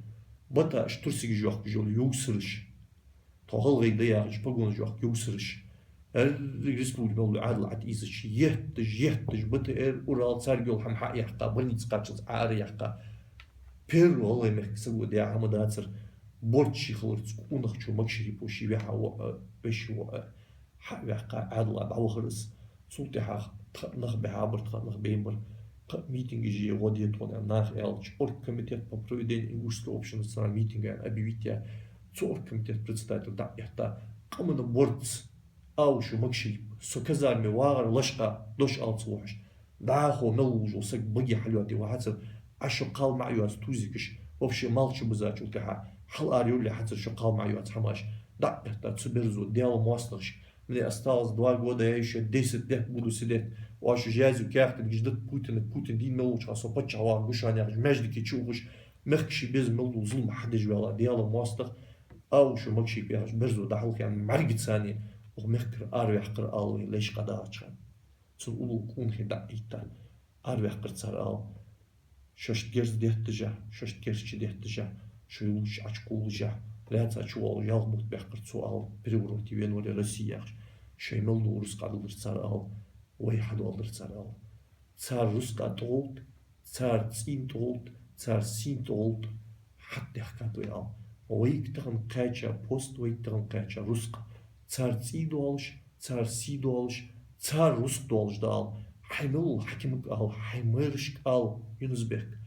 Бата аш турсигаш йохкаш йола йовсараш, тхо гӀалгӀай да яхаш погонаш йохка йовсараш, еррига республике мел дола Ӏаьдал ӀотӀаийзача, етташ, етташ, БТР, Урал, царга йола хӀама хьа а яьккха, больнице кхаччалца Ӏо ара яьккха. Первый гӀалгӀай мехка саго даь хӀама дацар, борз ше хиларца къонахчо Макшиепо ший ваьха воӀ а, веший воӀ а хьа а ваьккха, Ӏаьдала дӀавахар из. Цул тӀехьагӀа тха нах бихьабар, тха нах бейнабар, кхы а митингаш е гӀо де тхона аьнна наха аьлча, оргкомитет по проведению Ингушского общенационального митинга аьнна объявить яь, цу оргкомитета председатель дӀа а этта, къаман борз Аушев Макшиеп, со казарме вагӀар лашкъа, дош ала ца лохьаш, дӀахо мел волаш вола саг баге хьалйоаде вахьацар, Ӏа шо кхал ма Ӏа йоаца тузикаш, вообще малх чубизачул тӀехьагӀа хьал ара йолле хьацар шо кхал ма Ӏа йоаца хӀамаш, дӀа а этта цу берзо, Даьла моастагӀашка: мне осталось два года, я ещё десять лет буду сидеть. Оаш уж язъю каьхаташ дергда Путинага, Путин дийна мел волча хана со паччахь вагӀаргва шоана яхаш, маьждиге чу ухаш, мехка ший безам мел дола зулам хьадеш ваьнна Даьла моастагӀа Аушев Макшиеп яхача берзо дӀахьалхаяьнна мӀаргацара укх мехкара араваьккхар ала вай лайш къа дахача хана. Цун уллув къонахий дӀа а йийтта, араваьккхар цар ала: шоашта герз детташ а, шоашта герз чудетташ а, шо йолча Ӏочукхувлаш а, лаьца чу валу ялх бутт баьккхар цо, ала, перевороте венавар Россия яхаш. Шоай мел дола рузкъа дӀадалар цар, ала, вай хьадоаладар цар, ала. Цар рузкъа тӀагӀолла, цар цӀий тӀагӀолла, цар сий тӀагӀолла хьатӀадехкад вай, ала. Вайга тахан кхаьча пост, вайга тахан кхаьча рузкъа. Цар цӀий доалаш, цар сий доалаш, цар рузкъа доалаш да, ала. Хьай мел волча хьакимага ала, хьай мэрашка ала, Юнус-Бек.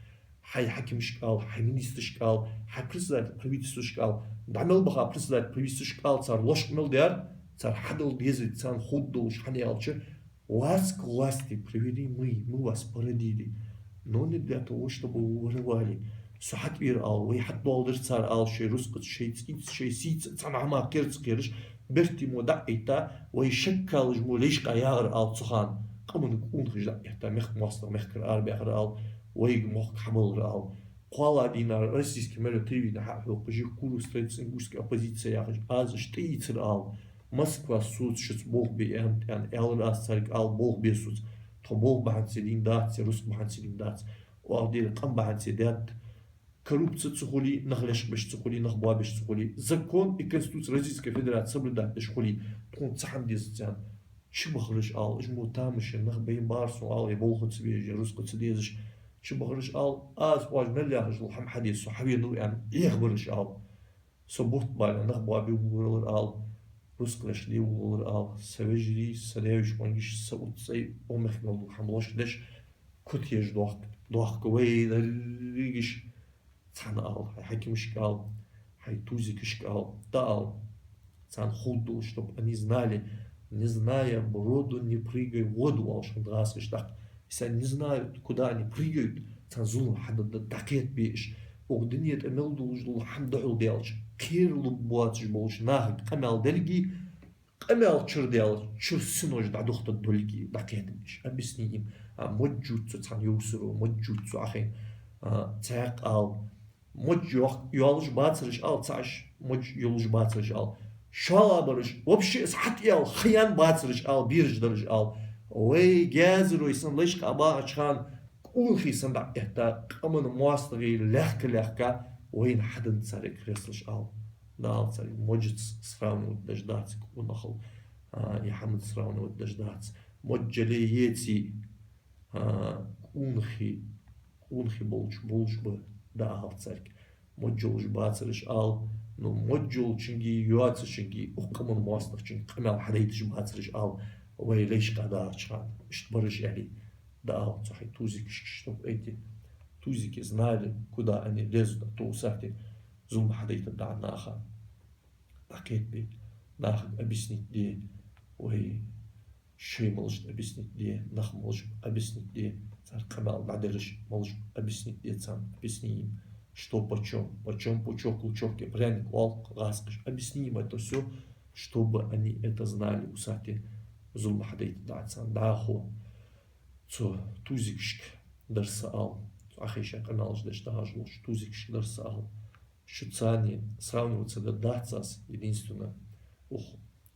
Хьай хьакимашка ала, хьай министрашка ала, хьай председатель правительствашка ала, дӀа мел баха председатель правительствашка ала, цар лочкъа мел дар, цар хьадала дезалга царна ховргдолаш, хӀана аьлча, вас к власти привели мы, мы вас породили. Но не для того, чтобы вы воровали. Со хьатӀавера, ала, вай хьатӀадоаладир цар, ала, шоай рузкъаца, шоай цӀийца, шоай сийца, цхьа хӀама кхера ца кхераш, берригаш мо дӀа а этта, вай шаккхе луш мо лечкъа ягӀар, ала, цу хана. Къаман къонахаш дӀа а этта, мехка моастагӀа мехкара арабаьхар, ала, вайга мохк хьабалар, ала. КхоалагӀа дийнахьа российски мел йола телевидене хьахьокхаш, Куру строит цӀенгушская оппозиция яхаш, аз уж тӀаийцар, ала. Москвас соца шуца болх бе аьннад, аьнна, аьлар аз царга, ала, болх бе соца. Тхо болх бахьанца дийна дац, е рузкъа бахьанца дийна дац. Оаха дера къам бахьанца даьд. Коррупци ца хуле, нах лечкъабеш ца хуле, нах боабеш ца хуле, закон и Конституция Российской Федерации соблюдать деш хуле, тхона цхьа хӀама дезац, аьнна. Чубахараш, ала, уж мо тамашийна нах байна бар сона, ала, е болх ца безаш, е рузкъа ца дезаш. Чубахараш, ала, аз оаш мел яхаш дола хӀама хьаде, со хьавенав, аьнна, Ӏехабараш, ала. Со бутт бале, нах боабе воаллар, ала, рузкъа лечкъаде воаллар, ала. Са вежарий, са даь-веший, къонгаш, са уццай, укх мехка мел дола хӀама лочкъадеш, котеш доахк-, доахк вай дерригаш. Царна ала, хьай хьакимашка ала, хьай тузикашка ала, дӀаала. Царна ховргдолаш, чтоб они знали, не зная броду, не прыгай в воду, оалаш хиннад гӀазкхаша тӀаккха. Если они не знают, куда они прыгают, царна зулам хьаде, дӀакхетабе уж. Укх дунен тӀа мел долаш дола хӀама духьал даьлча, кхералургбоацаш болча нахага къамаьл дарга, къамаьл чура даьлча, чура синош дӀадухийтаргдолга дӀакхетабе уж. Объясни им. А, модж ю цо цхьана йовсаро, модж ю цо Ӏохайна, а, цхьаькха ала. Модж йоах-, йоалаш бацараш ала цхьабараш, модж йолаш бацараш ала. ШоллагӀбараш, вообще из хьатӀаяла ха яьнна бацараш ала, бераш дараш ала. Вай гаьзарой санна лечкъа багӀача хана, къонахий санна дӀа а этта, къаман моастагӀий лаьхка-лаьхка, вайна хьаденна царга хеслуш ала. ДӀаала царга, модж ца сравнивать деш дац, къонахал, а, е хӀаманца сравнивать деш дац. Модж яле а, еце а, а, къонахий, къонахий болча болаш ба, дӀаала царга. Модж йолаш бацараш ала, ну, модж йолчунга, йоацачунга, укх къаман моастагӀчунга къамаьл хьадайташ бацараш ала, вай лечкъа дагӀача хана. Иштта бараш аьле, дӀаала цу хьай тузикашка, чтоб эти тузики знали, куда они лезут, а то усатте зулам хьадайтаргда Ӏа наха. ДӀакхетабе, нахага объяснить де, вай шоай малашта объяснить де, нах малашта объяснить де, цар къамаьл дӀадераш малашта объяснить де царна, объясни им, что почём, почём пучок, лучок и пряник, оал гӀазкхаша, объясни им это всё, чтобы они это знали, усатте зулам хьадайтаргда Ӏа царна. ДӀахо цу тузикашка дар са ала, цу Ӏохайша къамаьлаш деш дагӀаш долча тузикашка дар са ала. Шуца царца сравнивать ца дергдац аз, единственное, укх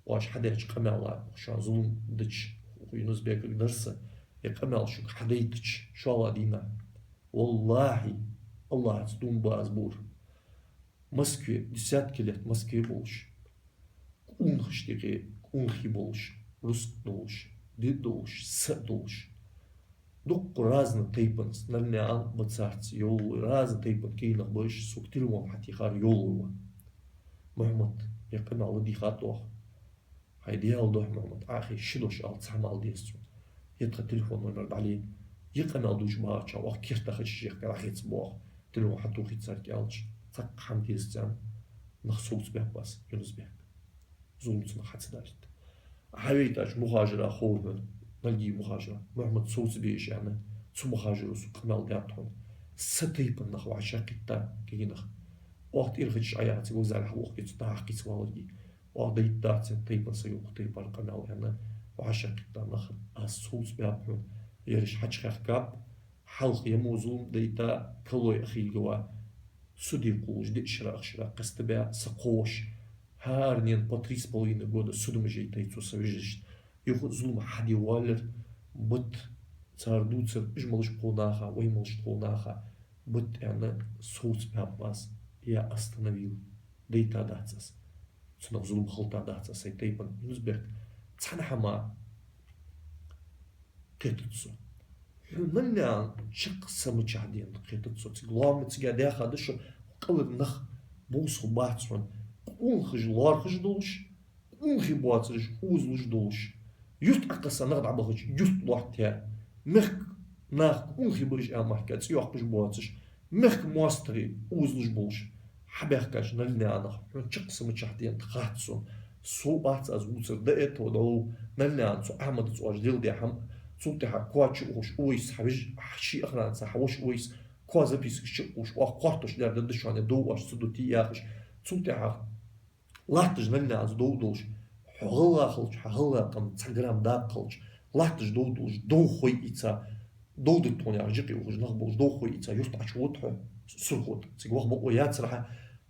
оаш хьадаьча къамаьла, укх шоана зулам дича, укх Юнус-Бекага дар са, е къамаьл шуга хьадайтача, шоллагӀа дийнахьа. Валлахьи, АллахӀаца дув буъ аз, буър. Москве, десятки лет Москве болаш, къонахашта юкъе къонахий болаш, рузкъа долаш, ди долаш, са долаш. Дукха разный тайпан, с-, нальняан бацарца йолалуш, разный тайпан кагий нах ба уж, сога телефон хьатехар йолалуш ва. Мухьаммад, е къамаьл ладийгӀад оаха. Хьай Даьла духьа, Мухьаммад, Ӏохайша ши дош ала, цхьа мала деза цун. Е тха телефон номер дӀале, е къамаьл дувцаш багӀача, оаха керта хача жехка дӀахеца боах. Телефон хьатохийта царга аьлча, цхьаккха хӀама дезац, аьнна, нах совцабаьб аз, Юнус-Бек. Зулам цунах хьа ца дарийта. Хьавайтача мухӀажара ховра хьона, Нальгий мухӀажара, Мухьаммад совцабе уж, аьнна, цу мухӀажаро сога къамаьл даьд хьона. Са тайпан нах вӀашагӀкхийтта, кагий нах. Оаха тӀера хача Ӏаяха цига вокзале хьавохке цу тӀа хьакхийца валарга. Оаха дайта дац цхьан тайпан сага укх тайпара къамаьл, аьнна, вӀашагӀкхийтта нах аз совцабаьб хьона. Ераш хьачухаьхкаб, хьалха е мо зулам дайта, калой ахилга ва. Суде кхоллаш, диъ шера, ах шера къаьстабаь, са кхоаш. ХӀаранена по три с половиной года судамаш яйтай цо са вежарашта. Юха зулам хьаде воаллар, бат цар дувцар, уж малаш тхона наха, вай малаш тхона наха, бат аьнна, совцабаьб аз, я остановил. дайтадац аз. Цунах зулам хиладац аз сай тайпан. Юнус-Бек, цхьан хӀаман кхетац со. Хьо Наллаьна чакх са мичахь денад кхетац со. Цига лоам цига даьха да шо, къалар нах бовсах бац хьона. Къонахий лоархӀаш долаш, къонахий боацараш озалуш долаш, юрт Ӏокхесса нах дӀабахача юрт лоаттаяь, мехка нах къонахий ба уж аьнна мара цӀи йоаккхаш боацаш, мехка моастагӀий озалуш болаш хьабаьхкача Наллаьнах хьона чакх са мичахь денад хац сона. Сов бац аз вувцар, до этого, до Наллаьна цу Ахьмадаца оаш леладаь хӀама, цул тӀехьагӀа коа чу ухаш Увайс хьавижа, ший охранца хьавоша Увайс, коа запискаш чу ухаш, оаха кхотташ лердадда шоана, дов оаш ца дутий яхаш, цул тӀехьагӀа латташ Наллаьнца дов долаш, хьо гӀалгӀа хилча, хьа гӀалгӀа къам цхьа грамм дакъа хилча, латташ дов долаш, дов хой ийца, дов да тхона яхаш, жикъе ухаш нах болаш, дов хой ийца, юрта Ӏочувода хьо, Сурхо тӀа. Цига ваха бокъо яцар хьа,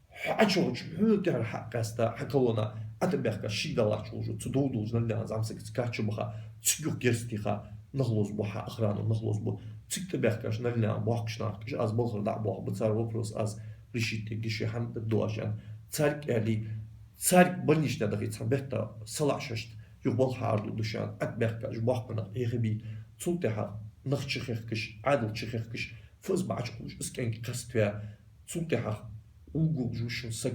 хьо Ӏочувахача, хьона тӀехьара хьакъаьста, хьа колонна, Ӏо тӀабаьхкача, шийга дӀалатташ волаш, цу дов долаш Наллаьнца зӀамсаг ца кхаьча баха, цига юха герз теха, нах лозабу, хьа охрана нах лозабу, цига тӀабаьхкача Наллаьна боккхача нахага, уж аз балхара дӀа а боахабу, цар вопрос аз решить де гише хӀама да доаш аьнна. Царга аьле, царга больничне дахе цхьан бетта салаӀа шоашта, юха балха хьаара ду душан, Ӏо тӀабаьхкача боккхий нах Ӏехабе, цул тӀехьагӀа нах чухехкаш, Ӏаьдал чухехкаш, ФСБ Ӏочукхувлаш, из кӀаьнк кхеставаь, цул тӀехьагӀа гӀулакх долаш ва шун саг,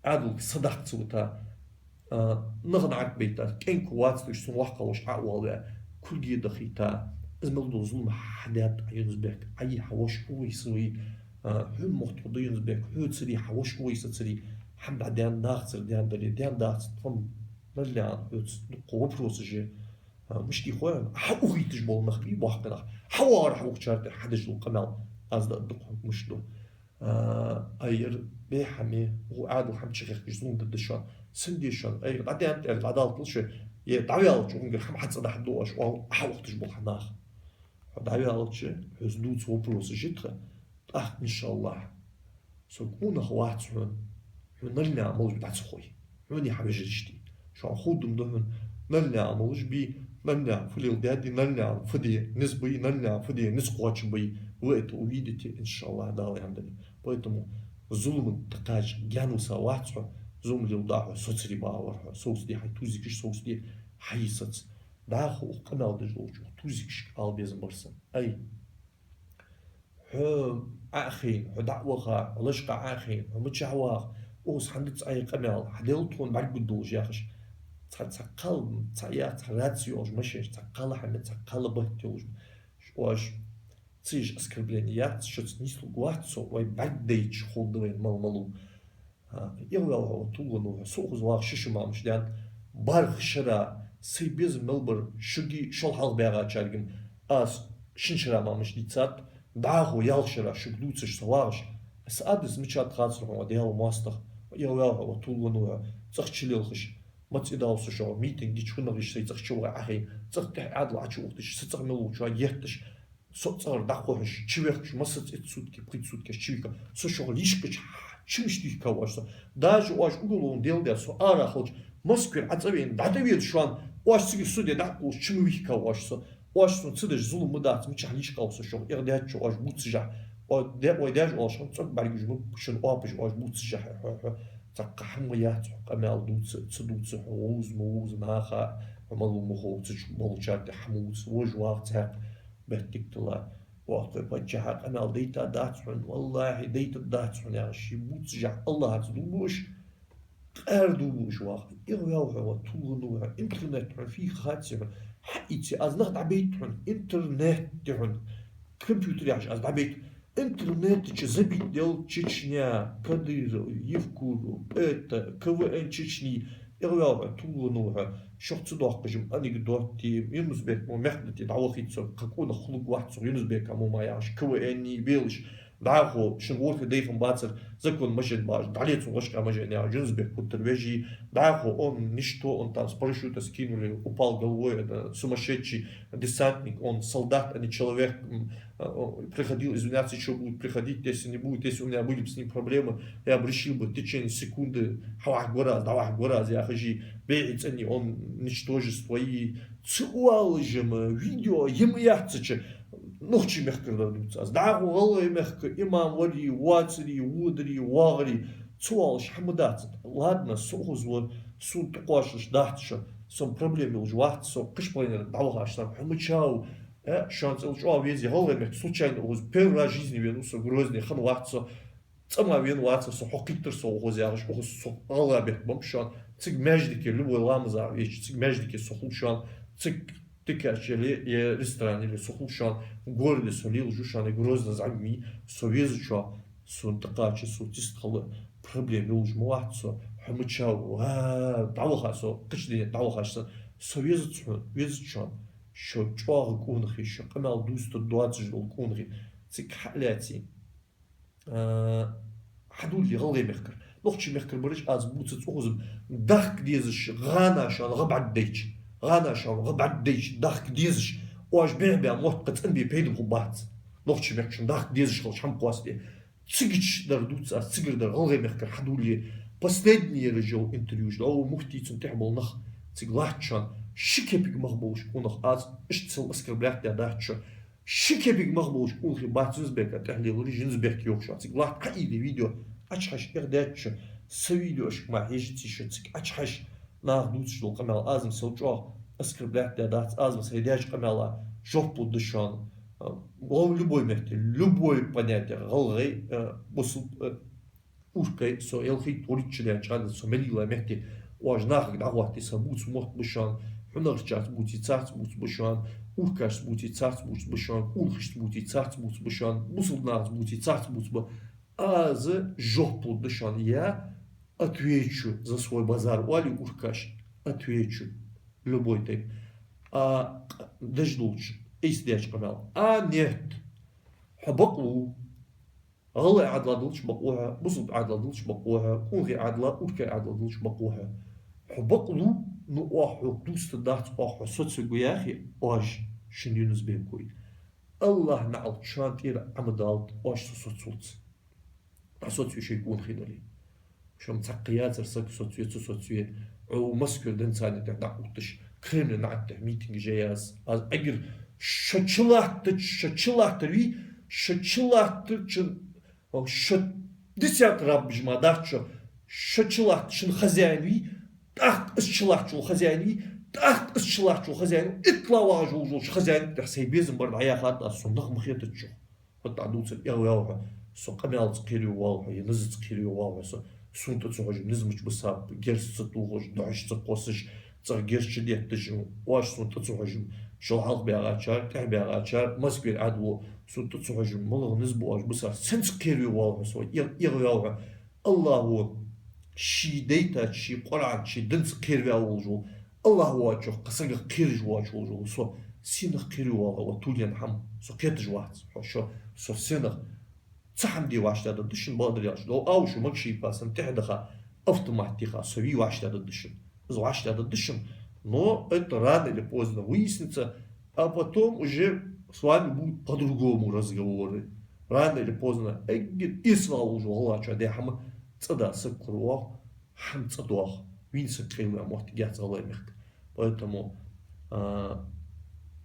Ӏаьдалга садаккха ца вита, а, нах нӀарг байта, кӀаьнк вац деш, цун воккхагӀа воша Ӏо а воалаваь, кулге дахийта, из мел дола зулам хьадаьд Ӏа, Юнус-Бек, Ӏа е хьа воша Увайс вий, а, хьона мохк тхо да, Юнус-Бек, хьоцареи хьа воша Увайсацареи хӀама дӀадаьнна, нахацара даьннадар е, даьнна дац, тхо-м Наллаьна хьоца дукха вопросаш я, а, мишта хой хьона, хьа ухийташ бола нах бий, боккхий нах, хьа вар хьа ухачар тӀера хьадеш дола къамаьл, аз да дукха мишта ду. А, ай, ер бехаме, гӀу Ӏаьдал хӀама чухехкаш зулам дергда шоана. Сенна деза шоана, ай, дӀадаьннад аьле, дӀадалийтал шо, е дӀаваьлча, укхунгара хӀама хьацӀадахьаргда оаш, оал, хьа ухийташ бола хьа нах. Хьо дӀаваьлча, хьоца дувца вопросаш я тха, тӀаккха, иншаллахӀ, со къонах вац хьона, хьо Наллаьна малаш ба дӀа ца хой. Хьонеи хьа вежарашкеи. Шоана ховргда хьона, Наллаьна малаш бий, Наллаьна фу леладаьдий, Наллаьна фу де низ бий, Наллаьна фу де низ кхоачаргбий. Вы это увидите, иншаллахӀ, Дала аьннадале. Поэтому зулама тӀакхача гаьна виса вац хьо, зулам леладу хьо, соцаре багӀа вар хьо, совцаде хьай тузикаш, совцаде хьай саца. ДӀахо укх къамаьл деш долча укх тузикашка ала безам бар са. Ай, хьо Ӏохайна, хьо дӀа а ваха, хьо лачкъа Ӏохайна, хьо мичахьа ваха, укхаза хӀана дац Ӏа е къамаьл, хьаделла тхона бӀаргагургдолаш яхаш. Цхьа, цхьа кхал, цхьа яц, цхьа раци йолаш машенаш, цхьа кхал хӀама, цхьа кхал бахьан йолаш. Оаш ца еш оскорбление яц, шуца нийслургвац со, вай бӀаргадайча ховргда вайна мала малув. А, эгӀаваьл хьо, ва тулгӀанва хьо, со укхаза ваха ши шу мамаш даьннад, бархӀ шера сай безам мел бар шугеи шул хьалха баьгӀачаргеи, аз шин шера мамаш дийцад, дӀахо ялх шера шуга дувцаш со вагӀаш, са адрес мичад хацар хьона, Даьла моастагӀа, эгӀаваьл хьо, ва тулгӀанва хьо, цӀагӀа чулелхаш, маца идал со шуга, митинг йича хӀунагӀ йиш сай цӀагӀа чу ваха Ӏохайна, цӀагӀа тӀехьа Ӏаьдал Ӏочу ухташ, са цӀагӀа мел волчоа етташ, со цӀагӀара дӀакхухьаш, чувехкаш, массаза цӀи цутки, пхи цутки чувихка, со шуга лишкача чимаш дийхка воаш со. Даже оаш уголовно дела даь, со ара хилча, Москвера Ӏа цӀавена, дӀатӀавена шоана, оаш цига суде дӀакхувлаш, чу ма вихка воаш со. Оаш сона ца деш зулам ма дац, мичахь лишкав со шуга, эгӀа даьчча оаш бувцашехь, о, де-, вай даьша оалаш хӀама цӀогга бӀаргагуш ма ба, шун оапаш оаш бувцашехь, хьо, хьо, цхьаккха хӀама ма яц хьо къамаьл дувца, ца дувца, хьо вовза ма вовза наха, хьо малув ма хов, цу чу болчар тӀа хӀама вувца, вож вагӀа цхьаькха. Беттиг тилла, воккхий паччахьа къамаьл дайта дац хьона, валлахӀи, дайта дац хьона, яхаш, ший бувцашехь АллахӀаца дугӀаш, къаьра дугӀаш ваха. ЭгӀаваьл хьо, ва тулгӀанва хьо, интернет хьона фийха хаций хьона, хьаийца, аз нах дӀабайта хьона, интернет де хьона, компьютер яхаш аз дӀабайта. Интернета чу забить делла Чечня, Кадыров, Евкуров, это, КВН Чечни, эгӀаваьл хьо, тулгӀанва хьо, шух ца доаккхаш анекдот, Юнус-Бек мо мехкдате дӀавахийта со, кхы къонах хуларгвац со, Юнус-Бека мо ма яхаш, КВН-и белаш, дӀахо, шун ворхӀе дайхан бацар, закон машен баш, дӀале цун лачкъа машен яхаш, Юнус-Бек хӀуттар вежарий, дӀахо, он ничто, он там с парашюта скинули, упал головой, это сумасшедший десантник, он солдат, а не человек, м, а, о, приходил извиняться, ещё будет приходить, если не будет, если у меня были бы с ним проблемы, я бы решил бы в течение секунды, хьавахьа гора аз, дӀавахьа гора аз, яхаш, бейгӀи цӀени, он ничтожество, и цу оалаш ма видео, е ма яц цу чу, нохчий мехкара дар дувц аз. ДӀахо гӀалгӀай мехка имам варий, воацарий, водарий, вагӀарий, Ца воалаш хӀама дац. Ладно, со укхаза вар, сона тӀакхоачаш дац шо, со проблема йолаш вац, со кхыча планетага дӀавахаш санна, хьо мичав, э, шоана цӀи чӀоагӀа веза, гӀалгӀай мехка случайно укхаза первый раз в жизни венав со, Грозне хинна вац со, цӀа мара вена вацар со, хьо кхийттар со укхаза яхаш, укхаза со гӀалгӀай бетта бенаб шоана, цига маьждиге любой ламаза веча, цига маьждиге со хул шоана, цига дикача яле, е ресторане яле, со хул шоана, городе со лелаш ва шоана, Грозне зӀамига, со везачоа, сона тӀакхача, сона тӀистхила, проблема йолаш ма вац со, хьо мичав, ва, дӀаваха со, кхыча дунен дӀавахаш санна, со везац хьона, везац шоана, шо чӀоагӀа къонахий, шо къамаьл дувца доацаш дола къонахий, цига хьалаьций. А, хьадувлале гӀалгӀай мехкара. Нохчий мехкара бараш аз бувцац укхаза-м, дахка дезаш гӀана шоана гӀа бӀаргадайча, гӀана шоана гӀа бӀаргадайча, дахка дезаш, оаш бе-бе мотт кхы цӀенбе пайда хургбац. Нохчий мехка шоана дахка дезаш хилча хӀама кхоссаде. Цигача дар дувц аз, цигара дар гӀалгӀай мехкара хьадувлале. Последний ераш йола интервьюш, дӀо муфтийца тӀехьа бола нах цига латт шоана. Ши кепиг мах болаш къонах аз, иштта сел оскорблять даь дац шо. Ши кепиг мах болаш къонахий бац Юнус-Бека тӀехьа лелараш, Юнус-Бек йоах шоана. Цига латт хьаийде видео, Ӏочухьажа, эгӀадаьд шо, са видеошка мара хьежаций шо, цига Ӏочухьажа, наха дувцаш дола къамаьл, аз-м сел чӀоагӀа оскорблять даь дац, аз-м сай даьча къамаьла жоп лургда шоана. Э, гӀо-, любой метте, любой понятие, гӀалгӀай, э, бусалба, э, уркхай, со ялхайтта, вурийтта шу даьннача хана денз со мел йилла метте, оаш нахага дӀахоатте, са бувца мотт ба шоана, хьунагӀарчарца бувций, царца бувца ба шоана, уркашца бувций, царца бувца ба шоана, къонахашца бувций, царца бувца ба шоана, бусалба нахаца бувций, царца бувца ба. Аз жоп лургда шоана, я отвечу за свой базар, оалий уркаш, отвечу любой тайпа. А, деш долча, айса даьча къамаьла. А, нет. Хьо бакълув. ГӀалгӀай Ӏаьдала долча бакълув хьо, бусалба Ӏаьдала долча бакълув хьо, къонахий Ӏаьдала, уркай Ӏаьдала долча бакълув хьо. Хьо бакълув, ну, оаха хьога дувцаргдац, оаха хьо соцавергва яхе, оаш шун Юнус-Бека. АллахӀа наӀалт шоана тӀера Ӏомадалда, оаш со соцавалца. ДӀасоцаве шоай къонахий дале. Шо-м цхьаккха яцар саг соцаве, ца соцаве. Ӏо Москвера денз царна тӀа дӀаотташ, Кремле наӀарга тӀа митингаш яь яц. Аз эггара шо чулаттача, шо чулаттар вий, шо чулаттачун, шо десятый раб бижа ма дац шо, шо чулатта шун хозяин вий, тӀаккха из чулаттачул хозяин вий, тӀаккха из чулаттачул хозяин вий, итла вагӀаш волаш волча хозяина тӀа сай безам бар дӀаяхад аз, сона нах ма хетац шох. ХӀаьта дувцар эгӀаваьв хьо, со къамаьлаца кхераве воалл хьо, е низаца кхераве воалл хьо со. Сона тӀа ца хьожаш низ мича бисаб, герз ца тохаш, духьаш ца кхоссаш, цӀагӀа герз чудетташ, оаш сона тӀа ца хьожаш, шул хьалха баьгӀачар, тӀехьа баьгӀачар, Москвера Ӏаьдало, сона тӀа ца хьожаш, малагӀа низ ба оаш бисар, сенца кхераве воалл хьо со, эгӀ-, эгӀаваьв хьо. АллахӀа ший дайтача, ший Къуръанца, ший динца кхераваь волаш вола, АллахӀ воацачох кхы сагах кхераш воацаш волаш вола со сенах кхераве воалл хьо, ва тулен хӀама, со кхеташ вац хьо, шо, со сенах, цхьа хӀама де вӀаштӀехьдаргда шун, бакъдар аьлча, дов ау шу Макшипа санна тӀехьа даха, автомат теха, со вий вӀаштӀехьдаргда шун. Из вӀаштӀехьдаргда шун, но это рано или поздно выяснится, а потом уже с вами будут по-другому разговоры. Рано или поздно, эггара эсала волаш вола гӀалгӀачоа даь хӀама цӀа да, саг кхоачаргвоах, хӀама цӀа доагӀа, вийна саг кхераваь моттиг яц гӀалгӀай мехка. Поэтому, а,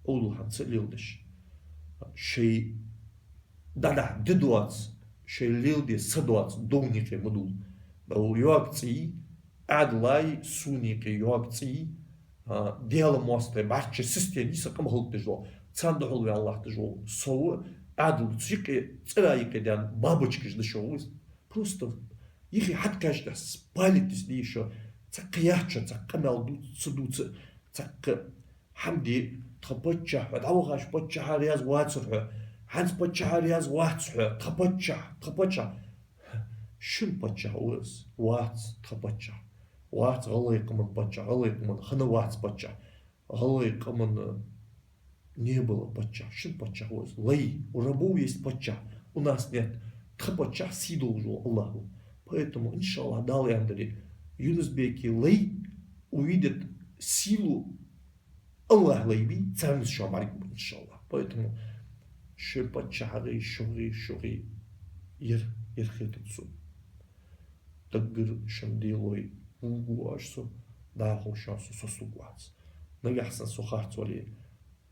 Ӏовдал хӀама ца леладеш, шоай дӀадахьа ди доаца, шоай леладе са доаца, довна юкъе ма дувла. Дов йоаца цӀий, Ӏаьдалаи, сона юкъе йоаца цӀий, а, Даьла моастагӀий, бӀарчча система йиса къам хӀалакдеш дола, царна духьал ваьнна латташ вола со ва, Ӏаьдало цу юкъе, цӀера юкъе даьнна бабочкаш да шо ва из. Просто юхе хьатӀакхаьчача спалитесь дий шо, цхьаккха яц шо, цхьаккха къамаьл дувца, ца дувца, цхьаккха хӀама де, тха паччахь, хьо дӀавахача паччахьа раьза вацар хьо, хӀанз паччахьа раьза вац хьо, тха паччахь, тха паччахь. Шун паччахь ва из, вац тха паччахь. Вац гӀалгӀай къаман паччахь, гӀалгӀай къаман хинна вац паччахь. ГӀалгӀай къаман не было паччахь, шун паччахь ва из. Лай, у рабов есть паччахь, у нас нет. Тха паччахь сий долаш вола АллахӀ ва. Поэтому, иншаллахӀ, Дала аьнна дале, Юнус-Бека лай увидят силу АллахӀа лай бий, царна шо бӀаргагургба, иншаллахӀ. Поэтому шоай паччахьагӀеи, шогӀеи, шогӀеи ер, ер хетац сона. Даггара шун Даьлеи вувргва оаш со, дӀахо шоана со соцалургвац. Нагахьа санна со харцвале,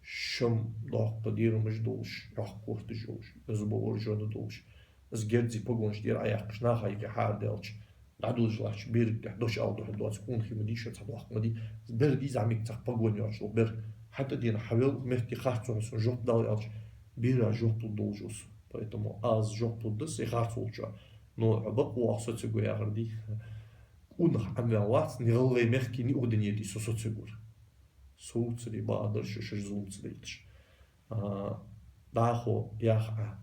шо-м доккха дермаш долаш, йоккха корташ йолаш, из бовар жона долаш, из герзий погонаш тӀера Ӏояьккхаш, наха юкъе хьаарадаьлча, ДӀадолалуш латтача берага тӀехьа дош ала духьал доацаш, къонахий ма дий шо, цхьа дохк ма дий. Бер дий зӀамига цхьа погоне йоацаш дола бер. ХӀаьта дена хьавел, мехкий харцо хьона сона жоп дала аьлча, бера жоп лургдолаш ва со. Поэтому аз жоп лургда сай харцволчоа. Но хьо бакъ ва, оаха со ца го яхар дий. Къонах Ӏомаваь вац ни гӀалгӀай мехка, ни укх дунен тӀа со, со ца гур. Со вувцаре бакъдар шо, шоаш зулам ца дайташ. А, дӀахо яха Ӏа,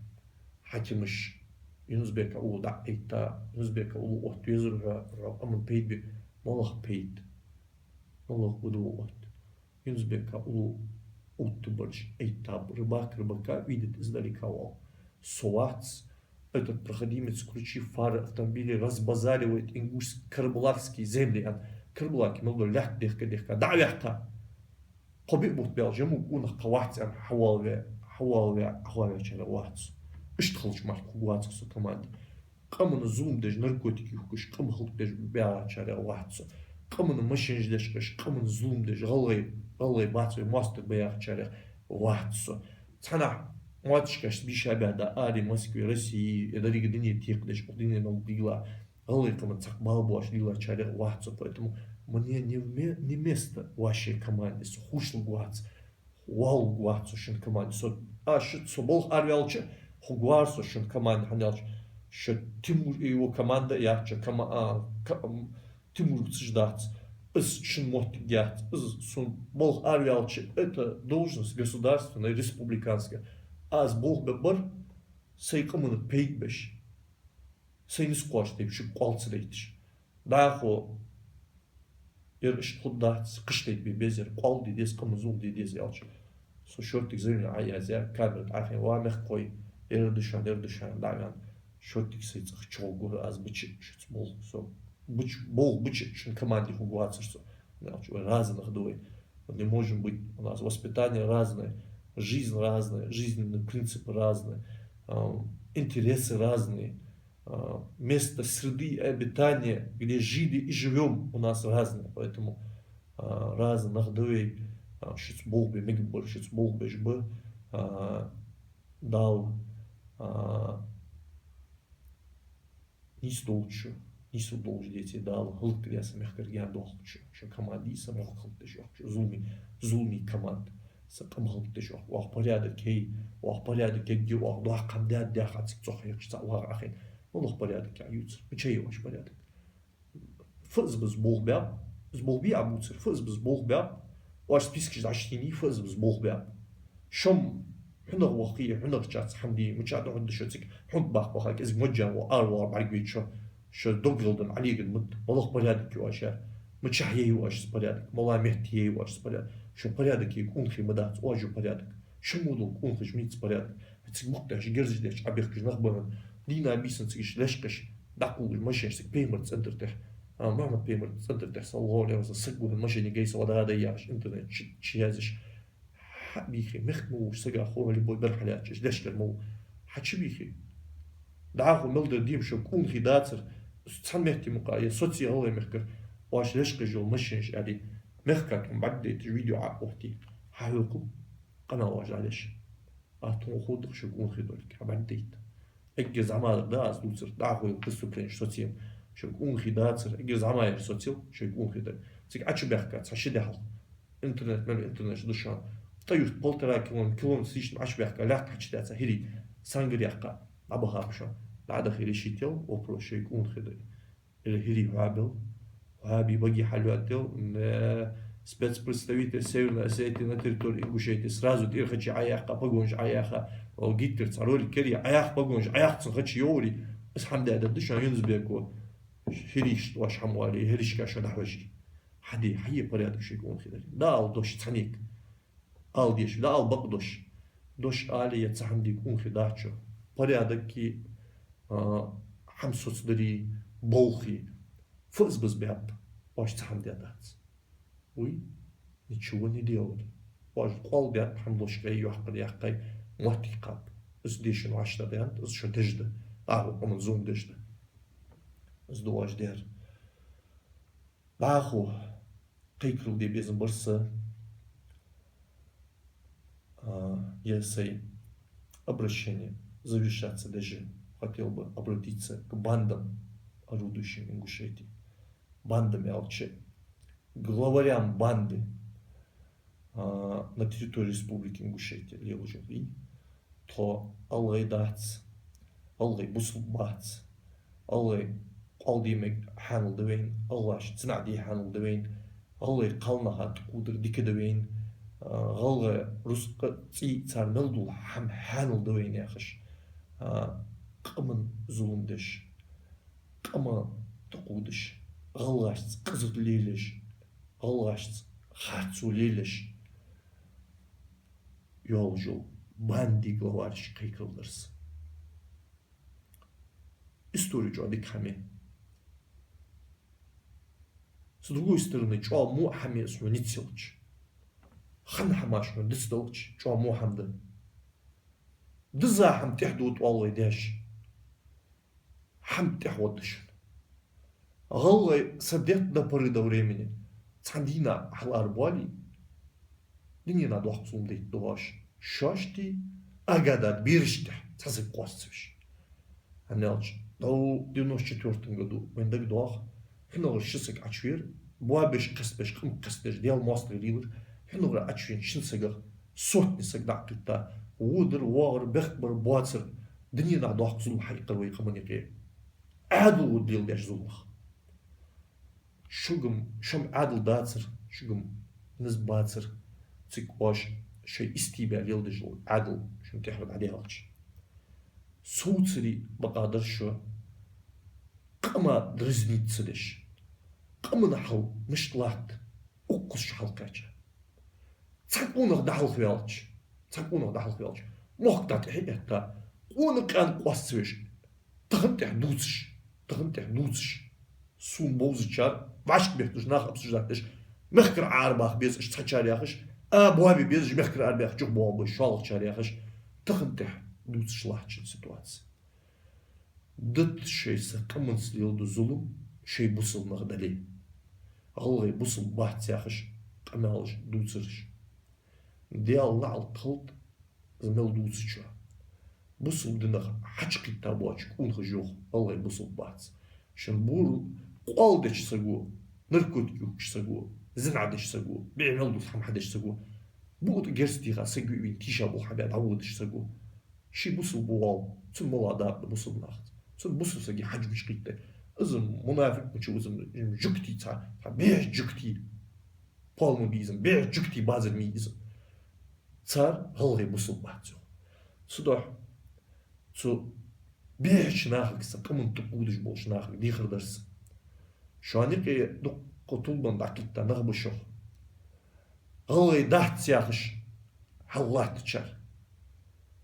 хьакимаш Юнус-Бека уллув дӀа а этта, Юнус-Бека уллув отта везар хьо, хьо къаман пайда бе, малагӀа пайда? МалагӀа гӀо да отта? Юнус-Бека уллув оттабараш, эттаб, рыбак рыбака видит издалека вал. Со вац, этот проходимец, включив фары автомобиля, разбазаривает ингушск-, карабулакские земли, аьнна, Карабулаке мел дола лаьтта дехка-дехка дӀа а ваьккха. Кхо-биъ бутт баьлча, жаму къонах кхы вац аьнна, хьавоалаве-, хьавоалаве-, хьавоалаваьчарех вац со. Иштта хилча мара хургвацар со команде. Къаман зулам деш, наркотик юхкаш, къам хӀалакдеш багӀачарех вац со. Къаман машенаш дешкъаш, къаман зулам деш, гӀалгӀай, гӀалгӀай бац вай моастагӀа ба яхачарех вац со. Цхьаннахьа моттигашка бийша баьда ари Москве, России, е деррига дуне текхадеш, укх дунен мел дилла, гӀалгӀай къаман цхьаккха бала боацаш лелачарех вац со. Поэтому мне не в ме-, не место в вашей команде, со ховшлургвац. Валлахӏи, вац со шун команде. Со, а, шо, со балха араваьлча, хургвар со шун команде, хӀана аьлча шо Тимур и его команда яхача кома-, а, ка-, м, Тимур ца дац. Из шун моттиг яц. Из сона балха араваьлча, это должность государственная, республиканская. Аз болх бе бар, сай къаманна пайда беш. Сай низ кхоачаш тайпа шуга къоал ца дайташ. ДӀахо ер иштта хургдац, кхыча тайпара беза ер, къоал де деза, къаман зулам де деза аьлча. Со шорттига заявлени Ӏояздаь, камера тӀа Ӏохайна, ва мехкахой, ер да шоана, ер да шоана, дӀа а ваьнна, шорттига сай цӀагӀа чугӀоргвар аз, бича шуца болх, со, бич-, болх бича шун команде хургвацар со. Аьлча вай разных да вай. Мы не можем быть, у нас воспитание разное, жизнь разная, жизненные принципы разные, а, интересы разные, а, место среды обитания, где жили и живём, у нас разное. Поэтому, а, разных да вай, а, шуца болх бе мегаш ба, шуца болх беш ба, а, Дала, а, нийса долча, нийса долаш деце Дала, хӀалакдеш са мехкара гаьна доахача, шо команда дий са мохк хӀалакдеш йоахача, зуламе, зуламе команда, са къам хӀалакдеш йоахача, оаха порядок яй, оаха порядок ергья, оаха доккха хӀама даьд, даьха цига цох хьекхаш цхьа вагӀа Ӏохайна. МалагӀа порядок я ювцар? Мичай я оаш порядок? Фу из ба из болх баьб? Из болх бий Ӏа бувцар? Фу из ба из болх баьб? Оаш спискаш дӀачутийний, фу из ба из болх баьб? Шо-м хьунагӀа вахе, хьунагӀчарца хӀама де, мича духьал да шо цига, хьунт баккха ваха, кӀезига маджан ва, ара ваха бӀаргавайта шо, шо дог гӀелдан Ӏолеган ма да, малагӀа порядок я оаш яр? Мичахьа яй оаш из порядок? МалагӀа метте яй оаш из порядок? Шун порядок е къонахий ма дац, оаш ю порядок. Шо мо дола къонахий мица порядок? Цига мукъ тӀехьа герзаш деш Ӏобехкаш нах ба хьона. Дийнахьа-бийсанна цига лечкъаш, дӀакхувлаш машенаш цига Пеймар центр тӀехьа. А, Мухьаммад Пеймар центр тӀехьа, саллаллахӀу Ӏалайхи ва саллам, саг ва хьона, машен гай са ладагӀа дай яхаш, интернет чу, чу язъеш. Хьа бийхе, мехка ма вувш, сага хӀама любой бер хьалаьцача, лечкъар ма ву. Хьа чу бийхе. ДӀахо мел дар дийма шо къонахий дацар, цхьан метте мукъа, е соци гӀалгӀай мехкара, оаш лечкъаш йола машенаш аьле, мехка тхона бӀаргадайташ видео Ӏоохте. Хьахьокху къамаьл оаш дӀадеш. Ат хьона ховргда шо къонахий долга, хьабӀаргадайта. Эггара зӀамига да аз дувцар, дӀахо йола преступленеш социйна. Шо къонахий дацар, эггара зӀамига яр социйла, шо къонахий дар. Цига Ӏочубаьхка цхьа ши ди хьалха. Интернет мел, интернет да шоана. ТӀа юрт полтора километр, километр с лишним Ӏочубаьхка, лаьтта хьачудаьца хӀирий, сангар яьккха, дӀабахаб шоана. ДӀадаха решить яла вопрос, шо къонахий дар. Или хӀирий хьоабел, хьоаби баги хьалъяттел, э, спецпредставитель Северной Осетии на территории Ингушетии сразу тӀера хачи Ӏояьккха, погонаш Ӏояха, о, Гитлерца ролик кери, Ӏояха погонаш, Ӏояха цун хачи йоври, из хӀама даьдар да шоана Юнус-Беко, хӀирийшта оаш хӀама оале, хӀирийшка шо дӀахьожий. Хьаде, хьае порядок шо къонахий дар. Дала дош цхьаннега. Ала дезаш, да ала бакъ дош. Дош ала е цхьа хӀама де къонахий дац шо. Порядоке, а, хӀама соцадари, болхе. Фу из ба из баьб, оаш цхьа хӀама даь дац. Уй, ничего не делали. Оаш къоал баьб, хӀама лочкъай, йоккхар яьккхай, моттиг кхаьб. Из дешан вӀаштӀехьдаьннад, из шо деш да. ДӀахо къаман зулам деш да. Из да оаш даьр. ДӀахо кхайкарал де безам бар са, а, е сай обращение завершать ца деш, хотел бы обратиться к бандам, орудующим Ингушетии. Бандами аьлча, главарям банды, а, на территории Республики Ингушетия лелаш йола, тхо гӀалгӀай дац, гӀалгӀай бусалба бац, гӀалгӀай къоал де мег хьанал да вайна, гӀалгӀашца зина де хьанал да вайна, гӀалгӀай кхалнаха тӀакхувдар дика да вайна, а, гӀалгӀай рузкъа, цӀий, цар мел дола хӀама хьанал да вайна яхаш, а, къаман зулам деш, къаман тӀакхувдаш, гӀалгӀашца къиза лелаеш, гӀалгӀашца харцо лелаеш йолаш йола банди главараш кхайкарал дар са. Истори чӀоагӀа дика хӀама я. С другой стороны, чӀоагӀа во хӀама я из хьона низ ца хилча. Хинна хӀамаш хьона дицдалча, чӀоагӀа во хӀама да. Дизза хӀама тӀехьа дут оал вай даьша. ХӀама тӀехьа водаш хьона. ГӀалгӀай са детт до поры до времени. Цхьан дийнахьа хьалара боале, дунен доккха зулам дайта догӀаш. Шоашта ага дад берашта тӀехьа цхьа саг кхоссавеш. ХӀана аьлча, дов девяносто четвёртом году вайна дагадоагӀа, хиннагӀар ши саг Ӏочувера, боабеш, кхестабеш, къам кхестадеш, Даьла моастагӀий лелар, хиннагӀар Ӏочувена шин сагах сотни саг дӀакхийтта, водар, воагӀар, бехк бар, боацар, дунен доккха зулам хьаийккхар вай къаман юкъе. Ӏаьдало леладеш зуламах. Шугам, шоам Ӏаьдал дацар, шугам низ бацар, цига оаш шоай истий баь леладеш дола Ӏаьдал шун тӀехьара дӀадаьлча. Совцаре бакъахьа дар шо, къаман дразнить ца деш. Къаман хьал мишта латт, укхаза хьалкхаьча. Цхьа къонах дӀахьалхаваьлча, цхьа къонах дӀахьалхаваьлча, мохк дӀатӀехьа а этта, къона-къаьна къоаставеш, тахан тӀехьа дувцаш, тахан тӀехьа дувцаш, сона бовзачар, вӀашка бетташ, нах обсуждать деш, мехкара арабаха беза уж цхьачар яхаш, а, боабе беза уж мехкара арабаьхача, чухбоагӀа беза шоллагӀчар яхаш, тахан тӀехьа дувцаш латтача ситуаци. Дита шоай са къаманца леладу зулам, шоай бусалба нах дале. ГӀалгӀай бусалба бац яхаш, къамаьлаш дувцараш. Даьла наӀалт хилда из мел дувцачоа. Бусалба динах хьачукхийтта боаца къонахаш йоах, гӀалгӀай бусалба бац. Шун бура къоал деча саго, наркотик юхкача саго, зина деча саго, бӀеха мел дола хӀама хьадеча саго, букъа тӀа герз теха саг вийна тийша болх хьабаь дӀаводача саго. Ший бусалба воал, цун мала дакъа да бусалба нахаца. Цун бусалба сага хьажа гучакхийтта. Из мунафикъ мича ва, из жугтий цхьа, цхьа бӀеха жугтий. Палма бий из, бӀеха жугтий базар мий из. Цар гӀалгӀай бусалба бац йоах. Цудухьа цу бӀехача нахага, са къаман тӀакхувдаш болча нахага дехар дар са. Шоана юкъе дуккха тулбан дӀакхийтта нах ба шох. ГӀалгӀай дац яхаш хьаллаттачар.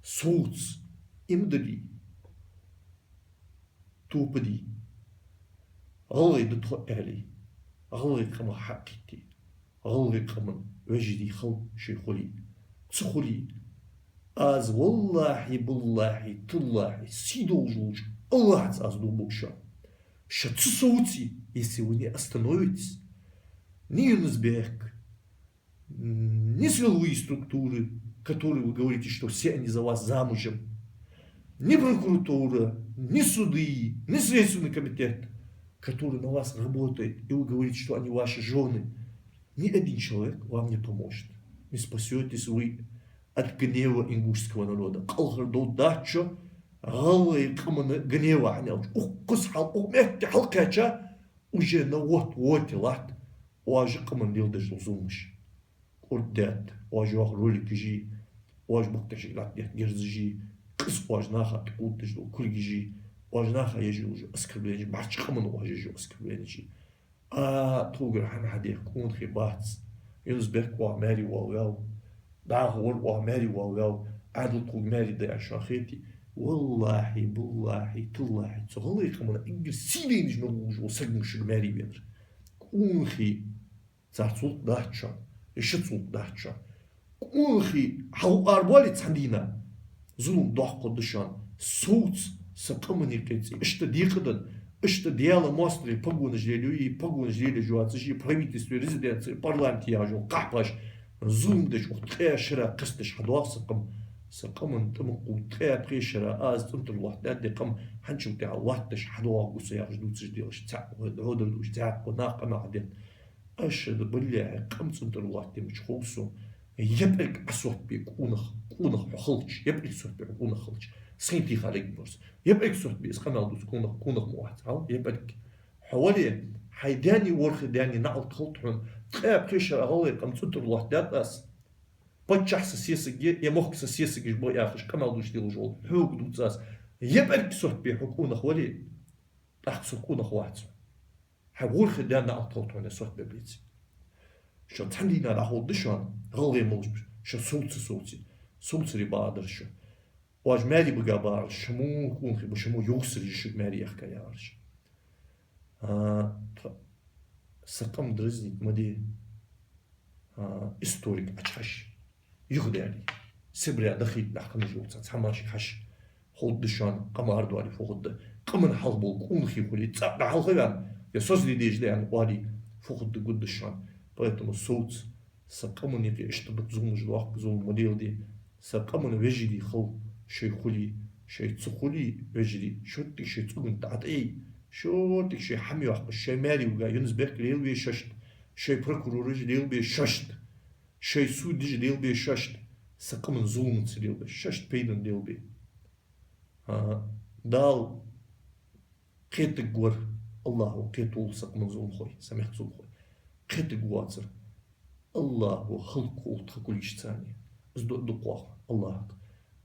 Совца, иман диле, тоба де. ГӀалгӀай да тхо аьле, гӀалгӀай къамах хьакхийтте, гӀалгӀай къаман вежарий хила шоай хуле, ца хуле, аз валлахӀи, биллахӀи, таллахӀи, сий долаш волча АллахӀаца аз дув буъ шоана. Шо ца совце, если вы не остановитесь, ни Юнус-Бек, ни силовые структуры, которые вы говорите, что все они за вас замужем, ни прокуратура, ни суды, ни Следственный комитет, который на вас работает, и вы говорите, что они ваши жены, ни один человек вам не поможет. Не спасётесь вы от гнева ингушского народа. Кхалхар дов дац шо гӀалгӀай къаман гнева, хӀана аьлча укхаза хьал, укх метте хьалкхаьча, уже на вот-воте латт оаш къаманна леладеш дола зуламаш. КӀордадаьд оаш йоаха роликаши, оаш букъ тӀа шиъ латтадетта герзаши, къиза оаш наха тӀакхувдаш дола кулгаши, оаш наха еш йола оскорбленеши, бӀарчча къаманна оаш еш йола оскорбленеши. А тхогара хӀама хьадеха къонахий бац. Юнус-Бек оаха маьре воалаваьв, дӀахо вар оаха маьре воалаваьв, Ӏаьдал тхога маьре да аьнна шоана хете. ВаллахӀи, биллахӀи, таллахӀи, цу гӀалгӀай къаман эггара сий дайнаш мел волаш вола саг ма шуга маьре венар. Къонахий, цар цул дац шоана, е шо цул дац шоана. Къонахий хьалха арабоале цхьан дийнахьа, зулам доккха да шоана. Совца са къаман юкъе цӀи. Иштта декъа да, иштта Даьла моастагӀий погонаш лелаю, погонаш лелаеш йоацаш, правительстве, резиденце, парламенте яхаш йола къахьпаш, зулам деш, укх ткъаь шера кхестадеш хьадоагӀа са къам. Са къаман тӀа ма кхувда, ткъаь пхе шера аз цӀен тӀара лоаттадаьд, къам хьанчул тӀехьа латташ хьадоагӀаргва со яхаш дувцаш делаш, цхьаъ хьо, хьодар душ, цхьаькха нах къамаьл ден. Аш шоана бале, хьай къам цӀен тӀара лоаттадаьча хов со, епӀарг Ӏа сотбе къонах, къонах хьо хилча, епӀарг сотбе хьо къонах хилча, сайна тӀехьа легнаб со. ЕпӀарг сотбе из къамаьл дувц къонах, къонах ма вац хьо, епӀарг. Хьо вале, хьай даьна, ворхӀе даьна наӀалт хилда хьона, ткъаь пхе шера гӀалгӀай къам цӀен тӀара лоаттадаьд аз. Паччахь са сесаг я, е мохк са сесагаш ба яхаш къамаьл дувцаш делаш вола хьога дувц аз. ЕпӀарг сотбе хьо къонах вале, тӀаккха со къонах вац хьона. Хьай ворхӀе даьна наӀалт хилда хьона, сотбе беце. Шо цхьан дийнахьа дӀаховргда шоана, гӀалгӀай молаш ба, шо совца совце, совцаре багӀадар шо. Оаш маьре бага багӀар, шо мо къонахий ба, шо мо юхсар я шуга маьре яхка яхар шо. А, тха, са къам дразнить ма де. А, историк Ӏочухьажа. Юхадаьле. Сибре дахийта нах хиннаш йолча цхьа машин хьажа. Ховргда шоана, къам арадоале фу хургда. Къаман хьалха бола къонахий хуле, цӀаккха хьалха ваьнна, е создаде дезаш да аьнна оале, фу хургда гургда шоана. Поэтому совца, са къаман юкъе иштта дукха зуламаш доахк, зулам ма делде. Са къаман вежарий хила, шоай хуле, шоай ца хуле, вежарий, шоттиг шоай цӀуган тӀа ӀотӀае, шоттиг шоай хӀама йоаккхаш, шоай маьре вига Юнус-Бек лелабе шоашта, шоай прокурораш лелабе шоашта, шоай судьяш лелабе шоашта, са къаман зуламаца лелабе, шоашта пайдана лелабе. А, Дала кхетаргвар, АллахӀа кхеталва са къаман зуламхой, са мехка зуламхой. Кхетаргвацар АллахӀа хӀалакхул тха кулгашца. Из дуӀа ду-кх оаха АллахӀага.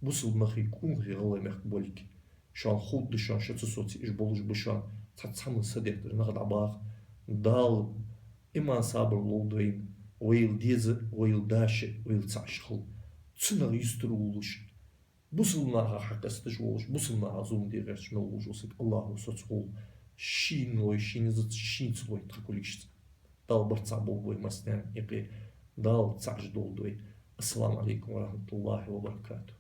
Бусалба нахи къонахи гӀалгӀай мехка болга. Шоана ховргда шоана, шо ца соце, уж болаш ба шоана, цхьацца хӀаман са деттар нах дӀабаха. Дала иман, сабар лолда вайна, вайл деза, вайл даша, вайл цаӀ хила. Цунах юстара волаш, бусалба наха хьакъасташ волаш, бусалба наха зулам де гӀерташ мел волаш вола саг АллахӀа соцаволва шийна лой, ший низаца, шийна ца лой тха кулгашца. Дала барт цхьаболба вай массанена юкъе, Дала цаӀ долда вай. Ассаламу Ӏалайкум ва рахьматуллахӀи ва баракатухӀ.